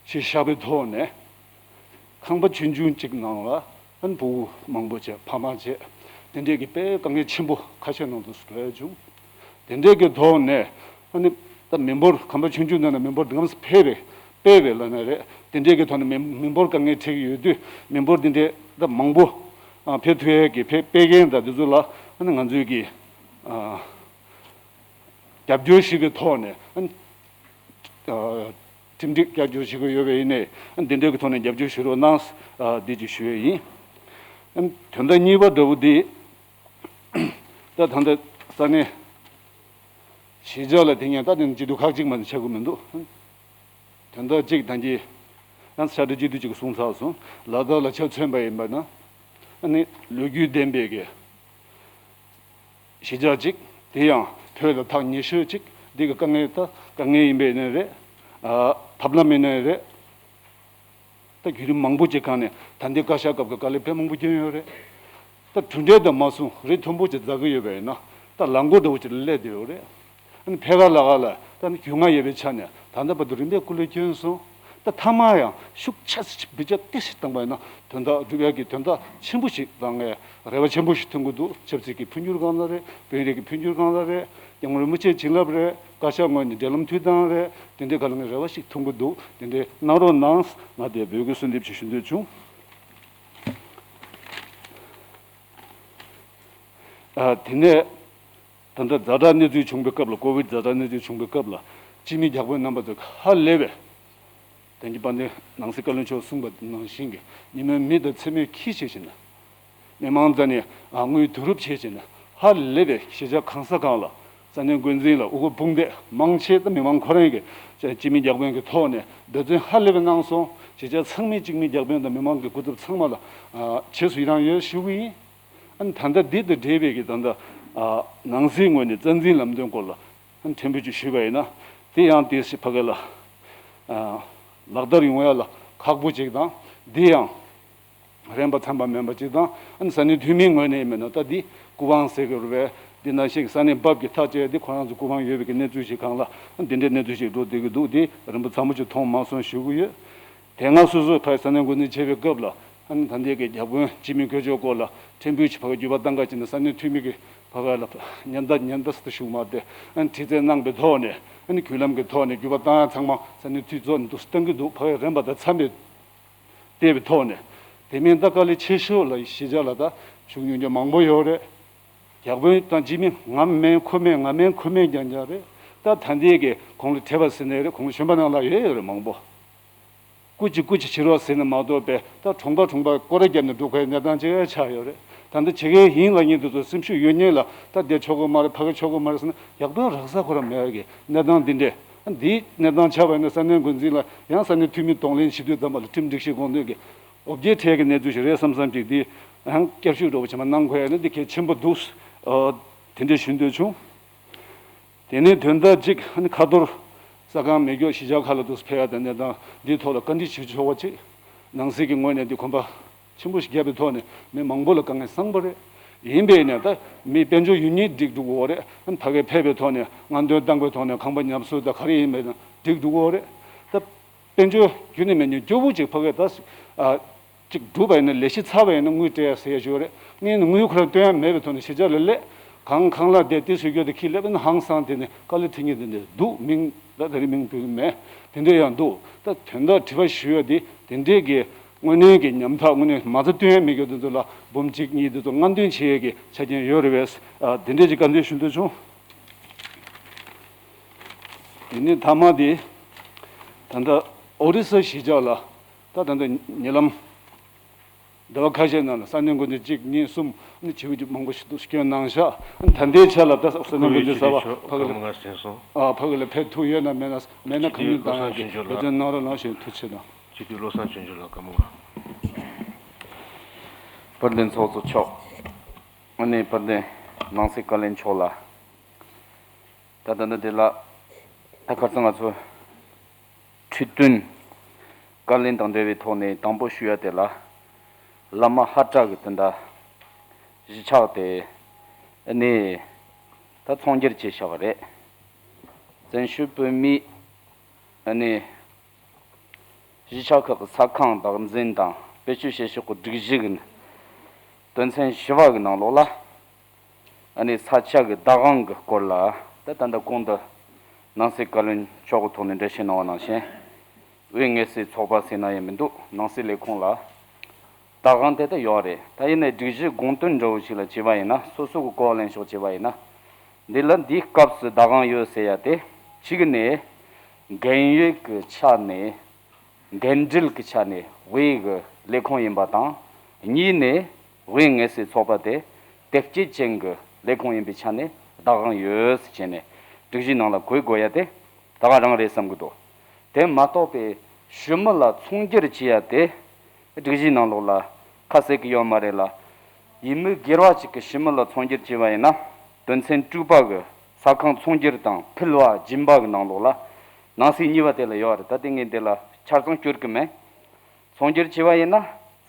ཞེས་བཞག་པའི་ཐོག་ནས། ཁང་པ་ཆུང་ཆུང་གཅིག་ནང་ལ་ཨ་ནི་ཕྲུ་གུ་མང་པོ་བྱས། ཕ་མ་བྱས། དེ་འདྲས་ཀྱི་དཔེ་དཀའ་ངལ་ཆེན་པོ་ཁ་ཤས་ནང་དུ་འགྲོ་ཡ་བྱུང་། དེ་འདྲས་ཀྱི་ཐོག་ནས་ཨ་ནི་ད་མི་འབོར་ཁང་པ་ཆུང་ཆུང་ནང་ནས་མི་འབོར་འདི་གམ་སེ་འཕེལ་བས་འཕེལ་བས་ལབ་ན་རེད། དེ་འདྲས་ཀྱི་ཐོག་ནས་མི་མི་འབོར་དཀའ་ངལ་འཕྲད་ཀྱི་ཡོད་དུས། མི་འབོར་འདི་འདྲས་ད་མང་པོ་ཨ་འཕེལ་ཐུབ་ཡས་ཀྱི་འཕེལ་སྤེལ་མཁན་དང་དེ་ཚོ་ལ་ཨ་ནི་ང་ཚོས་ཀྱི་ཨ། རྒྱབ་སྐྱོར་ཞིག་གི་ཐོག་ནས། ཨ། ཁྲིམས་སྒྲིག་རྒྱབ་སྐྱོར་ཞིག་གི་ཡོད་པ་ཡིན་ནའི། ཨ། འདི་འདྲའི་གི་ཐོག་ནས་རྒྱབ་སྐྱོར་ཞུ་རོགས་གནང་། ཨ། འདི་ཅིག་ཞུ་ཡས་ཡིན། ཨ། དོན་དག་གཉིས་པ་འདྲ་བོ་འདི། ད་ད་ལྟ་ས་གནས་གཞིས་ཆགས་ལ་དེ་སྔོན་ད་དེ་སྤྱི་འཐུས་ཁག་ཅིག་མ་གཏོགས་ཆགས་ཀྱི་མི་འདུག་དོན་དག་གཅིག་ད་གིན་ཡང་ཕྱག་སྦྲེལ་སྤྱི་འཐུས་ཅིག་གིས་གསུངས་ཚར་སོང་། ལ་དྭགས་ལ་ཆ་མཚོན་པ་ཡིན་པ་ན། ཨ་ནི་ལོ་རྒྱུས་ལྡན་པའི་གི་གཞིས་ཆགས་ཅིག་དེ་ཡང་བོད་ལ་ཐག་ཉེ་ཤོས་ཅིག་འདི་གི་དཀའ་ངལ་ད་དཀའ་ངལ་ཡིན་པའི་ནི་རེད། ཨ། ཐབས་ལམ་ཡིན་ནའི་རེད། ད་བརྒྱུད་རིམ་མང་པོ་ཅིག་སྒང་ནས་ད་ལྟའི་བཀའ་ཤག་སྐབས་ཀྱི་དཀའ་ལས་དཔེ་མང་པོ་བསྐྱོན་ཡོད་རེད། ད་གྲུབ་འབྲས་དང་མ་སོང་རི་མཐོན་པོ་ཅིག་འཛེག་གི་ཡོད་པ་ཡིན་ན། ད་ལམ་མགོ་འདྲ་བོ་ཅིག་ལ་སླེབས་བསྡད་ཡོད་རེད། ཨ་ནི་ཕེ་ཁ་ལ་ཁ་ལ་ད་ནི་རྒྱུས་མངའ་ཡོད་པའི་ཆ་ནས་ད་ལྟ་བར་དུ་རིམ་པས་སྐུ་ལས་བསྐྱོན་སོང་། ད་མཐའ་མ་ཡང་ཤུགས་ཆེ་ཙམ་ཅིག་བེད་སྤྱོད་ཏོག་ཙམ་བཏང་པ་ཡིན་ན། དོན་དག་སྒྲུབ་ཡག་གི་དོན་དག་ཆེན་པོ་ཞིག་དང་། ངས་རེ་བ་ཆེན་པོ་ཞིག་མཐོང་གི་འདུག་ཆབ་སྲིད་ཀྱི་འཕོ་འགྱུར་སྒང་ལ་རེད། དཔོན་རིགས་ཀྱི་འཕོ་འགྱུར་སྒང་ལ་རེད། སྐྱབས་མགོན་རིན་པོ་ཆེའི་བྱིན་རླབས་རེད། བཀའ་ཤག་ངོས་ནས་འབྲེལ་ལམ་མཐུད་སྟངས་རེད། དེ་འདྲའི་སྒང་ལ་ངས་རེ་བ་ཞིག་མཐོང་གི་འདུག་དེ་འདྲའི་གནང་རོགས་གནང་། ང་དེ་འབོད་སྐུལ་གསོལ་འདེབས་ཅིག་ཞུ་འདོད་བྱུང་། ཨ། དེ་ནས་ད་ལྟ་ཛ་དྲག་གནས་ཚུལ་བྱུང་བའི་སྐབས་ལ། ཀོ་ཝིཌ་ཛ་དྲག་གནས་ཚུལ་བྱུང་བའི་སྐབས་ལ་སྤྱི་མི་བརྒྱ་དཔོན་རྣམ་པ་ཚོས་ཧ་ལས་པའི། དེང་གི་དཔལ་ལྡན་ནང་སྲིད་བཀའ་བློན་མཆོག་གསུངས་པ་ནང་བཞིན་གྱི་ཉིན་མོའི་མེ་དང་མཚན་མོའི་ཁྱི་བྱས་བྱས་ནས། མི་མང་རྩ་ནས་ཨ་དངུལ་བསྡུ་རུབ་བྱས་བྱས་ནས། ཧ་ལས་པའི་གཞིས་ཆགས་གང་ས་གང་ལ་ས་གནས་འགོ་འཛིན་ལ་དབུ་འཁོར་དཔུང་སྡེ་མང་ཆེ་ད་མི་མང་ཁོ་རང་གི་སྤྱི་མི་བརྒྱ་དཔོན་གྱི་ཐོག་ནས་འབད་བརྩོན་ཧ་ལས་པའི་གནང་སོང་། གཞིས་ཆགས་ཚང་མའི་སྤྱི་མི་བརྒྱ་དཔོན་དང་མི་མང་གི་སྐུ་ཚབ་ཚང་མ་ལ་ཨ་རྗེས་སུ་ཡི་རང་ཡོད་ཞུ་གི་ཡིན། ཨ་ནི་ད་ལྟ་འདི་དང་འབྲེལ་བའི་གི་ད་ལྟ་ ནང་སྲིད་ངོས་ནས་རྩ་འཛིན་ལམ་སྟོན་སྐོར་ལ་ཕྲན་བུ་ཅིག་ཞུས་པ་ཡིན་ན། དེ་ཡང་དེ་ཕ་གི་ལ་ལག་བསྟར་ཡོང་ཡ་ལ་ཁག་པོ་ཅིག་དང་། འདི་ཡང་རན་པ་འཚམ་པ་མིན་པ་ཅིག་དང་། ས་གནས་འཐུས་མིའི་ངོས་ནས་མིན་ན་ད་འདི་སྐུ་དབང་ཟེར་གི་རེད་པས། འདི་ནང་བཞིན་ས་གནས་བབ་ཀྱི་ཐག་བཅད་འདི་ཁོ་རང་ཚོ་སྐུ་དབང་ཡོད་པའི་གི་གནས་ཚུལ་ཞིག་སྒང་ལ་འདི་འདྲའི་གནས་ཚུལ་ཞིག་འགྲོ་བསྡད་ཀྱི་འདུག་འདི་རིན་པོ་ཆེ་མཐོང་མ་སོང་ཞུ་གི་ཡོད། དེ་སྔ་སོ་སོའི་ཕ་ས་གནས་འགོ་འཛིན་བྱེད་པའི་སྐབས་ལ་ཨ་ནི་ད་ལྟའི་གི་རྒྱ་དཔོན་འཇིགས་མེད་ཁྱོད་ཆོའི་སྐོར་ལ་ཕྲན་བུ་ཞིག་ཕ་གི་འགྱུར་བ་བཏང་ག་ཅིག་ནས་ས་གནས་འཐུས་མི་གི་ཕ་གི་ལ་ཉེན་བརྡ་ཉེན་བརྡ་སུ་ཞུགས་མ་དེ་ཨ་ནི་དྲི་རྩད་གནང་པའི་ཐོག་ནས་ཨ་ནི་བརྒྱུད་ལམ་གི་ཐོག་ནས་འགྱུར་བ་བཏང་ཡ་ཚང་མ་ས་གནས་འཐུས་ཚོགས་ནས་འདུག་སྟངས་ཀྱི་འདུག་ཕ་གི་རན་པ་དང་འཚམ་པའི་བལྟས་པའི་ཐོག་ནས་དེ་མིན་ད་དཀའ་ལས་ཆེ་ཤོས་ལ་གཞིས་ཆགས་ལ་ད་ཞུགས་མྱོང་རྒྱུ་མང་པོ་ཡོད་རེད། རྒྱ་དཔོན་དང་འཇིགས་མེད་ང་མིན་ཁོ་མིན་ང་མིན་ཁོ་མིན་རྐྱང་རྐྱང་རེད། ད་ད་ལྟའི་གི་ཁོང་ལ་དྲི་བ་ཟེར་ནའི་རེད། ཁོང་གཞོན་པ་ནང་ལ་ཡོད་ཡོད་རེད་མང་པོ། སྐུ་མཁྱེན་སྐུ་མཁྱེན་བྱེད་རོགས་ཟེར་ནས་མ་གཏོགས་པའི་ད་གྲོང་པ་གྲོང་པ་སྐོར་ར་བརྒྱབ་ནས་འགྲོ་མཁན་གནས་སྟངས་ཅིག་ཆགས་ཡོད་རེད། ད་ལྟ་བྱེད་མཁན་ཡིན་ལབ་མཁན་དེ་ཚོ་སེམས་ཤུགས་ཡོད་མཁན་ལ་ད་འདིར་ཆོག་གི་མ་རེད་ཕ་གིར་ཆོག་གི་མ་རེད་ཟེར་ན་ཡག་དོན་རག་ས་ཁོ་རང་མེད་པའི་གི་གནས་སྟངས་འདི་འདྲས། འདིའི་གནས་སྟངས་ཆགས་པ་ཡིན་ན་ས་གནས་འགོ་འཛིན་ལ་ཡང་ས་གནས་འཐུས་མི་གདོང་ལེན་བྱེད་དུས་ཙམ་པ་ལ་ཁྲིམས་སྒྲིག་གཞི་དགོངས་དོན་གྱི་འོ་བརྒྱལ་འཕྲད་ཀྱི་གནས་ཚུལ་ཞིག་རེད་བསམ་བསམ་ཅིག་འདི་ཡང་བསྐྱར་ཞིབ་འདྲ་པོ་བྱས་ན་གནང་དགོས་ཡ་ནི་འདི་གལ་ཆེན་པོ་འདུག་དེ་འདྲས་ཞུ་འདོད་བྱུང་། དེ་ནས་དོན་དག་གཅིག་ཁ་ཐོར་ས་ཁང་མེ་སྒྱོགས་གཞིས་ཆགས་ཁག་ལ་འདུག་ཕེབས་ཡ་དང་གནས་སྟངས་འདིའི་ཐོག་ལ་བཀའ་འདྲི་ཞུ་ཆོག་པ་ཅིག་ནང་སྲིད་ཀྱི་ངོས་ནས་འདི་གོམ་པ་ཆེན་པོ་ཞིག་བརྒྱབ་པའི་ཐོག་ནས་མི་མང་པོ་ལ་དཀའ་ངལ་བཟང་པོ་རེད། ཡིན་པས་ན་ད་མི་དཔལ་འབྱོར་ཡོད་མཁན་འགྲིག་འགྲོ་གི་ཡོད་རེད། ཕ་གིར་ཕེབས་པའི་ཐོག་ནས་སྔ་འདོན་བཏང་པའི་ཐོག་ནས་ཁང་པ་ཉམས་གསོ་དང་ག་རེ་ཡིན་པས་ན་འགྲིག་འགྲོ་གི་ཡོད་རེད། ད་དཔལ་འབྱོར་རྒྱུན་ནས་མེད་མཁན་སྐྱོ་པོ་ཅིག་ཕ་གིར་ད་ཨ་ཅིག་སྒྲུབ་པ་ཡིན་ན་ལས་གཞི་ཚར་བ་ཡིན་ན་དངུལ་སྤྲད་ཡ་ཟེར་ཡ་ཞིག་ཡོད་རེད། ངས་ནི་དངུལ་ཁོ་རང་སྟོན་ཡ་མེད་པའི་ཐོག་ནས་གཞིས་ཆགས་ལ་སླེབས་གང་ཁང་གླ་དེ་དེ་བཟོ་རྒྱུ་དེ་ཁྱི་སླེབས་ན་ཧང་སང་དེ་ནས་དཀའ་ལས་འཕྲད་མཁན་དེ་འདྲ་འདུག་མིང་ད་དེ་རིང་མིང་འབོད་ཀྱི་མེད། དེ་འདྲ་ཡང་འདུག་ད་དོན་དག་དྲི་བ་ཞུ་ཡ་དེ་དེ་འདྲས་ཀྱི་དངོས་གནས་ཀྱི་ཉམ་ཐག་དངོས་གནས་མ་རྩ་སྟོན་ཡ་མེད་རྒྱུ་དེ་ཚོ་ལ་འབུམ་གཅིག་གཉིས་དེ་ཚོ་སྔ་འདོན་བྱེད་ཡས་ཀྱི་ཆ་རྐྱེན་ཡོད་རེད་པས། ཨ་དེ་འདྲས་ཀྱི་བཀའ་འདྲི་ཞུ་འདོད་བྱུང་། དེ་ནས་མཐའ་མ་དེ་ད་ལྟ་ཨོ་རི་ས་གཞིས་ཆགས་ལ་ད་ད་ལྟ་ཉེ་ལམ་ཟླ་བ་ཁ་ཤས་ནང་ལ་ས་གནས་འགོ་འཛིན་གཅིག་གཉིས་གསུམ་ནི་བྱེད་དགོས་ཀྱི་མང་པོ་ཞིག་འདུག་སྐྱོན་གནང་ཤག་ད་ལྟའི་ཆ་ལ་ད་ས་གནས་འགོ་འཛིན་གསར་པ་ཕ་གི་ལ་ཕ་གི་ལ་ཕེབས་ཐུབ་ཡོད་ན་མེད་ན་མེད་ན་ཁ་སྣོན་བཏང་ཡག་གི་འབད་བརྩོན་གནང་རོགས་གནང་ཞེས་ཐུགས་ཆེ་གནང་། སྤྱི་འཐུས་བློ་བཟང་ཆོས་འབྱོར་ལགས་བཀའ་མོལ། དཔལ་ལྡན་ཚོགས་གཙོ་མཆོག་ཨ་ནི་དཔལ་ལྡན་ནང་སྲིད་བཀའ་བློན་མཆོག་ལ། ད་ལྟ་འདི་ལ་ད་ཁ་སང་ང་ཚོ་ཁྲི་སྟོན་བཀའ་བློན་དང་འབྲེལ་བའི་ཐོག་ནས་དང་པོ་ཞུ་ཡ་དེ་ལ་བླ་མ་ཧ་ཏྲ་གི་དོན་དག་གཞིས་ཆགས་དེ་ནས་ད་ཚོང་སྒྱུར་བྱས་བཞག་པ་རེད། བཙན་བྱོལ་བོད་མིའི་ནས་གཞིས་ཆགས་ཁག་གི་ས་ཁང་བདག་འཛིན་དང་བེད་སྤྱོད་བྱེད་ཕྱོགས་ཀྱི་སྒྲིག་གཞི་གི་དོན་ཚན་བཞི་པ་གི་ནང་ལོགས་ལ་ཨ་ནི་ས་ཆ་གི་བདག་དབང་གི་སྐོར་ལ་ད་ད་ལྟ་གོང་དུ་ནང་སྲིད་བཀའ་བློན་མཆོག་གི་ཐོག་ནས་འགྲེལ་བཤད་གནང་བ་ནང་བཞིན་དབུས་ངལ་སེལ་ཚོགས་པ་ཟེར་ན་ཡང་མི་འདུག་ནང་སྲིད་ལས་ཁུངས་ལ་བདག་དབང་དེ་ད་ཡོད་རེད། ད་ཡིན་ནའི་སྒྲིག་གཞི་དགོངས་དོན་འདྲ་བོ་ཞིག་ལ་བྱས་པ་ཡིན་ན་སོ་སོ་གི་གོ་བ་ལེན་ཕྱོགས་བྱས་པ་ཡིན་ན། འདི་ལ་འདིའི་སྐབས་སུ་བདག་དབང་ཡོད་ཟེར་ཡ་དེ་གཅིག་ནས་འགན་ཡོད་ཀྱི་ཆ་ནས་འགན་འཁྲི་གི་ཆ་ནས་དབུས་ཀྱི་ལས་ཁུངས་ཡིན་པ་དང་། གཉིས་ནས་དབུས་ངལ་སེལ་ཚོགས་པ་དེ་དེབ་སྐྱེལ་ཅན་གྱི་ལས་ཁུངས་ཡིན་པའི་ཆ་ནས་བདག་དབང་ཡོད་ཟེར་བྱས་ནས་སྒྲིག་གཞིའི་ནང་ལ་འཁོད་དགོས་ཡ་དེ་ད་ག་རང་རེད་བསམ་གྱི་འདུག་དེ་མ་གཏོགས་པའི་ཞུམ་མེད་ལ་ཚོང་སྒྱུར་བྱེད་ཡ་དེ་སྒྲིག་གཞིའི་ནང་ལོགས་ལ་ཁ་གསལ་གྱི་ཡོད་མ་རེད་ལ། ཡུལ་མི་སྒེར་བ་གཅིག་གིས་ཞུམ་མེད་ལ་ཚོང་སྒྱུར་བྱས་པ་ཡིན་ན་དོན་ཚན་དྲུག་པ་གི་ས་ཁང་ཚོང་སྒྱུར་དང་ཕུལ་བ་སྦྱིན་པ་གི་ནང་ལོགས་ལ་ནང་གསེས་གཉིས་པ་དེ་ལ་ཡོད་རེད། ད་དེ་ངས་འདི་ལ་ཆ་ཚང་སྐྱོར་གི་མེད། ཚོང་སྒྱུར་བྱས་པ་ཡིན་ན་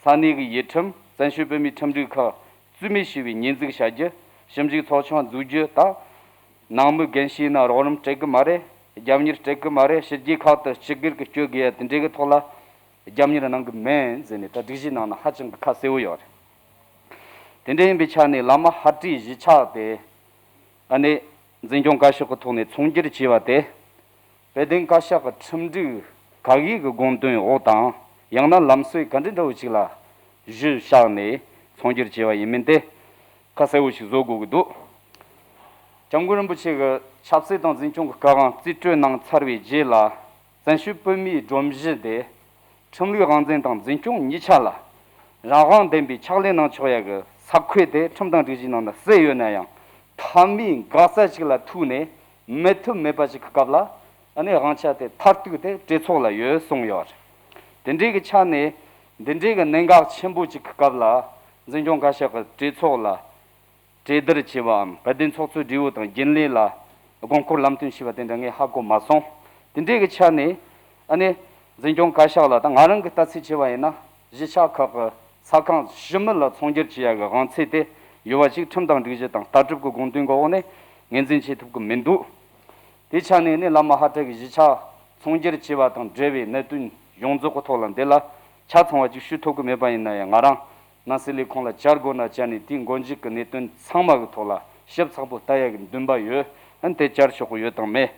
ས་གནས་ཀྱི་ཡུལ་ཁྲིམས་བཙན་བྱོལ་བོད་མིའི་ཁྲིམས་སྒྲིག་ཁག་རྩིས་མེད་བྱས་པའི་ཉེས་འཛུགས་བྱ་རྒྱུ། ཞིབ་འཇུག་ཚོགས་ཆུང་འཛུགས་རྒྱུ་དང་། ནང་མི་རྒན་བྱས་ན་རོགས་རམ་སྤྲད་གི་མ་རེད། རྒྱབ་གཉེར་སྤྲད་གི་མ་རེད། ཕྱི་རྒྱལ་ཁག་ཏུ་སྤྱི་སྒེར་གྱི་སྤྱོད་དགོས་ཡ་དེ་འདྲའི་གི་ཐོག་ལ་རྒྱབ་གཉེར་གནང་གི་མེད་ཟེར་ནས་ད་སྒྲིག་གཞིའི་ནང་ན་ཧ་ཅང་གི་ཁ་གསལ་བོ་ཡོད་རེད། དེ་འདྲ་ཡིན་པའི་ཆ་ནས་བླ་མ་ཧ་ཏྲའི་གཞིས་ཆགས་དེ་ཨ་ནི་འཛིན་སྐྱོང་བཀའ་ཤག་གི་ཐོག་ནས་ཚོང་སྒྱུར་བྱས་པ་དེ། དཔལ་ལྡན་བཀའ་ཤག་གི་ཁྲིམས་སྒྲིག་ག་གེ་གི་དགོངས་དོན་འོག་དང་ཡང་ན་ལམ་སྲོལ་ག་འདྲ་འདྲ་བོ་ཞིག་ལ་གཞི་བཞག་ནས་ཚོང་སྒྱུར་བྱས་པ་ཡིན་མིན་དེ་ཁ་གསལ་བོ་ཞིག་བཟོ་དགོས་ཀྱི་འདུག་སྐྱབས་མགོན་རིན་པོ་ཆེ་གི་ཆབ་སྲིད་དང་འཛིན་སྐྱོང་གི་བཀའ་དབང་རྩིས་སྤྲོད་གནང་ཚར་བའི་རྗེས་ལ་བཙན་བྱོལ་བོད་མིའི་སྒྲོམ་གཞི་དེ་ཁྲིམས་ལུགས་དབང་འཛིན་དང་འཛིན་སྐྱོང་གཉིས་ཆ་ལ་རང་དབང་ལྡན་པའི་ཕྱག་ལས་གནང་ཆོག་ཡ་གི་ས་ཁུལ་དེ་ཁྲིམས་དང་སྒྲིག་གཞིའི་ནང་ན་གསལ་ཡོད་ན་ཡང་མཐའ་མའི་འགག་རྩ་ཞིག་ལ་ཐུག་ནས་མེད་ཐབས་མེད་པ་ཞིག་གི་སྐབས་ལ་ཨ་ནི་དབང་ཆ་དེ་མཐར་ཐུག་དེ་གྲོས་ཚོགས་ལ་ཡོད་གསུངས་ཡོད་རེད། དེ་འདྲའི་གི་ཆ་ནས་འདི་འདྲའི་གི་གནད་འགག་ཆེན་པོ་ཅིག་གི་སྐབས་ལ་འཛིན་སྐྱོང་བཀའ་ཤག་གི་གྲོས་ཚོགས་ལ་ གྲོས་བསྡུར་བྱས་པའམ་དཔལ་ལྡན་ཚོགས་གཙོའི་བགྲེས་པོ་དང་རྒྱུན་ལས་ལ་དགོངས་སྐོར་ལམ་སྟོན་ཞུས་པ་དེ་འདྲ་ངས་ཧ་གོ་མ་སོང་། དེ་འདྲའི་གི་ཆ་ནས་ཨ་ནི་འཛིན་སྐྱོང་བཀའ་ཤག་ལ་ད་ང་རང་གི་ལྟ་ཚུལ་བྱས་པ་ཡིན་ན་གཞིས་ཆགས་ཁག་གི་ས་ཁང་ཞི་མོལ་ལ་ཚོང་སྒྱུར་བྱེད་ཡ་གི་དབང་ཚད་དེ་ཡོད་པ་ཞིག་ཁྲིམས་དང་སྒྲིག་གཞི་དང་ལྟ་གྲུབ་ཀྱི་དགོངས་དོན་གྱི་འོག་ནས་ངོས་འཛིན་བྱེད་ཐུབ་ཀྱི་མི་འདུག་དེ་ཆ་ནས་ནི་བླ་མ་ཧ་ཏྲ་གི་གཞིས་ཆགས་ཚོང་སྒྱུར་བྱས་པ་དང་འབྲེལ་བའི་གནད་དོན་ཡོངས་རྫོགས་ཀྱི་ཐོག་ལ་འདི་ལ་ཆ་ཚང་བ་ཅིག་ཞུ་ཐུབ་ཀྱི་མེད་པ་ཡིན་ན་ཡང་ང་རང་ནང་སྲིད་ལས་ཁུངས་ལ་བཅར་དགོས་ན་བཅར་ནས་དེའི་མགོ་མཇུག་གི་གནད་དོན་ཚང་མ་གི་ཐོག་ལ་ཞིབ་ཚགས་པོ་ལྟ་ཡ་གི་འདུན་པ་ཡོད། ཨ་ནི་དེ་བཅར་ཆོག་གི་ཡོད་དང་མེད།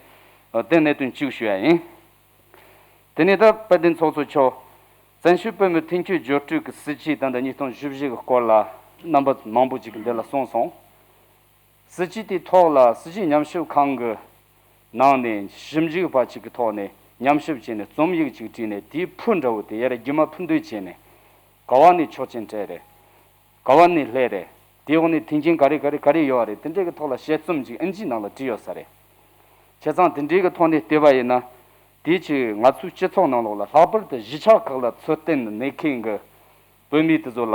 ཨ་དེ་གནད་དོན་གཅིག་ཞུ་ཡ་ཡིན། དེ་ནས་ད་དཔལ་ལྡན་ཚོགས་གཙོ་མཆོག་བཙན་བྱོལ་བོད་མིའི་མཐུན་རྐྱེན་སྦྱོར་སྤྲོད་ཀྱི་སྲིད་ཇུས་ད་ལྟ་ཉིས་སྟོང་བཅུ་བཞི་གི་སྐོར་ལ་རྣམ་པ་མང་པོ་ཅིག་གིས་འདི་ལ་གསུངས་སོང་། སྲིད་ཇུས་དེའི་ཐོག་ལ་སྲིད་ཇུས་ཉམས་ཞིབ་ཁང་གི་ནང་ནས་ཞིབ་འཇུག་པ་ཅིག་གི་ཐོག་ནས་ཉམས་ཞིབ་བྱས་ནས་རྩོམ་ཡིག་ཅིག་བྲིས་ནས་དེའི་ཕུལ་འདྲ་བོ་དེ་ཡར་རྒྱུན་མ་ཕུལ་འདོད་བྱས་ནས་ག་བ་ནས་ཆོག་མཆན་སྤྲད་རེད། ག་བ་ནས་སླེབས་རེད། དེའི་འོག་ནས་མཐུན་རྐྱེན་ག་རེ་ག་རེ་ག་རེ་ཡོད་རེད། དེ་འདྲའི་གི་ཐོག་ལ་དཔྱད་རྩོམ་ཅིག་ཨིན་ཇིའི་ནང་ལ་བྲིས་ཡོད་ས་རེད། བྱས་ཙང་དེ་འདྲའི་གི་ཐོག་ནས་བལྟས་པ་ཡིན་ན། དེའི་ཆེད་ང་ཚོའི་སྤྱི་ཚོགས་ནང་ལོགས་ལ་ལྷག་པར་དུ་གཞིས་ཆགས་ཁག་ལ་འཚོ་རྟེན་གནས་མཁན་གི་བོད་མི་དེ་ཚོ་ལ་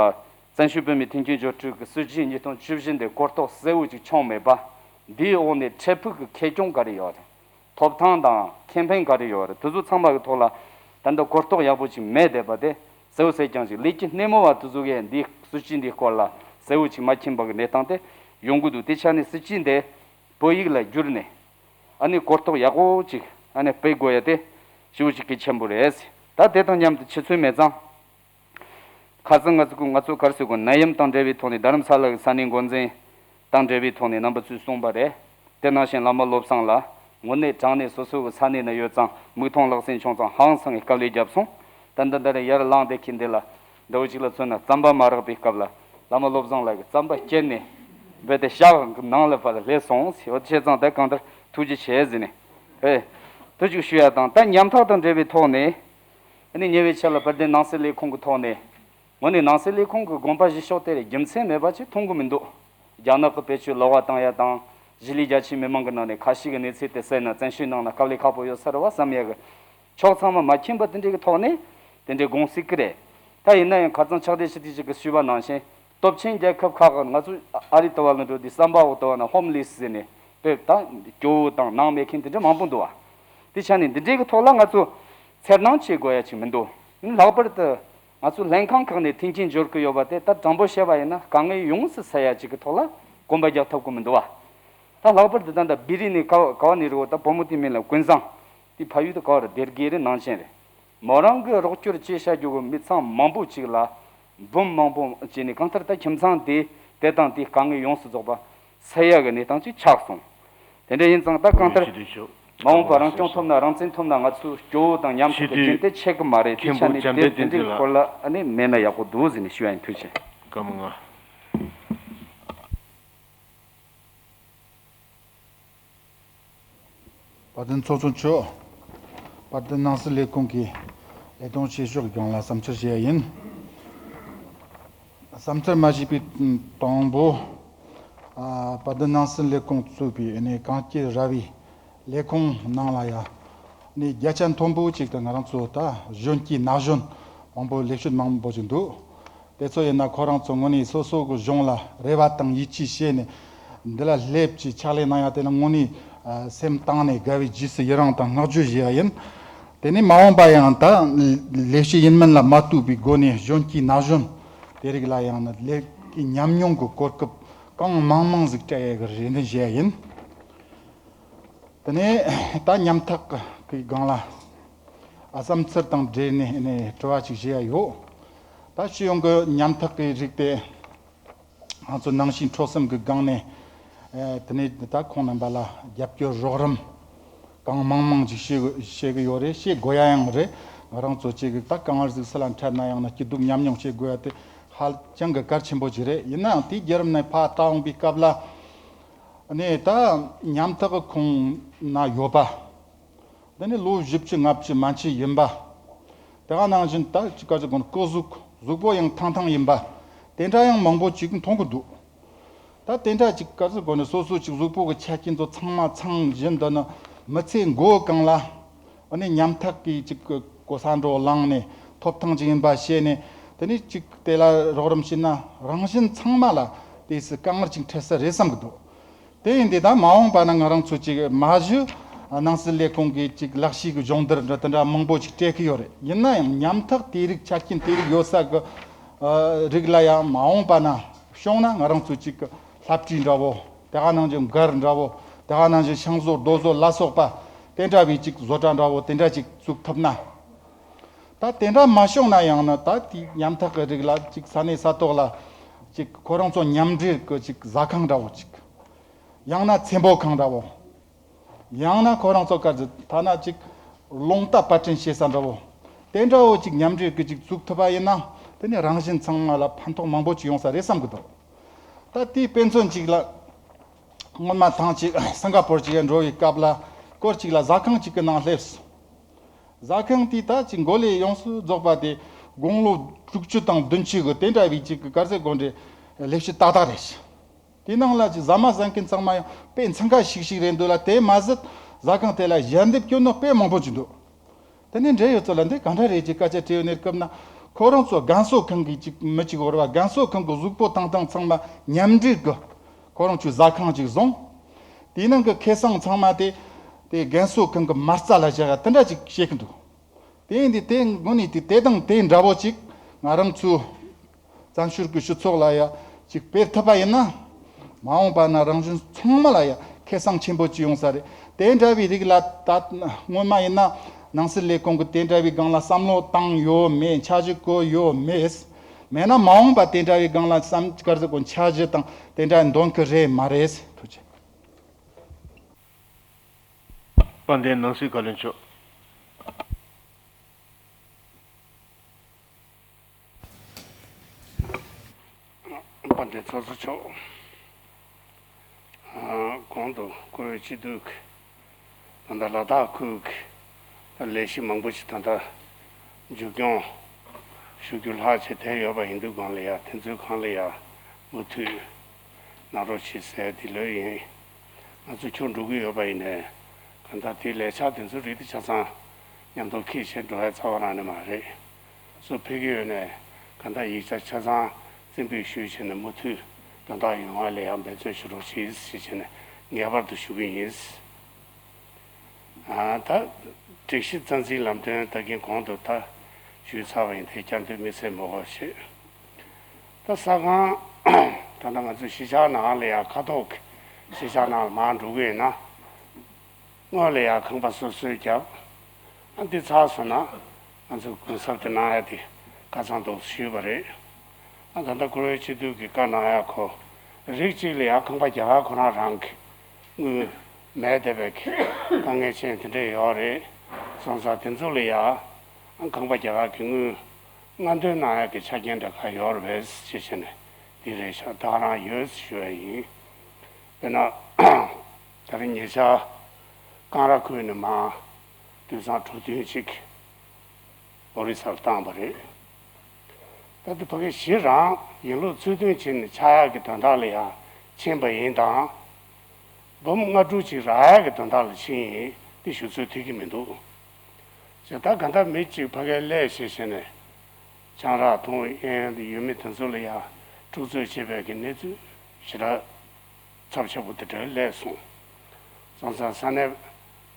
བཙན་བྱོལ་བོད་མིའི་མཐུན་རྐྱེན་སྦྱོར་སྤྲོད་ཀྱི་སྲིད་ཇུས་ཉིས་སྟོང་བཅུ་བཞི་འདི་གོ་རྟོགས་གསལ་བོ་ཅིག་བྱུང་མེད་པ། འདིའི་འོག་ནས་འཕྲལ་ཕུགས་ཀྱི་ཁེ་གྱོང་ག་རེ་ཡོད་རེད། ཐོབ་ཐང་དང་ཁེ་ཕན་ག་རེ་ཡོད་རེད། དེ་ཚོ་ཚང་མ་གི་ཐོག་ལ་ད་ལྟ་གོ་རྟོགས་ཡག་པོ་ཅིག་མེད་བསྡད་པ་དེ་གསལ་བོ་གསལ་རྐྱང་ཅིག་ལས་ཀྱི་སྣེ་མོ་བ་དེ་ཚོ་གིས་འདིའི་སྲིད་ཇུས་འདིའི་སྐོར་ལ་གསལ་བོ་ཅིག་མ་མཁྱེན་པ་གི་གནས་སྟངས་དེ་ཡོང་གི་འདུག་དེ་ཆ་ནས་སྲིད་ཇུས་འདི་བོད་ཡིག་ལ་བསྒྱུར་ནས་ཨ་ནི་གོ་རྟོགས་ཡག་པོ་ཅིག་ཨ་ནི་སྤེལ་དགོས་ཡ་དེ་ཞེ་པོ་ཅིག་གལ་ཆེན་པོ་རེད། ད་དེ་དང་མཉམ་དུ་ཕྱི་ཚུལ་མེད་ཙང་། ཁ་སང་ང་ཚོ་ང་ཚོ་ག་རེ་ཟེར་དགོས། ནད་ཡམས་དང་འབྲེལ་བའི་ཐོག་ནས་རྡ་རམ་ས་ལ་གི་ས་གནས་འགོ་འཛིན་དང་འབྲེལ་བའི་ཐོག་ནས་རྣམ་པ་ཚོས་གསུངས་པ་རེད། དེ་ནང་བཞིན་བླ་མ་བློ་བཟང་ལ་དངོས་གནས་དྲང་གནས་སོ་སོ་གི་ས་གནས་ན་ཡོད་ཙང་མིག་མཐོང་ལག་ཟིན་བྱུང་ཙང་ཧང་སང་གི་དཀའ་ལས་བརྒྱབ་སོང་། ད་ལྟ་འདི་རེ་ཡར་ལངས་བསྡད་མཁན་འདི་ལ་འདྲ་བོ་ཅིག་ལ་མཚོན་ན་རྩམ་པ་མ་རག་པའི་སྐབས་ལ་བླ་མ་བློ་བཟང་ལགས་ཀྱིས་རྩམ་པ་བསྐྱལ་ནས་རྦད་དེ་ཞག་གི་ནང་ལ་ཕར་ལ་སླེབས་སོང་ཟེར། འོ་བྱས་ཙང་ད་གང་ལྟར་ཐུགས་རྗེ་ཆེ་ཟེར་ནས་ཨེ་དེ་ཅིག་ཞུ་ཡ་དང་། ད་ཉམ་ཐག་དང་འབྲེལ་བའི་ཐོག་ནས། ཨ་ནི་ཉེ་བའི་ཆར་ལ་དཔལ་ལྡན་ནང་སྲིད་ལས་ཁུངས་ཀྱི་ཐོག་ནས། དངོས་གནས་ནང་སྲིད་ལས་ཁུངས་ཀྱི་དགོངས་པ་བཞེས་ཕྱོགས་དེར་རྒྱུ་མཚན་མེད་པ་ཅིག་མཐོང་གི་མི་འདུག་རྒྱ་ནག་གི་བེད་སྤྱོད་ལོག་པ་བཏང་ཡ་དང་གཞིས་ལུས་རྒྱ་ཆེའི་མི་མང་གི་ནང་ནས་ཁ་ཤས་ཀྱི་གནས་ཚུལ་དེ་གསན་ན་བཙན་བྱོལ་ནང་ན་དཀའ་ལས་ཁག་པོ་ཡོད་ས་རེད་བ་བསམ་ཡ་གི་ཕྱོགས་ཚང་མ་མ་མཁྱེན་པ་དེ་འདྲའི་གི་ཐོག་ནས་དེ་འདྲའི་དགོངས་སྲིད་ཀྱི་རེད། ད་ཡིན་ན་ཡང་ཁ་སང་ཕྱག་སྡེ་ཞི་བདེ་ཅིག་གིས་ཞུས་པ་ནང་བཞིན། སྟོབས་ཆེན་རྒྱལ་ཁབ་ཁག་གི་ང་ཚོ་ཨ་རི་ལྟ་བུ་ལ་འགྲོ་དུས་ཟམ་པ་འོག་ལྟ་བུ་ན་ཧོམ་ལེས་ཟེར་ནས་དཔེ་ད་སྐྱོ་བོ་དང་ནང་མེད་མཁན་དེ་འདྲ་མང་པོ་འདུག་བ། དེ་ཆ་ནས་འདི་འདྲའི་གི་ཐོག་ལ་ང་ཚོ་འཚེར་སྣང་བྱེད་དགོས་ཡ་ཅིག་མི་འདུག་ལྷག་པར་དུ་ང་ཚོ་ལྷན་ཁང་ཁག་ནས་མཐུན་རྐྱེན་སྦྱོར་གི་ཡོད་པ་དེ་ད་དྲང་པོ་བཤད་པ་ཡིན་ན་དཀའ་ངལ་ཡོངས་སུ་སེལ་ཡ་ཅིག་གི་ཐོག་ལ་གོམ་པ་རྒྱག་ཐུབ་གི་མི་འདུག་བ། ད་ལྷག་པར་དུ་ད་ལྟ་བི་རི་ནས་ག་ག་བ་ནས་རེད་བ། ད་བུ་མོ་དེའི་མིང་ལ་ཀུན་བཟང་། དེ་ཕ་ཡུལ་དུ་ག་བ་རེད། སྡེ་དགེ་རེད། ནང་ཆེན་རེད། མོ་རང་གི་རོགས་སྐྱོར་བྱེད་བྱ་རྒྱུ་གི་མི་ཚང་མང་པོ་ཅིག་ལ་འབུམ་མང་པོ་བྱས་ནས་གང་ལྟར་ད་ཁྱིམ་ཚང་དེ་དེ་དང་དེའི་དཀའ་ངལ་ཡོངས་སུ་རྫོགས་པ་སེལ་ཡག་གི་གནས་སྟངས་ཅིག་ཆགས་སོང་། དེ་འདྲ་ཡིན་ཙང་ད་གང་ལྟར་མ་འོངས་པ་རང་སྐྱོང་ཐུབ་ན་རང་བཙན་ཐུབ་ན་ང་ཚོའི་སྐྱོ་བོ་དང་ཉམ་ཐག་གི་རྒྱུན་དེ་ཆད་གི་མ་རེད། དེ་ཆ་ནས་དེ་དེ་འདྲའི་སྐོར་ལ་ཨ་ནི་མེད་ན་ཡག་པོ་འདུག་ཟེར་ནས་ཞུ་ཡ་ཡིན། ཐུགས་རྗེ་ཆེ། དཔལ་ལྡན་ཚོགས་གཙོ་མཆོག་དཔལ་ལྡན་ནང་སྲིད་ལས་ཁུངས་ཀྱི་ལས་དོན་བྱེད་ཕྱོགས་ཀྱི་སྒང་ལ་བསམ་འཆར་ཞུ་ཡ་ཡིན། བསམ་འཆར་མ་ཞུས་པའི་དང་པོ། ཨ་དཔལ་ལྡན་ནང་སྲིད་ལས་ཁུངས་གཙོས་པའི་ཨ་ནི་གངས་སྐྱིད་ར་བའི་ལས་ཁུངས་ནང་ལ་ཡ་ནི་བརྒྱ་ཆ་མཐོན་པོ་ཅིག་ཏུ་ང་རང་ཚོ་ད་གཞོན་སྐྱེས་ན་གཞོན་མང་པོ་ལས་བྱེད་མང་པོ་ཅིག་འདུག་དེ་ཚོ་ཡིན་ན་ཁོ་རང་ཚོ་དངོས་གནས་སོ་སོ་གི་གཞུང་ལ་རེ་བ་དང་ཡིད་ཆེས་བྱས་ནས་འདི་ལ་སླེབས་ཀྱི་ཕྱག་ལས་གནང་ཡ་དེ་ལ་དངོས་གནས་ཨ་སེམས་གཏིང་ནས་དགའ་བའི་རྗེས་སུ་ཡི་རང་དང་བསྔགས་བརྗོད་ཞུ་ཡ་ཡིན། དེ་ནས་མ་འོངས་པ་ཡང་ད་ལས་བྱེད་ཡིན་མིན་ལ་མ་ལྟོས་པའི་སྒོ་ནས་གཞོན་སྐྱེས་ན་གཞོན་དེ་རིགས་ལ་ཡང་ན་ལས་ཀའི་ཉམས་མྱོང་གི་གོ་སྐབས་གང་མང་མང་ཟིག་སྤྲད་ཡ་གི་རེ་འདུན་ཞུ་ཡ་ཡིན། དེ་ནས་ད་ཉམ་ཐག་གི་སྒང་ལ་ཨ་བསམ་ཚུལ་དང་འབྲེལ་ནས་ནས་དྲི་བ་ཅིག་ཞུ་ཡ་ཡོད། ད་སྤྱི་ཡོངས་ཀྱི་ཉམ་ཐག་གི་རིགས་དེ་ང་ཚོ་ནང་བཞིན་འཕྲོད་བསྟེན་གྱི་སྒང་ནས་ཨེ་དེ་ནས་ད་ཁོང་རྣམ་པ་ལ་རྒྱབ་སྐྱོར་རོགས་རམ་གང་མང་མང་ཅིག་བྱེད་དགོས་བྱེད་གི་ཡོད་རེད། བྱེད་དགོས་ཡ་ཡང་རེད། ང་རང་ཚོ་ཅིག་ད་གང་ཟིག་སུ་ལ་འཕྲད་ན་ཡང་ན་སྐྱིད་སྡུག་མཉམ་མྱོང་བྱེད་དགོས་ཡ་དེ་ཧ་ཅང་གི་གལ་ཆེན་པོ་ཅིག་རེད། ཡིན་ནའང་དེའི་བརྒྱུད་རིམ་ནས་ཕར་ལྟ་འོང་པའི་སྐབས་ལ་ནས་ད་ཉམ་ཐག་གི་ཁོངས་ན་ཡོད་པ། འདི་ནི་ལོ་བཞི་བཅུ་ལྔ་བཅུ་མན་ཆད་ཡིན་པ། དེ་ག་ནང་བཞིན་ད་ཅི་ག་ཅི་དགོས་ན་སྐུ་གཟུགས་གཟུགས་པོ་ཡང་ཐང་ཐང་ཡིན་པ། དེ་འདྲ་ཡང་མང་པོ་ཅིག་མཐོང་གི་འདུག་ད་དེ་འདྲ་ཅིག་ག་ཅི་དགོས་ན་སོ་སོ་ཅིག་གཟུགས་པོ་གི་ཆ་རྐྱེན་ཚོ་ཚང་མ་ཚང་བཞིན་དུ་ནི་མི་ཚེ་མགོ་གང་ལ་ཨ་ནི་ཉམ་ཐག་གི་ཅིག་གི་གོ་ས་འགྲོ་ལངས་ནས་ཐོབ་ཐང་ཅིག་ཡིན་པ་ཤེས་ནས་དེ་ནི་ཅིག་དེ་ལ་རོགས་རམ་བྱས་ན་རང་བཞིན་ཚང་མ་ལ་ དེ་སུ་དཀའ་ངལ་ཅིག་འཕྲད་ས་རེད་བསམ་གི་འདུག་དེ་ཡིན་དུས་ད་མ་འོངས་པ་ན་ང་རང་ཚོ་ཅིག་མ་གཞི་ནང་སྲིད་ལས་ཁུངས་ཀྱི་ཅིག་ལག་ཤེས་ཀྱི་སྦྱོང་བརྡར་འདྲ་དེ་འདྲ་མང་པོ་ཅིག་སྤྲད་ཀྱི་ཡོད་རེད། ཡིན་ན་ཡང་ཉམ་ཐག་དེ་རིགས་ཆ་རྐྱེན་དེ་རིགས་ཡོད་ས་གི་ཨ་རིགས་ལ་ཡང་མ་འོངས་པ་ན་བྱུང་ན་ང་རང་ཚོ་ཅིག་གི་ལྷ་བྲིས་འདྲ་བོ། དེ་ག་ནང་བཞིན་མགར་འདྲ་བོ། དེ་ག་ནང་བཞིན་ཤིང་བཟོ་རྡོ་བཟོ་ལ་སོགས་པ་དེ་འདྲ་བའི་ཅིག་བཟོ་གྲྭ་འདྲ་བོ་དེ་འདྲ་ཅིག་བཙུགས་ཐུབ་ན། ད་དེ་འདྲ་མ་བྱུང་ན་ཡང་ན་ད་དེ་ཉམ་ཐག་གི་རིགས་ལ་ཅིག་ས་གནས་ས་ཐོག་ལ་ཅིག་ཁོ་རང་ཚོ་མཉམ་འབྲེལ་གི་ཅིག་ཟ་ཁང་འདྲ་བོ་ཅིག་ཡང་ན་ཚེ་འབོད་ཁང་འདྲ་བོ། ཡང་ན་ཁོ་རང་ཚོ་ག་ཚོད་ཐ་ན་ཅིག་རླུང་རྟ་པར་སྐྲུན་བྱེད་ས་འདྲ་བོ། དེ་འདྲ་བོ་ཅིག་མཉམ་འབྲེལ་གི་ཅིག་བཙུགས་ཐུབ་པ་ཡིན་ན་དེ་ནི་རང་བཞིན་ཚང་མ་ལ་ཕན་ཐོགས་མང་པོ་ཅིག་ཡོང་ས་རེད་བསམ་གི་འདུག་ད་དེའི་དཔེ་མཚོན་ཅིག་ལ། སྔོན་མ་ཐེངས་ཅིག་སིང་ག་པོར་ཅིག་འགྲོ་བའི་སྐབས་ལ་སྐོར་ཅིག་ལ་ཟ་ཁང་ཅིག་གི་ནང་སླེབས་སོང་། ཟ་ཁང་དེ་ད་ཅིག་འགོ་ལས་ཡོངས་སུ་རྫོགས་པ་དེ་དགུང་ལོ་དྲུག་ཅུ་དང་བདུན་ཅུ་གི་དེ་འདྲ་བའི་ཅིག་གི་དཀར་ཟས་དགོན་སྡེ་ལས་བྱེད་ཏག་ཏག་རེད། དེ་ནང་ལ་ཅིག་ཟ་མ་ཟ་མཁན་ཚང་མ་ཡང་དཔེ་འཚང་ཁ་ཤིག་ཤིག་རེད་འདུག་ལ། དེ་མ་ཟད་ཟ་ཁང་དེ་ལ་ཞལ་འདེབས་སྐྱོན་ནོ་དཔེ་མང་པོ་ཅིག་འདུག་དེ་ནས་འབྲེལ་ཡོད་ཚོ་ལ་འདི་ག་འདྲ་རེད་ཅེས་སྐད་ཆ་དྲིས་ཡོད་ནས་སྐབས་ན། ཁོ་རང་ཚོ་རྒན་གསོ་ཁང་གི་ཅིག་མི་གཅིག་བོར་བ་རྒན་གསོ་ཁང་གི་གཟུགས་པོ་ཐང་ཐང་ཚང་མ་མཉམ་འབྲེལ་གི་ཁོ་རང་ཚོའི་ཟ་ཁང་ཅིག་བཟུང་། དེའི་ནང་གི་ཁེ་བཟང་ཚང་མ་དེ་དེ་རྒན་གསོ་ཁང་གི་མ་རྩ་ལ་བཞག་ཡ་དེ་འདྲ་ཅིག་བྱེད་ཀྱི་འདུག་དེ་ཡིན་དུས་དེ་དངོས་གནས་དེ་དེ་དང་དེ་འདྲ་བོ་ཅིག་ང་རང་ཚོའི་བཙན་བྱོལ་གྱི་སྤྱི་ཚོགས་ལ་ཡ་ཅིག་སྤེལ་ཐུབ་པ་ཡིན་ན། མ་འོངས་པ་ན་རང་བཞིན་ཚང་མ་ལ་ཡ་ཁེ་བཟང་ཆེན་པོ་ཅིག་ཡོང་ས་རེད། དེ་འདྲ་བའི་རིགས་ལ་ད་སྔོན་མ་ཡིན་ན་ནང་སྲིད་ལས་ཁུངས་ཀྱི་དེ་འདྲ་བའི་སྒང་ལ་བསམ་བློ་བཏང་ཡོད་མེད། འཆར་གཞི་བཀོད་ཡོད་མེད། མེད་ན་མ་འོངས་པ་དེ་འདྲ་བའི་སྒང་ལ་བསམ་དཀར་ཟེར་གོ་འཆར་གཞི་དང་དེ་འདྲ་འདོན་གི་རེད་མ་རེད། ཐུགས་རྗེ་ཆེ། དཔལ་ལྡན་ནང་སྲིད་བཀའ་བློན་མཆོག་དཔལ་ལྡན་ཚོགས་གཙོ་མཆོག་གོང་དུ་བཀུར་འོས་སྤྱི་འཐུས་ཀྱི་ད་ལྟ་ལ་དྭགས་ཁུལ་གྱི་ལས་གཞི་མང་པོ་ཞིག་ད་ལྟ་མཇུག་སྐྱོང་ཞུ་རྒྱུ་ལྷག་བཅས་བསྡད་ཡོད་པ་ཡིན་དུས་སྒང་ལ་ཡ་དེ་ཚོའི་སྒང་ལ་ཡ་མུ་མཐུད་གནང་རོགས་བྱེད་ཟེར་འདི་ལོས་ཡིན། ང་ཚོ་ཁྱོད་འགྲོ་གི་ཡོད་པ་ཡིན་ནའི་གང་ལྟར་དེའི་ལས་འཆར་དེ་ཚོ་རིགས་དེ་ཆ་ཚང་མཉམ་དུ་འཁྱེར་བྱས་འགྲོ་ཡ་རྩ་བ་རང་ནས་མ་རེད། སུ་ཕེབས་ཀྱི་ཡོད་ནའི་གང་ལྟར་ཡིག་ཆ་ཆ་ཚང་རྩིས་འབུལ་ཞུས་བྱས་ནས་མུ་མཐུད་དོན་དག་ཡོང་བ་ལ་ཡང་འབད་བརྩོན་ཞུ་རོགས་གྱིས་ཞེས་བྱས་ནས་ངེས་པར་དུ་ཞུ་གི་ཡིན། ད་སྒྲིག་གཞི་རྩ་འཛིན་ལམ་སྟོན་ད་གིན་གོང་དུ་ད་ཞུས་ཚར་བ་ཡིན་དེ་བསྐྱར་ཟློས་དམིགས་བསལ་མི་དགོས་ཞེས། ད་ས་ཁང་ད་ལྟ་ང་ཚོ་གཞིས་ཆགས་ནང་ལ་ཡང་ཁ་ཐོག་གི་གཞིས་ཆགས་ནང་ལ་མར་འགྲོ་གི་ཡོད་ན། སྔོན་ལ་ཡང་ཁང་པ་སོ་སོས་བརྒྱབ། ཨ་འདི་ཚར་སོང་ན་ང་ཚོ་གུན་གསབ་དེ་གནང་ཡ་དེ་ཁ་ཚང་འདུག་ཞུས་པ་རེད། ཨ་ད་ལྟ་བཀུར་འོས་སྤྱི་འཐུས་ཀྱི་བཀའ་གནང་ཡ་ཁོ་རིགས་གཅིག་ལ་ཡང་ཁང་པ་རྒྱ་གར་ཁོ་རང་རང་གི་དངུལ་མེད་བསྡད་པའི་གི་དཀའ་ངལ་ཅན་དེ་འདྲས་ཡོད་རེད། སོང་ཙང་དེ་ཚོ་ལ་ཡང་ཨ་ཁང་པ་རྒྱ་གར་གི་དངུལ་སྔ་འདོན་གནང་ཡ་གི་ཆ་རྐྱེན་འདྲ་ག་ཡོད་རེད་པས་ཞེས་བྱས་ནས་འདི་རེད་ཤག་ད་ག་རང་ཡོད་ཞུ་ཡ་ཡིན། དཔེར་ན། ད་རེས་ཉེ་ཆར་ཀང་ར་ཁུལ་ནས་མར་དུད་ཚང་དྲུག་བདུན་ཅིག་ཨོ་རི་ས་ལ་བཏང་བ་རེད། ད་དེ་ཕ་གི་གཞི་རང་ཡིན་ལུགས་ཚུལ་མཐུན་བྱས་ནས་ཆགས་ཡག་གི་དོན་དག་ལ་ཡང་ཕྱིན་པ་ཡིན་དང་། འབུམ་ལྔ་དྲུག་ཅིག་རག་ཡག་གི་དོན་དག་ལ་ཕྱིན་ཡིན་དེ་ཞུ་ཚོད་ཐིག་གི་མི་འདུག་ཅེས་ད་ག་འདྲ་མི་གཅིག་ཕ་གིར་སླེབས་ཞེས་བྱས་ནས་ཆང་རག་འཐུང་ཡས་ཡུལ་མི་དེ་ཚོ་ལ་ཡང་འཁྲུག་རྩོད་བྱེད་པའི་གི་གནས་ཚུལ་ཞེ་དྲག་ཚབས་ཆེ་པོ་དེ་འདྲ་སླེབས་སོང་། སོང་ཙང་ས་གནས་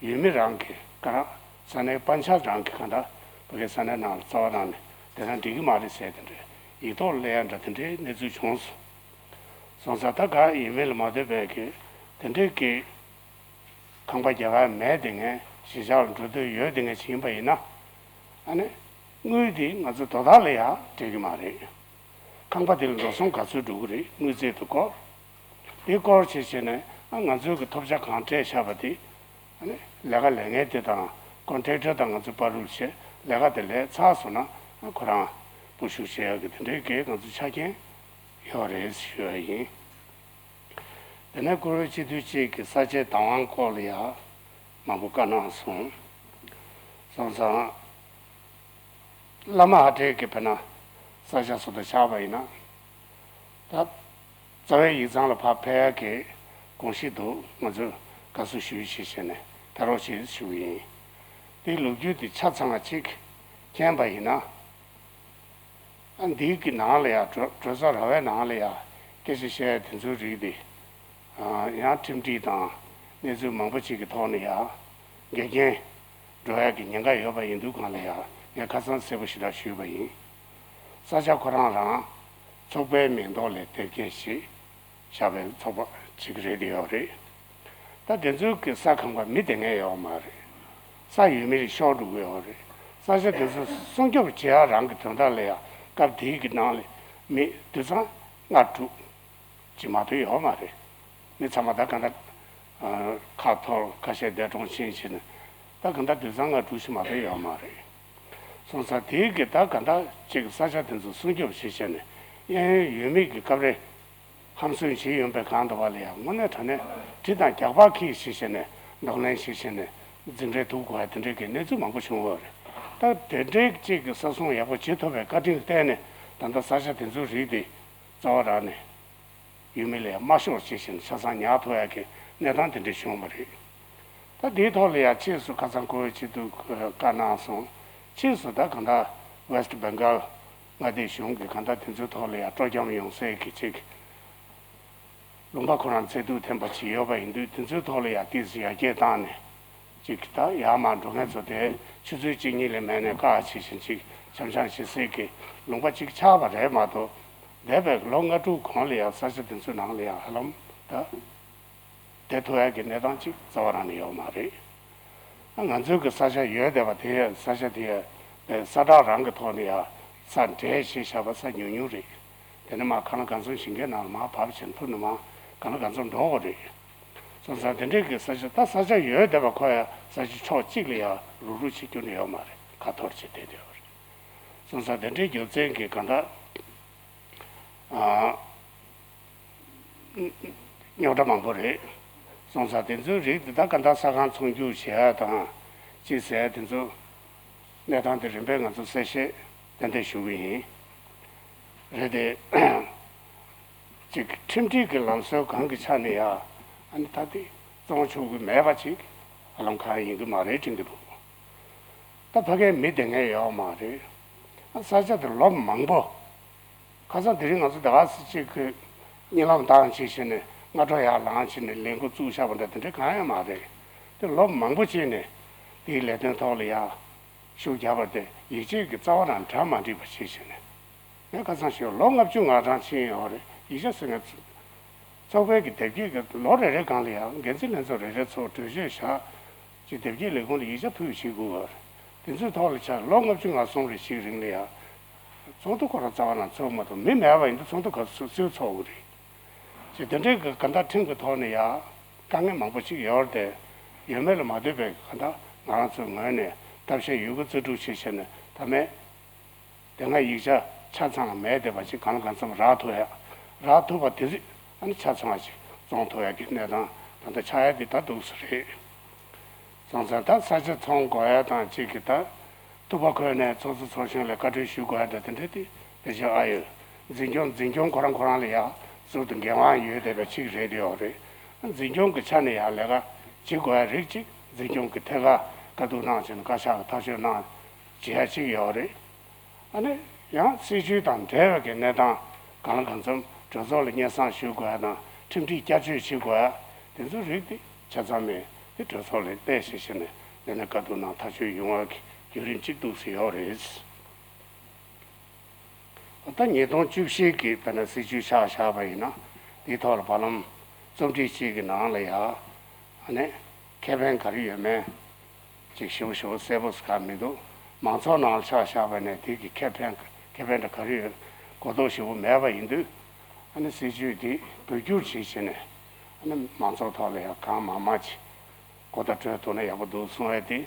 ཡུལ་མི་རང་གི་ག་ར་ས་གནས་དཔོན་ཆ་རང་གི་ག་འདྲ་ཕ་གི་ས་གནས་ནང་ལ་རྩ་བ་རང་ནས་དེ་འདྲ་འགྲིག་གི་མ་རེད་ཟེར་དེ་འདྲའི་ཡིག་ཐོག་སླེབས་ཡ་འདྲ་དེ་འདྲའི་གནས་ཚུལ་བྱུང་སོང་། སོང་ཙང་ད་ག་ཡུལ་མི་ལ་མ་ལྟོས་པའི་གི་དེ་འདྲའི་གི་ཁང་པ་རྒྱག་ཡ་མེད་དེ་ངས་གཞིས་ཆགས་ལ་འགྲོ་འདོད་ཡོད་དེ་ངས་ཕྱིན་པ་ཡིན་ན། ཨ་ནི། དངུལ་དེ་ང་ཚོ་དོ་བདག་ལ་ཡང་སྤྲད་ཀྱི་མ་རེད། ཁང་པ་དེ་ལ་འགྲོ་སོང་ག་ཚོད་འགྲོ་གི་རེད་དངུལ་རྩིས་དུ་སྐོར། དེ་སྐོར་བྱས་བྱས་ནས་ཨ་ང་ཚོའི་གི་ཐོབ་ཆ་གང་སྤྲད་བཞག་པ་དེ། ཨ་ནི་ལས་ཀ་ལས་མཁན་དེ་དང་ཀོན་ཊེག་ཊར་དང་ང་ཚོ་བར་རུ་བྱས་ལས་ཀ་དེ་ལས་ཚར་སོང་ན་ཨ་ཁོ་རང་སྤོ་བཤུད་བྱེད་ཡག་གི་དེ་འདྲའི་གི་ང་ཚོ་ཆ་རྐྱེན་ཡོད་རེད་ཞུ་ཡ་ཡིན། དེ་ནས་བཀུར་འོས་སྤྱི་འཐུས་གཅིག་གིས་ས་ཆའི་བདག་དབང་སྐོར་ལ་ཡང་མང་པོ་བཀའ་གནང་སོང་། སོང་ཙང་། བླ་མ་ཧ་ཏྲེ་གི་དཔེར་ན་ས་ཆ་སོ་ད་ཆགས་པ་ཡིན་ན། ད་རྩ་བའི་ཡིག་ཚང་ལ་ཕར་ཕེབས་ཡག་གི་དགོངས་གཞི་འདུག་ང་ཚོས་དགའ་བསུ་ཞུ་ཞེས་བྱས་ནས་ཕེབས་རོགས་ཞེས་ཞུ་གི་ཡིན། དེའི་ལོ་རྒྱུས་དེ་ཆ་ཚང་བ་གཅིག་མཁྱེན་པ་ཡིན་ན། ཨ་འདིའི་གི་ནང་ལ་ཡང་གྲོས་གྲོས་ཚོགས་ར་བའི་ནང་ལ་ཡང་ སྐད་ཆ་བཤད་དེ་ཚོའི་རིགས་དེ། ཨ། ཡང་ཁྲིམས་སྒྲིག་དང་གནས་ཚུལ་མང་པོ་ཅིག་གི་ཐོག་ནས་ཡང་འགལ་རྐྱེན་འགྲོ་ཡག་གི་ཉེན་ཁ་ཡོད་པ་ཡིན་དུས་སྒང་ལ་ཡང་ངས་ཁ་སང་གསལ་པོ་ཞེ་དྲག་ཞུས་པ་ཡིན། ས་ཆ་ཁོ་རང་རང་ཚོགས་པའི་མིང་ཐོག་ལས་དེབ་སྐྱེལ་ཞིག་བཞག་པའི་ཚོགས་པ་ཅིག་རེད་དེ་ཡོད་རེད། ད་དེ་ཚོའི་གི་ས་ཁང་པ་མི་དེ་ངས་ཡོད་མ་རེད། ས་ཡོད་མི་རིགས་ཤོར་འགྲོ་གི་ཡོད་རེད། ས་ཆ་དེ་ཚོ་སྲུང་སྐྱོབ་བྱེད་ཡག་རང་གི་དོན་དག་ལ་ཡང་སྐབས་དེའི་གི་ནང་ལ་མི་དུད་ཚང་ལྔ་དྲུག་ཅིག་མ་གཏོགས་ཡོད་མ་རེད། མི་ཚང་མ་ད་ག་འདྲ་ཁ་འཐོར་ཁ་ཤས་འདས་གྲོངས་ཕྱིན་ཕྱིན་ནས་ད་ག་འདྲ་དུད་ཚང་ལྔ་དྲུག་ཞིག་མ་གཏོགས་ཡོད་མ་རེད། སོང་ཙང་དེའི་གི་ད་ག་འདྲ་ཅིག་ས་ཆ་དེ་ཚོ་སྲུང་སྐྱོབ་བྱེད་བྱས་ནས་གཡས་གཡོན་ཡོད་མི་གི་སྐབས་རེ། ཧམ་སེམས་བྱེད་ཡོང་པའི་གང་འདྲ་བ་ལ་ཡང་དངོས་གནས་དྲང་གནས་གྲི་དང་རྒྱག་པ་ཁྱི་ཞིག་བྱས་ནས་གདོང་ལེན་ཞིག་བྱས་ནས་འཛིང་རེས་ཐུབ་དགོས་པ་དེ་འདྲའི་གི་གནས་ཚུལ་མང་པོ་བྱུང་བ་རེད། ད་དེ་འདྲའི་གཅིག་གི་ས་སྲུང་ཡག་པོ་བྱེད་ཐུབ་པའི་བཀའ་དྲིན་བརྟེན་ནས་ད་ལྟ་ས་ཆ་དེ་ཚོའི་རིགས་དེ་རྩ་བ་རང་ནས་ཡུལ་མི་ལ་ཡང་དམའ་ཤོས་བྱེད་བཞིན་ཆ་ཚང་ཉར་ཐུབ་ཡག་གི་གནས་སྟངས་དེ་འདྲ་བྱུང་བ་རེད། ད་དེའི་ཐོག་ལ་ཡང་ཕྱིས་སུ་ཁ་སང་ཁོ་བོས་ཆེད་དུ་བཀའ་གནང་སོང་། ཕྱིས་སུ་ད་གང་ལྟར་West Bengal མངའ་སྡེའི་གཞུང་གིས་གང་ལྟར་དེ་ཚོའི་ཐོག་ལ་ཡང་སྤྲོ་འཆམ་ཡོང་སའི་གི་ཅིག་ལུང་པ་ཁོ་རང་བཙན་འཛུལ་འཐེན་པ་ཅིག་ཡོད་པ་ཡིན་དུས་དེ་ཚོའི་ཐོག་ལ་ཡང་ཏོག་ཙམ་ཡར་རྒྱས་བཏང་ནས་ཅིག་ད་ཡར་མར་འགྲོ་མཁན་ཚོ་དེ་ཆུ་ཚོད་གཅིག་གཉིས་ལས་མེད་ནས་བཀག་བྱེད་བཞིན་ཅིག་འཆམ་འཆམ་བྱེད་སའི་གི་ལུང་པ་ཅིག་ཆགས་པ་རེད་མ་གཏོགས་འདས་པའི་ལོ་ལྔ་དྲུག་གོང་ལ་ཡང་ས་ཆ་དེ་ཚོའི་ནང་ལ་ཡང་ཧ་ལམ་ད། བསྡད་ཐུབ་ཡག་གི་གནས་སྟངས་ཅིག་རྩ་བ་རང་ནས་ཡོད་མ་རེད། ང་ཚོའི་གི་ས་ཆ་ཡོད་བསྡད་པ་དེ་ས་ཆ་དེ་ས་བདག་རང་གི་ཐོག་ནས་ཡང་ས་འབྲེལ་བྱས་བཞག་པ་ས་ཉུང་ཉུང་རེད། དེ་ནས་མར་གང་ལ་གང་འཚམ་ཞིང་ཁའི་ནང་ལ་མར་བབས་བྱས་ཐུག་ནས་མར་གང་ལ་གང་འཚམ་འགྲོ་དགོས་རེད། སོང་ཙང་དེ་འདྲའི་གི་ས་ཆ་ད་ས་ཆ་ཡོད་བསྡད་པ་ཁོ་ཡང་ས་ཆ་ཕྱོགས་གཅིག་ལ་ཡང་རུག་རུག་བྱེད་རྒྱུ་ནི་ཡོད་མ་རེད། ཁ་འཐོར་བྱས་བསྡད་བསྡད་ཡོད་རེད། སོང་ཙང་དེ་འདྲའི་རྒྱུ་མཚན་གྱིས་གང་ལྟར། ཨ། རྙོག་དྲ་མང་པོ་རེད། སོང་ཙང་དེ་ཚོའི་རིགས་དེ་དག་ག་འདྲ་ས་ཁང་ཚོང་སྒྱུར་བྱེད་ཡ་དང་ཅི་ཟེར་དེ་ཚོ་གནས་སྟངས་དེ་རིམ་པས་ང་ཚོ་གསལ་བཤད་ཏན་ཏན་ཞུ་གི་ཡིན། རེད་དེ། ཅིག་ཁྲིམས་སྒྲིག་གི་ལམ་སྲོལ་སྒང་གི་ཆ་ནས་ཡ་ཨ་ནི་ད་དེ་བཙོང་ཆོག་གི་མེད་པ་ཅིག་ཧ་ལམ་གང་ཡིན་གི་མ་རེད་དྲན་གི་འདུག་ད་ཕ་གིའི་མི་དེ་ངས་ཡོད་མ་རེད། ཨ་ས་ཆ་དེ་ལོ་མང་པོ། ཁ་སང་དེ་རིང་ང་ཚོ་ཟླ་བ་གཅིག་གི་གཉིད་ལམ་བཏང་བྱས་བྱས་ནས་སྔ་དྲོ་ཡར་ལངས་བྱས་ནས་ལས་འགོ་བཙུགས་བཞག་པ་འདྲ་དེ་འདྲ་གང་ཡང་མ་རེད། དེ་ལོ་མང་པོ་བྱས་ནས་དེའི་ལས་དོན་ཐོག་ལ་ཡར་ཤུགས་རྒྱབ་པ་དེ་ཡིད་ཆེས་ཀྱི་རྩ་བ་རང་གྲ་མ་འགྲིག་པ་བྱས་བྱས་ནས་ངས་ཁ་སང་ཞུས་ལོ་ལྔ་བཅུ་ང་གྲངས་ཕྱིན་ཡོད་རེད་ཡིག་ཆ་ཟེར་ངས་ཚོགས་པའི་གི་དེབ་སྐྱེལ་གི་ལོ་རེ་རེ་གང་ལ་ཡང་འགན་འཛིན་ལྷན་ཚོགས་རེ་རེ་ཚོགས་གྲོས་ཆོད་བཞག་ཅིག་དེབ་སྐྱེལ་ལས་ཁུངས་ལ་ཡིག་ཆ་ཕུལ་བྱེད་དགོས་པ་རེད། དེ་ཚོའི་ཐོག་ལ་ཆ་ལོ་ལྔ་བཅུ་ང་གསུམ་རེ་ཞིག་རིང་ལ་ཡང་ཚོགས་འདུ་ཁོ་རང་རྩ་བ་ནང་ཚོགས་མ་ཐུབ་མི་མེད་པ་ཡིན་དུས་ཚོགས་འདུ་ག་ཚོད་ཚོད་ཚོགས་དགོས་རེད། ཅེས་དེ་འདྲའི་གི་ག་འདྲ་ཁྲིམས་ཀྱི་ཐོག་ནས་ཡང་དཀའ་ངལ་མང་པོ་ཞིག་ཡོད་རེད་དེ་ཡོད་མེད་ལ་མ་ལྟོས་པའི་ག་འདྲ་ང་རང་ཚོའི་ངོས་ནས་ཐབས་ཤེས་ཡོད་དགུ་རྩལ་སྤྲུགས་བྱེད་བྱས་ནས་ད་མེད། དེ་སྔ་ཡིག་ཆ་ཆ་ཚང་མེད་བསྡད་པ་ཅིག་གང་ལ་གང་འཚམ་རག་ཐུབ་ཡ། རག་ཐུབ་པ་དེ་ཨ་ནི་ཆ་ཚང་བ་ཅིག་བཙོང་ཐུབ་ཡ་གི་གནས་སྟངས་ད་ལྟ་ཆགས་ཡ་དེ་ད་འདུག་སེ་རེད། སོང་ཙང་ད་ས་ཆ་ཚོང་དགོས་ཡ་དང་གཅིག་གི་ད་ཐུག་པ་ཁོས་ནས་ཚོགས་གཙོ་ཚོགས་གཞོན་ལ་བཀའ་འཁྲོལ་ཞུ་དགོས་ཡ་འདྲ་དེ་འདྲ་དེ་དེ་ཆ་ཨ་ཡོད། འཛིན་སྐྱོང་འཛིན་སྐྱོང་ཁོ་རང་ཁོ་རང་ལ་ཡ་ཟུར་དུ་འགན་དབང་ཡོད་བསྡད་པ་ཅིག་རེད་དེ་ཡོད་རེད། འཛིན་སྐྱོང་གི་ཆ་ནས་ཡ་ལས་ཀ་བྱེད་དགོས་ཡ་རིགས་ཅིག་འཛིན་སྐྱོང་གི་ཐད་ཀར་བཀའ་བསྡུར་གནང་བྱས་ནས་བཀའ་ཤག་གི་ཐག་གཅོད་གནང་བྱེད་ཡ་ཅིག་ཡོད་རེད། ཨ་ནི་ཡང་སྲིད་བྱུས་དང་འབྲེལ་བའི་གི་གནས་སྟངས་གང་ལ་གང་འཚམ་གྲོས་ཚོགས་ལ་སྙན་སེང་ཞུ་དགོས་ཡ་དང་ཁྲིམས་སྒྲིག་བསྐྱར་བཅོས་བྱེད་དགོས་ཡ་དེ་ཚོ་རིགས་དེ་ཆ་ཚང་མེད་དེ་གྲོས་ཚོགས་ལ་གཏད་བཞག་བྱས་ནས་དེ་ནས་བཀའ་བསྡུར་གནང་ཐག་གཅོད་ཡོང་བ་གི་བརྒྱུད་རིམ་གཅིག་འདུག་སེ་ཡོད་རེད། ད་ཉིས་སྟོང་བཅུ་བཞི་གི་དཔེར་ན་སྲིད་བྱུས་ཆ་བཞག་པ་ཡིན་ན་དེའི་ཐོག་ལ་བར་ལམ་རྩོམ་སྒྲིག་གཅིག་གི་ནང་ལ་ཡ་ཨ་ནི་ཁེ་ཕན་ག་རེ་ཡོད་མེད། ཅིག་ཞིབ་པོ་ཞིབ་པོ་གསལ་པོ་ཟེར་ག་མི་འདུག་མང་ཚོགས་ནང་ལ་ཆ་བཞག་པ་ནས་དེ་གི་ཁེ་ཕན་ཁེ་ཕན་འདྲ་ག་རེ་ཡོད་གོ་རྟོགས་ཞིབ་པོ་མེད་པ་ཡིན་དུས་ཨ་ནི་སྲིད་བྱུས་དེ་འབུལ་སྐྱུར་བྱེད་བྱས་ནས་ཨ་ནི་མང་ཚོགས་ཐོག་ལ་ཡང་གང་མང་མང་ཅིག་གོ་བརྡ་སྤྲོད་ཐུབ་ན་ཡག་པོ་འདུག་གསུང་བས་དེ་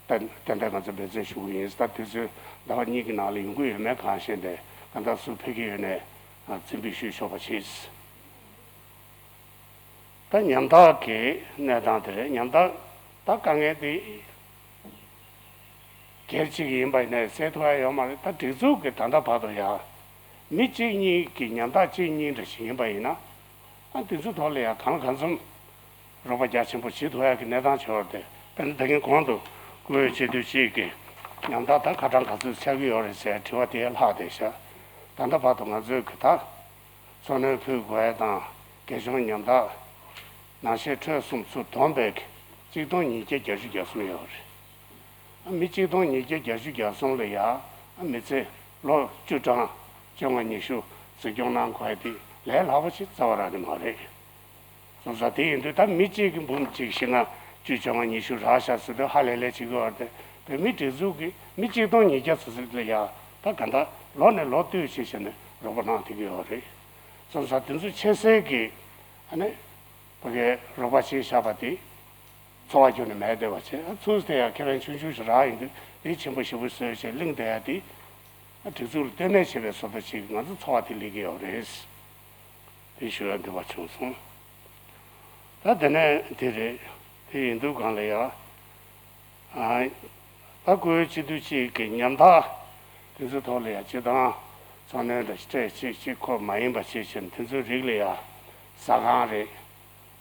ཏན་ཏན་ཏན་ང་ཚོ་འབད་བརྩོན་ཞུ་གི་ཡིན། ད་དུས་ཚོད་ཟླ་བ་གཉིས་ཀྱི་ནང་ལ་ཡོང་གི་ཡོད་མེད་གང་ཤེས་ཏེ་གང་ལྟར་སུ་ཕེབས་ཀྱི་ཡོད་ནས་འཛིན་པའི་ཞུས་ཆོག་པ་བྱེད། ད་ཉམ་ཐག་གི་གནས་སྟངས་དེ་རེད། ཉམ་ཐག་ད་དཀའ་ངལ་དེ་སྒེར་གཅིག་ཡིན་པ་ཡིན་ནའི་སེལ་ཐུབ་ཡ་ཡོད་མ་རེད། ད་སྒྲིག་འཛུགས་ཀྱི་ད་ལྟ་བར་དུ་ཡ་མི་གཅིག་གཉིས་ཀྱི་ཉམ་ཐག་གཅིག་གཉིས་འདྲ་ཞིག་ཡིན་པ་ཡིན་ན་ཨ་དེ་ཚོ་ཐོག་ལ་ཡ་གང་ལ་གང་འཚམ་རོགས་པ་རྒྱ་ཆེན་པོ་བྱེད་ཐུབ་ཡ་གི་གནས་སྟངས་བྱུང་བ་དེ་དཔེར་ན་ད་གིན་གོང་དུ་བཀུར་འོས་ཆེ་བསྟོད་གཅིག་གི་ཉམ་ཐག་ད་ཁ་གྲངས་ག་ཚོད་ཆགས་ཀྱི་ཡོད་རེད་ཟེར་དྲི་བ་དེ་ལྷག་བསྡད་ཤག་ད་ལྟ་བར་དུ་ང་ཚོས་གི་ད། འཚོ་སྣོན་ཕུལ་དགོས་དང་རྒས་གཤོང་ཉམ་ཐག་ནང་བཞིན་ཁྲོད་གསུམ་ཚུར་བསྡོམས་པས་གཅིག་སྟོང་ཉིས་བརྒྱ་བརྒྱད་ཅུ་གྱ་གསུམ་ཡོད་རེད། མི་གཅིག་སྟོང་ཉིས་བརྒྱ་བརྒྱད་ཅུ་གྱ་གསུམ་ལ་ཡང་མི་ཚེ་ལོ་བཅུ་གྲངས་བཅོ་ལྔ་ཉི་ཤུ་འཛིན་སྐྱོང་གནང་དགོས་དེ་ལས་སླ་པོ་ཞིག་རྩ་བ་རང་ནས་མ་རེད། སོང་ཙང་དེ་ཡིན་དུས་ད་མི་གཅིག་གི་འབུམ་གཅིག་བཞི་ལྔ་བཅུ་བཅོ་ལྔ་ཉི་ཤུ་རག་ཤག་ཟེར་དུས་ཧ་ལས་ལས་བྱེད་ཀྱི་ཡོད་རེད་དེ། བོད་མིའི་སྒྲིག་འཛུགས་ཀྱི་མི་གཅིག་སྟོང་ཉིས་བརྒྱ་ཙམ་ཞིག་ལ་ཡང་ད་ག་འདྲ་ལོ་ནས་ལོ་བསྟུད་བྱས་བྱས་ནས་རོགས་པ་གནང་བསྡད་ཀྱི་ཡོད་རེད། སོང་ཙང་དེ་ཚོ་ཆེ་སའི་གི་ཨ་ནི་ཕ་གིའི་རོགས་པ་བྱས་བཞག་པ་དེ་འཚོ་བ་ཁྱོན་ནས་མེད་བསྡད་པ་བྱས། ཨ་ཚུར་དེ་ཡང་ཁེ་ཕན་ཆུང་ཆུང་ཞིག་རག་ཡོང་དུས་དེ་ཆེན་པོ་ཞེ་པོ་བཟོས་བྱས་གླིང་དེ་ཡང་དེ་ཨ་སྒྲིག་འཛུགས་ལ་ལྟོས་མེད་བྱས་པའི་བཟོ་ལྟ་ཅིག་ང་ཚོ་འཚོ་བ་དེ་སླེབས་ཀྱི་ཡོད་རེད། དེ་ཞུ་ཡ་འདོད་པ་བྱུང་སོང་། ད་དེ་ནས་དེ་རེད། དེ་ཡིན་དུས་གང་ལ་ཡ། ཨ། ད་བཀུར་འོས་སྤྱི་འཐུས་གཅིག་གི་ཉམ་ཐག་དེ་ཚོའི་ཐོག་ལ་ཡ་སྤྱི་བཏང་འཚོ་སྣོན་འདྲ་སྤྲད་ཅིག་ཅིག་ཁོ་མ་ཡིན་པ་བྱེད་བཞིན་དེ་ཚོའི་རིགས་ལ་ཡ། ཟ་ཁང་རེད།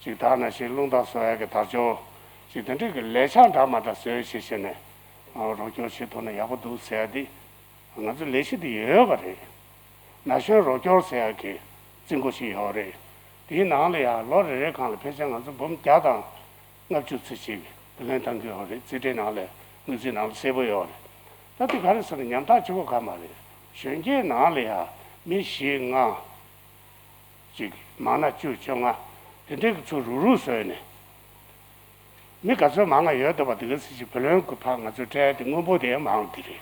ཅིག་ད་ནང་བཞིན་རླུང་རྟ་བཟོ་ཡ་གི་དར་ལྕོག་ཅིག་དེ་འདྲས་ཀྱི་ལས་འཆར་འདྲ་མ་འདྲ་བཟོས་བྱས་བྱས་ནས། ཨ། རོགས་སྐྱོར་བྱེད་ཐུབ་ན་ཡག་པོ་འདུག་ཟེར་ཡ་དེ། ང་ཚོ་ལས་གཞི་དེ་ཡོད་པ་རེད། ན་གཞོན་རོགས་སྐྱོར་ཟེར་ཡག་གི་རྩིས་འགོ་ཞིག་ཡོད་རེད། དེའི་ནང་ལ་ཡང་ལོ་རེ་རེའི་སྒང་ལ་ཕལ་ཆེར་ང་ཚོ་འབུམ་བརྒྱ་དང་ལྔ་བཅུ་ཙམ་ཞིག་བུ་ལོན་བཏང་གི་ཡོད་རེད། རྩིས་ཁྲའི་ནང་ལ་དངུལ་རྩིས་ནང་ལ་གསལ་པོ་ཡོད་རེད། ད་དེ་ག་རེ་ཟེར་ན་ཉམ་ཐག་གཅིག་པོ་ག་མ་རེད། གཞོན་སྐྱེས་ནང་ལ་ཡང་མི་བཞི་ལྔ། ཅིག་མང་ན་བཅུ་བཅོ་ལྔ། དེ་འདྲའི་གི་ཚོ་རུག་རུག་བཟོས་ནས། མི་ག་ཚོད་མང་ང་ཡོད་འདུག་པ་དེ་ག་ཚོད་ཅིག་བུ་ལོན་གྱི་ཕར་ང་ཚོས་སྤྲད་དེ་དངོས་པོ་དེ་ཡང་མང་དེ་རེད།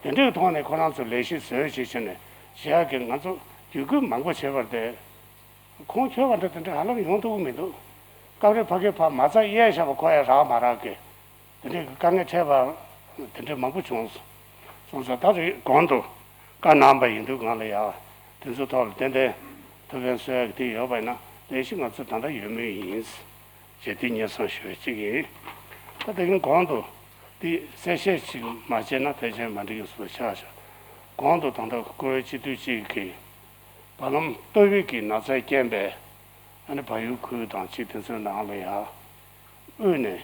དེ་འདྲའི་ཐོག་ནས་ཁོ་རང་ཚོ་ལས་གཞི་བཟོས་བྱས་བྱས་ནས་བྱེད་ཡག་གི་ང་ཚོ་བརྒྱུད་སྐུལ་མང་པོ་བྱས་པར་བརྟེན། ཁོང་ཁྱོད་པ་འདྲ་དེ་འདྲ་ཧ་ལམ་ཡོང་ཐུབ་ཀྱི་མི་འདུག་སྐབས་རེ་ཕ་གི་ཕར་མ་རྩ་གཡས་བཞག་པ་ཁོ་ཡང་རག་མ་རག་གི། དེ་འདྲའི་དཀའ་ངལ་འཕྲད་པ་དེ་འདྲ་མང་པོ་བྱུང་སོང་། སོང་ཙང་ད་རེས་གོང་དུ་བཀའ་གནང་པ་ཡིན་དུས་གང་ལ་ཡང་དེ་ཚོ་ཐོག་ལ་ཏན་ཏན་ཐུགས་ཕན་གསོས་ཡག་དེ་ཡོད་པ་ཡིན་ན་ལས་གཞི་ང་ཚོ་ད་ལྟ་ཡོད་མུས་ཡིན། ཞེས་དེ་སྙན་སེང་ཞུ་བ་གཅིག་ཡིན། ད་དེ་རིང་གོང་དུ་དེ་གསལ་བཤད་ཅིག་མ་བྱས་ན་ཕལ་ཆེར་མ་འགྲིག་གི་བཟོ་ཆགས་ཤག་གོང་དུ་ད་ལྟ་བཀུར་འོས་སྤྱི་འཐུས་གཅིག་གིས་བར་ལམ་ཏོག་དབྱིབས་ཀྱི་ན་ཚའི་རྐྱེན་པས་ཨ་ནི་བལ་ཡུལ་ཁུལ་དང་ཅིག་དེ་ཚོའི་ནང་ལ་ཡང་དབུས་ནས་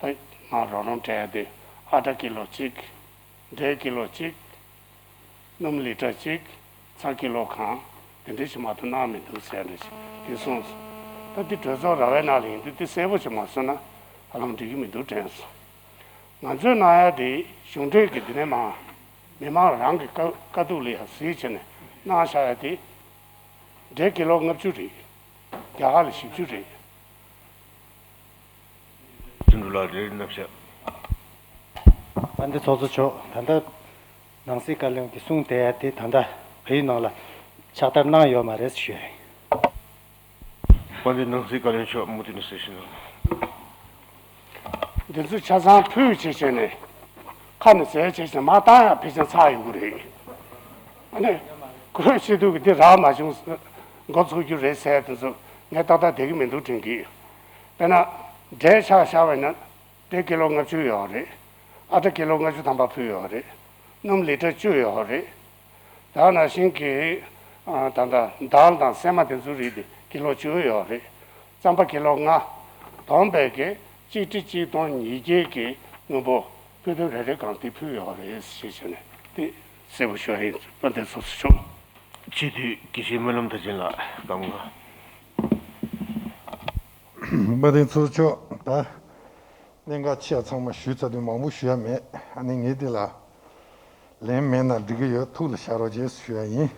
ད་ང་རོགས་རམ་སྤྲད་ཡ་དེ་ཨ་ཊ་ཀི་ལོ་གཅིག་འབྲས་ཀི་ལོ་གཅིག་སྣུམ་ལི་ཊར་གཅིག་ཚྭ་ཀི་ལོ་གང་དེ་འདྲ་ཞིག་མ་གཏོགས་གནང་མི་འདུག་ཟེར་འདྲ་ཞིག་དེ་གསུངས་སོང་། ད་འདི་གྲོས་ཚོགས་ར་བའི་ནང་ལ་ཡིན་དུས་དེ་གསལ་པོ་ཞིག་མ་གསུངས་ན་ཧ་ལམ་འགྲིག་གི་མི་འདུག་དྲན་སོང་། ང་ཚོས་གནང་ཡ་དེ་གཞུང་འབྲེལ་གྱི་འདི་ནས་མ་མི་མང་རང་གི་དཀའ་དཀའ་སྡུག་ལ་ཡ་གཟིགས་བྱས་ནས་གནང་བཞག་ཡ་དེ་འབྲས་ཀི་ལོ་ལྔ་བཅུ་རེད། རྒྱ་གར་ལ་བཞི་བཅུ་རེད། བདུན་ལ་རེ་རེ་གནང་ཤག་དཔལ་ལྡན་ཚོགས་གཙོ་མཆོག་ད་ལྟ་ནང་སྲིད་བཀའ་བློན་གྱིས་གསུངས་བསྡད་ཡ་དེ་ད་ལྟ་བལ་ཡུལ་ནང་ལ་ཕྱག་བསྟར་གནང་ཡོད་མ་རེད་ཞུ་ཡ་ཡིན། དཔལ་ལྡན་ནང་སྲིད་བཀའ་བློན་མཆོག་མུ་མཐུད་ནས་གསལ་བཤད་གནང་། འདི་ཚོ་ཆ་ཚང་ཕུལ་བྱས་བྱས་ནས་ཁ་ནས་ཟས་བྱས་བྱས་མ་བཏང་ཡ་ཕལ་ཆེར་ཚར་ཡོང་གི་རེད། ཨ་ནི་ཁོས་ཤེས་དུས་ཀྱི་འདི་རག་མ་བྱུང་འགོ་ཚུགས་རྒྱུ་རེད་ཟེར་དེ་ཚོ་ངས་ཏག་ཏག་བསྡད་ཀྱི་མི་འདུག་དྲན་གི། དཔེར་ན་འབྲས་ཆ་བཞག་པ་ཡིན་ན་འབྲས་ཀི་ལོ་ལྔ་བཅུ་ཡོད་རེད། ཨ་ཊ་ཀི་ལོ་ལྔ་བཅུ་ཐམ་པ་ཕུལ་ཡོད་རེད། སྣུམ་ལི་ཊར་བཅུ་ཡོད་རེད། ད་ནང་བཞིན་གྱི་ཨ་ད་ལྟ་དཱལ་དང་སྲན་མ་དེ་ཚོའི་རིགས་དེ་ཀི་ལོ་བཅུ་ཡོད་རེད། རྩམ་པ་ཀི་ལོ་ལྔ། བསྡོམས་པས་ཀྱི་གཅིག་ཁྲི་གཅིག་སྟོང་ཉིས་བརྒྱའི་གི་དངོས་པོ་ཕུལ་དུ་རེ་རེ་གང་དེ་ཕུལ་ཡོད་རེད་ཞེས་བྱས་ནས་དེ་གསལ་པོ་ཞུ་ཡ་ཡིན། དཔལ་ལྡན་ཚོགས་གཙོ་མཆོག་སྤྱི་འཐུས་དགེ་བཤེས་སྨོན་ལམ་མཐར་ཕྱིན་ལགས་སྐབས་ལྔ། དཔལ་ལྡན་ཚོགས་གཙོ་མཆོག་ད་གནད་འགག་ཆེ་ཚང་མ་ཞུས་ཚར་དུས་མང་པོ་ཞུ་ཡ་མེད། ཨ་ནི་ངས་འདི་ལ་ལན་མེད་ན་འགྲིག་གི་ཡོད། ཐུགས་ལ་བཞག་རོགས་བྱེད་ཞུ་ཡ་ཡིན།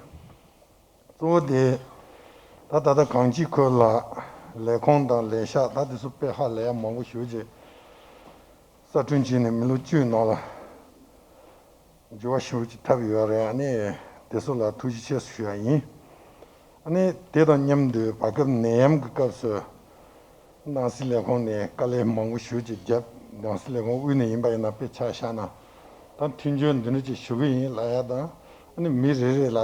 གཙོ་བོ་དེ་ད་ད་ལྟ་གངས་སྐྱིད་ཁུལ་ལ་ལས་ཁུངས་དང་ལས་ཤག་ད་དེ་ཚོ་དཔེ་ཧ་ལས་ཡ་མང་པོ་ཞེ་ཅིག་གསར་སྐྲུན་བྱས་ནས་མི་ལོ་བཅུའི་ནང་ལ་འགྱུར་བ་ཞེ་ཅིག་ཐེབས་ཡོད་རེད། ཨ་ནི་དེ་ཚོ་ལ་ཐུགས་རྗེ་ཆེ་ཞུ་ཡ་ཡིན། ཨ་ནི་དེ་དང་མཉམ་དུ་བར་སྐབས་ནད་ཡམས་ཀྱི་སྐབས་སུ། ནང་སྲིད་ལས་ཁུངས་ནས་དཀའ་ལས་མང་པོ་ཞེ་ཅིག་བརྒྱབ། ནང་སྲིད་ལས་ཁུངས་དབུས་ནས་ཡིན་པ་ཡིན་ན་དཔེ་ཆ་བཞག་ན་ད་མཐུན་འགྱུར་འདི་འདྲ་ཅིག་ཞུ་གི་ཡིན་ལབ་ཡ་དང་། ཨ་ནི་མི་རེ་རེ་ལ་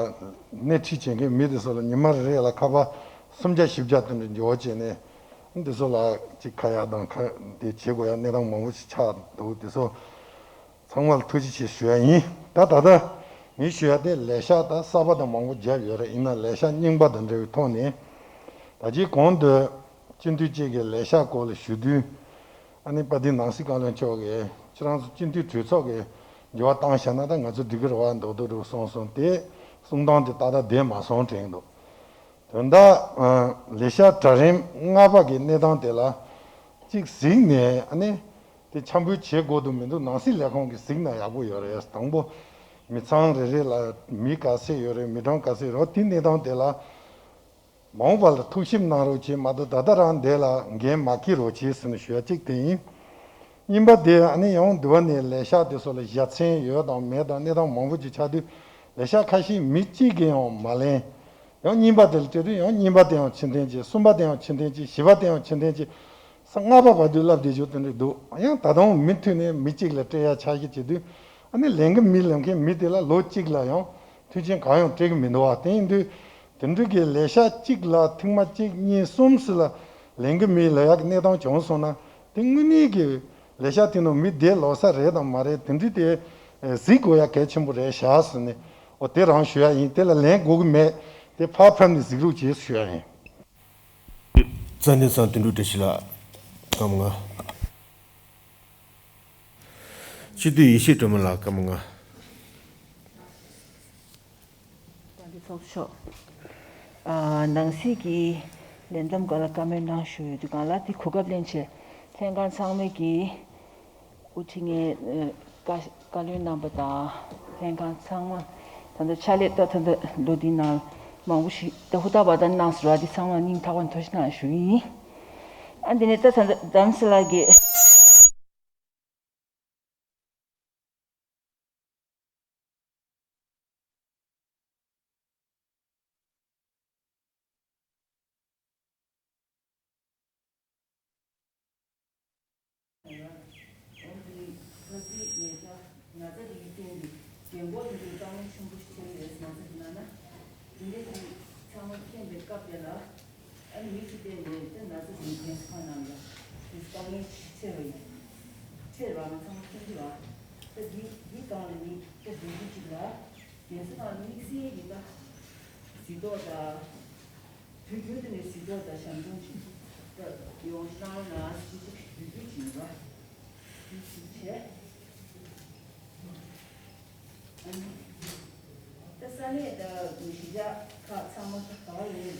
སྣེ་ཁྲིད་བྱེད་མཁན་མི་དེ་ཚོ་ལ་ཉི་མ་རེ་རེ་ལ་ཁ་པར་སུམ་བརྒྱ་བཞི་བརྒྱ་དེ་འདྲ་འབྱོར་བྱས་ནས་འདི་ཚོ་ལ་ཅིག་ཁ་ཡ་དང་ཁ་དེ་བྱེད་དགོས་ཡ་གནས་སྟངས་མང་པོ་ཞིག་ཆགས་འདུག་དེ་ཚོ་ཚང་མ་ལ་ཐུགས་རྗེ་ཆེ་ཞུ་ཡ་ཡིན། ད་ད་ལྟ་ངས་ཞུ་ཡ་དེ་ལས་ཤག་ད་གསར་པ་དང་མང་པོ་བརྒྱབ་ཡོད་རེད། ཡིན་ན་ལས་ཤག་རྙིང་པ་དང་འབྲེལ་བའི་ཐོག་ནས་ད་ཅིའི་གོང་དུ་སྤྱི་འཐུས་གཅིག་གིས་ལས་ཤག་སྐོར་ལ་ཞུ་དུས། ཨ་ནི་དཔལ་ལྡན་ནང་སྲིད་བཀའ་བློན་མཆོག་གིས་ཁྱེད་རང་ཚོ་སྤྱི་འཐུས་གྲོས་ཚོགས་ཀྱིས་འགྱུར་བ་བཏང་བཞག་ན་ད་ང་ཚོ་འགྲིག་གི་རེད་པ་མདོག་མདོག་འདྲ་པོ་གསུངས་སོང་། དེ་གསུང་སྟངས་དེ་ཏག་ཏག་བསྡད་མ་སོང་དྲན་འདུག་དོན་དག་ལས་ཤག་གྲལ་རིམ་ལྔ་པ་གི་གནས་སྟངས་དེ་ལ་གཅིག་གཟིགས་ནས་ཨ་ནི་དེ་འཆམ་པོ་བྱེད་དགོས་དུ་མི་འདུག་ནང་སྲིད་ལས་ཁུངས་ཀྱིས་གཟིགས་ན་ཡག་པོ་ཡོད་རེད། དང་པོ་མི་ཚང་རེ་རེ་ལ་མི་ག་ཚད་ཡོད་རེད། མི་གྲངས་ག་ཚད་ཡོད་རེད། དེ་གནས་སྟངས་དེ་ལ་མ་འོངས་པ་ལ་ཐུགས་ཞིབ་གནང་རོགས་བྱེད་མ་གཏོགས་ད་ལྟ་རང་འདི་ལ་འགན་མ་འཁྱེར་རོགས་བྱེད་ཟེར་ནས་ཞུ་ཡ་གཅིག་དེ་ཡིན། གཉིས་པ་དེ་ཨ་ནི་ཡང་འདི་བ་ནས་ལས་ཤག་དེ་ཚོ་ལ་བཞའ་ཚན་ཡོད་དང་མེད་དང་གནས་སྟངས་མང་པོ་ཅིག་ཆགས་དུས་ལས་ཤག་ཁ་ཤས་མི་གཅིག་གིས་ཡང་མ་ལེན། ཡང་གཉིས་པ་དེ་ལ་སྤྲད་དུས་ཡང་གཉིས་པ་དེ་ཡང་ཕྱིར་འཐེན་བྱེད། གསུམ་པ་དེ་ཡང་ཕྱིར་འཐེན་བྱེད། བཞི་པ་དེ་ཡང་ཕྱིར་འཐེན་བྱེད། ས་ལྔ་པ་བར་དུ་ལབ་བསྡད་རྒྱུ་དེ་འདྲ་འདུག་ཡང་ད་དུང་མུ་མཐུད་ནས་མི་གཅིག་ལ་སྤྲད་ཡ་ཆགས་ཀྱི་བྱེད་དུས་ཨ་ནི་ལས་འགན་མི་ལེན་མཁན་མི་དེ་ལ་ལོ་གཅིག་ལ་ཡང་མཐུན་རྐྱེན་གང་ཡང་སྤྲད་ཀྱི་མི་འདུག་བ། དེ་ཡིན་དུས་དེ་འདྲ་གི་ལས་ཤག་གཅིག་ལ་ཐེངས་མ་གཅིག་གཉིས་གསུམ་ཙམ་ལ་ལས་འགན་མི་ལེན་ཡག་གི་གནས་སྟངས་བྱུང་སོང་ན་དེ་དངོས་གནས་ཀྱི་ལས་ཤག་དེ་ནང་མི་བསྡད་ལོགས་ས་རེད་དང་མ་རེད་དེ་འདྲ་དེ་གཟིགས་དགོས་ཡ་གལ་ཆེན་པོ་རེད་ཤག་ཟེར་ནས་འོ་དེ་རང་ཞུ་ཡ་ཡིན། དེ་ལ་ལན་དགོས་ཀྱི་མེད། དེ་ཕར་ཕབ་ནས་གཟིགས་རོགས་བྱེད་ཞུ་ཡ་ཡིན། ཙ་ནི་ཚང་དོན་གྲུབ་བཀྲ་ཤིས་ལགས་སྐར་མ་ལྔ། སྤྱི་འཐུས་ཡེ་ཤེས་སྒྲོལ་མ་ལགས་སྐར་མ་ལྔ། བཀའ་འདྲི་ཚོགས་གཙོ་མཆོག་ཨ། ནང་སྲིད་ཀྱི་ལས་བསྡོམས་སྒང་ལ་བཀའ་མོལ་གནང་ཞུ་ཡོད་དུས་སྒང་ལ་དེ་གོ་སྐབས་ལེན་བྱས་ལྷན་ཁང་ཚང་མས་ཀྱི་དབུ་ཁྲིད་ངས་བཀའ་བཀའ་བློན་རྣམ་པ་དང་ལྷན་ཁང་ཚང་མ་ད་ལྟ་ཕྱག་ལས་ད་ད་ལྟ་ལོ་འདིའི་ནང་མང་པོ་ཞིག་ད་ཧུར་ཐག་པ་ད་གནང་ཟེར་བ་འདི་ཚང་མ་སྙིང་ཐག་པ་ནས་ཐུགས་རྗེ་གནང་ཞུ་གི་ཡིན། ཨ་འདི་ནས་ད་ད་ལྟ་དམ་སྲི་ལགས་ཀྱིས། ང་ཚོ་ཡི་ཏན་གྱི་རྒན་གོག་དེ་ཚོའི་དཀའ་ངལ་ཆེན་པོ་ཞིག་ཆགས་ཡོད་ཟེར་ན་ཚ་གི་ན་ན། དེ་འདྲའི་གི་ཚང་མ་མཁྱེན་པའི་སྐབས་དེ་ལ་ཨ་ནི་མི་ཞིག་བསྟན་ནས་དེ་ན་ཚ་དེའི་རྒན་གསོ་ཁང་ནང་ལ་དེ་དཀའ་ངལ་ཆེ་བ་ཡིན། ཆེ་བ་ང་ཚང་མ་མཁྱེན་གྱི་རེད། ད་འདི་འདི་སྒང་ལ་ནི་ད་འདི་འདི་གཅིག་ལ་རྒན་གསོ་ཁང་དམིགས་བསལ་གྱི་ད་གཟིགས་རྟོག་དང་། དུས་རྒྱུན་དུ་ནས་གཟིགས་རྟོག་དང་ཞབས་འདྲེན་ཞིག་ཡོང་གནང་ན་ཞེས་འབོད་སྐུལ་ཞུས་པ། འདི་ཞིག་བྱས། ད་ས་གནས་དང་གཞིས་ཆགས་ཁག་ཚང་མ་ག་བ་ཡིན་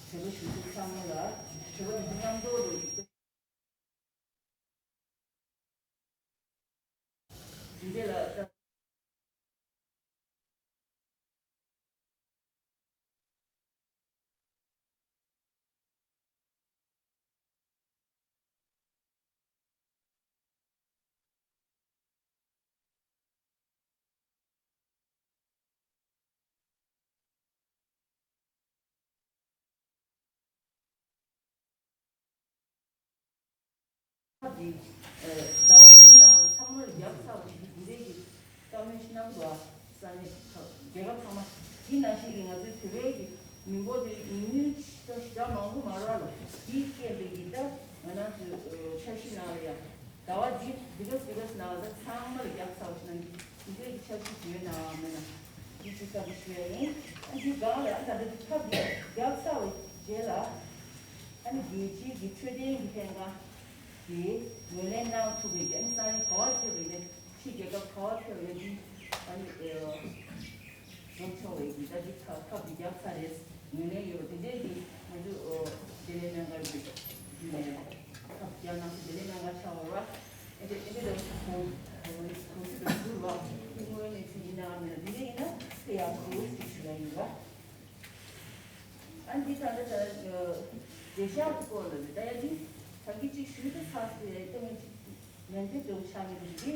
བོད་པ་གཞིས་བྱེས་ཚང་མ་ལ་བོད་པ་མི་མཉམ་འགྲོ་རུ། འདི་འདྲ་ལ། ཁབ་ཀྱི་ཟླ་བ་འདིའི་ནང་ཚང་མར་རྒྱབ་ཚར་བ་ཞིག་འདི་འདྲའི་གི་བཀའ་མོལ་ཞིག་གནང་འདུག་ས་གནས་ཁག་རྒྱལ་ཁབ་ཚང་མ་འདི་ནང་བཞིན་གྱི་ང་ཚོའི་བོད་པའི་གི་མི་འབོར་དེ་ཉུང་ཉུང་ཞིག་ཞེ་དྲག་མང་པོ་མ་རག་ལ་འདིས་བསྐྱེད་པའི་གི་ད་ང་རང་ཚོའི་འཆར་གཞི་ནང་ལ་ཡང་ཟླ་བ་འདི་འདི་ག་ཟི་ག་ནང་ལ་ད་ཚང་མར་རྒྱབ་ཚར་བ་ཞིག་གནང་གི་འདི་འདྲའི་གི་འཆར་གཞི་ཡོད་ནའང་མེད་ན་འདི་ཅིག་བཀའ་འདྲི་ཞུ་ཡ་ཡིན། ཨ་འདི་སྒང་ལ་ཨ་ད་ལྟ་འདི་ཁབ་འདི་རྒྱབ་ཚར་བའི་རྗེས་ལ། ཨ་ནི་རྒྱལ་སྤྱིའི་གི་འཕྲོད་བསྟེན་གི་ལྷན་ཁང་གིས་ངོས་ལེན་གནང་ཐུབ་པའི་གི་ཨ་ནི་ས་གནས་ག་བ་ཐེབས་པའི་ནས་ཕྱི་རྒྱལ་ཁབ་ག་བ་ཐེབས་པའི་ནས་འདི་ཨ་ནི་ཨེ་འགྲོ་ཆོག་པའི་གི་ད་འདི་ཁ་ཁབ་འདི་རྒྱབ་ཚར་རེད་ངོས་ལེན་ཡོད་པ་དེ་འདྲའི་གི་ང་ཚོ་ཨོ་བདེ་ལེགས་ལྷན་ཁང་གི་བརྒྱུད་ནས་ཁབ་རྒྱབ་གནང་སོང་། བདེ་ལེགས་ལྷན་ཁང་ཆགས་པ་ར་ཨེ་དེ་ཨེ་དེ་ད་གོང་གོང་ཚོད་ད་ཟུར་བ་དེ་དངོས་གནས་ཚིག་ཡིན་ནའང་མིན་ན་འདི་འདྲ་ཡིན་ན་དེ་ཡང་གོ་ཞིག་ཞུ་ཡ་ཡིན་ར། ཨ་འདི་ད་ལྟ་ད་བདེ་ཤག་གི་སྐོར་ལ་རེད། ད་ཡ་འདི་ད་གི་ཅིག་ཞུས་ཏེ་ཚར་སོང་ཡ། ད་ངས་ཅིག་ལན་འདེབས་འདྲ་བོ་ཆགས་ཀྱི་འདུག་འདི་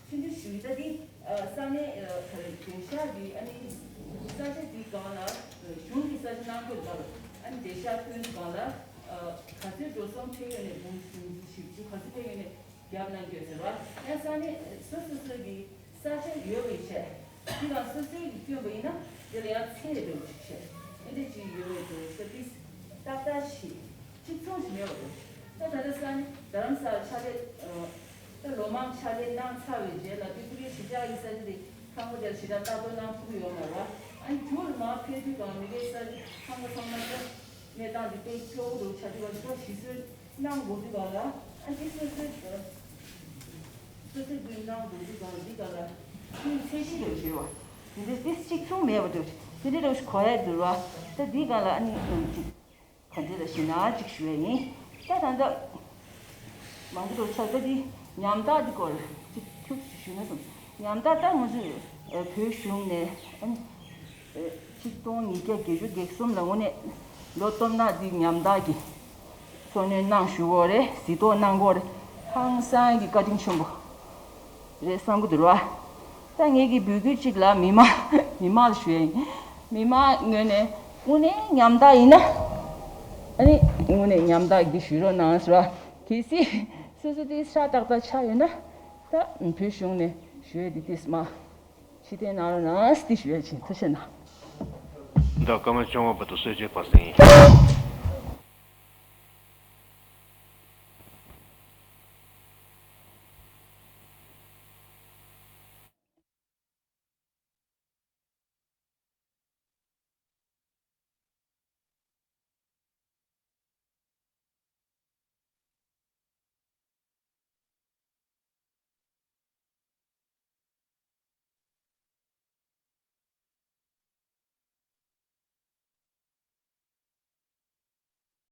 ཆུང་ཆུང་ཞུས། ད་འདི་ས་གནས་ག་རེ་བདེ་ཤག་གི་ཨ་ནི་ས་ཆ་འདི་སྒང་ལ་གཞུང་གི་ས་ཆ་གནང་དགོས་ལ་ཨ་ནི་བདེ་ཤག་ཐོན་སྒང་ལ་ག་ཚོད་འགྲོ་སོང་ཕེབས་ཡོད་ནས་འབུམ་བཞི་བཅུ་ག་ཚོད་ཕེབས་ཡོད་ནས། རྒྱབ་གནང་རྒྱུ་ཟེར་བ། ཡང་ས་གནས་སོ་སོ་སོ་གི་ས་ཆ་ཡོད་པའི་ཆེད། དེ་དང་སོ་སོའི་གི་བསྐྱོན་པ་ཡིན་ན་དེ་ལ་ཡང་ཚད་འདྲ་བོ་ཞིག་བྱས། ཨེ་འདྲ་ཅིག་ཡོད་པའི་འདུག་ཟེར་ཏིས་ཏག་ཏག་ཞིག་གཅིག་མཚུངས་ཤིག་མེད་པ་འདུག་ད་ད་ལྟ་ས་གནས་རྡ་རམ་ས་ལ་ཕྱག་ལས་ད་ལོ་མང་ཕྱག་ལས་གནང་ཚར་བའི་རྗེས་ལ་དེ་ཕྲུ་གུའི་གཞིས་ཆགས་ཀྱི་ས་ཆ་དེ་ཁང་པ་དེར་ཞེ་དྲག་ལྟ་རྟོག་གནང་ཐུབ་ཀྱི་ཡོད་མ་རེད། ཨ་ནི་མཇུག་ལ་མར་ཕེབས་དུས་གང་མི་རེའི་ས་ཆ་ཁང་པ་ཚང་མ་ད་གནས་སྟངས་དེ་དཔེ་སྐྱོ་བོ་འདུག་ཆ་དུས་བ་འདི་ག་ཞིག་གསོས། གནང་དགོས་དུས་ག་ལ་ཨ་ཅི་སོ་སོའི་སོ་སོའི་ཀུན་གནང་དགོས་དུས་ག་ལ་འདི་ག་ལ་ཀུན་ཚད་གཞི་ཡོད་ཞེས་པ་འདི་འདྲའི་ཏིས་གཅིག་མཚུངས་མེད་པ་འདུག་དེ་འདྲ་རུ་གོ་ཡ་འདུག་ར། ད་འདི་ག་ལ་ཨ་ནི་ཅིག་ག་འདྲ་ལ་ཞེ་ན་ཅིག་ཞུ་ཡ་ཡིན། ད་ད་ད་མང་པོ་རུ་ཆགས། ད་འདི་ཉམ་ཐག་འདི་སྐོར་ཅིག་ཁྱུག་ཅིག་ཞུས་ན་བསམ། ཉམ་ཐག་ད་ང་ཚོས་བོད་གཞུང་ནས་ཨ་ནི་ཆིག་སྟོང་ཉིས་བརྒྱ་བརྒྱད་ཅུ་གྱ་གསུམ་ལ་དངོས་གནས་ལོ་སྟོབས་ན་འདི་ཉམ་ཐག་གི་འཚོ་སྣོན་གནང་ཞུ་བོ་རེད། གཟིགས་རྟོག་གནང་གོ་རེད། ཧང་སང་གི་བཀའ་དྲིན་ཆེན་པོ་རེད་བསམ་གི་འདུག་ར། ད་ངེད་ཀྱི་འབོད་སྐུལ་གཅིག་ལ་མི་མང་མི་མང་ལ་ཞུ་ཡ་ཡིན། མི་མང་ངོས་ནས་དངོས་གནས་ཉམ་ཐག་ཡིན་ན། ཨ་ནི་དངོས་གནས་ཉམ་ཐག་གི་ཞུ་རོགས་གནང་ཟེར་བ། གལ་སྲིད་སོ་སོ་དེ་ཤ་ཏག་ཏག་ཆགས་ཡོད་ན། ད་བོད་གཞུང་ནས་ཞུ་ཡ་དེ་ཏིས་མ་ཕྱི་བསྟན་གནང་རོགས་གནང་ཟེར་ཏི་ཞུ་ཡ་ཕྱིན་ཐུགས་ཆེ་གནང་། ད་སྐར་མ་བཅོ་ལྔ་བར་དུ་གསོལ་ཇ་ཕར་གསན་ཡིན།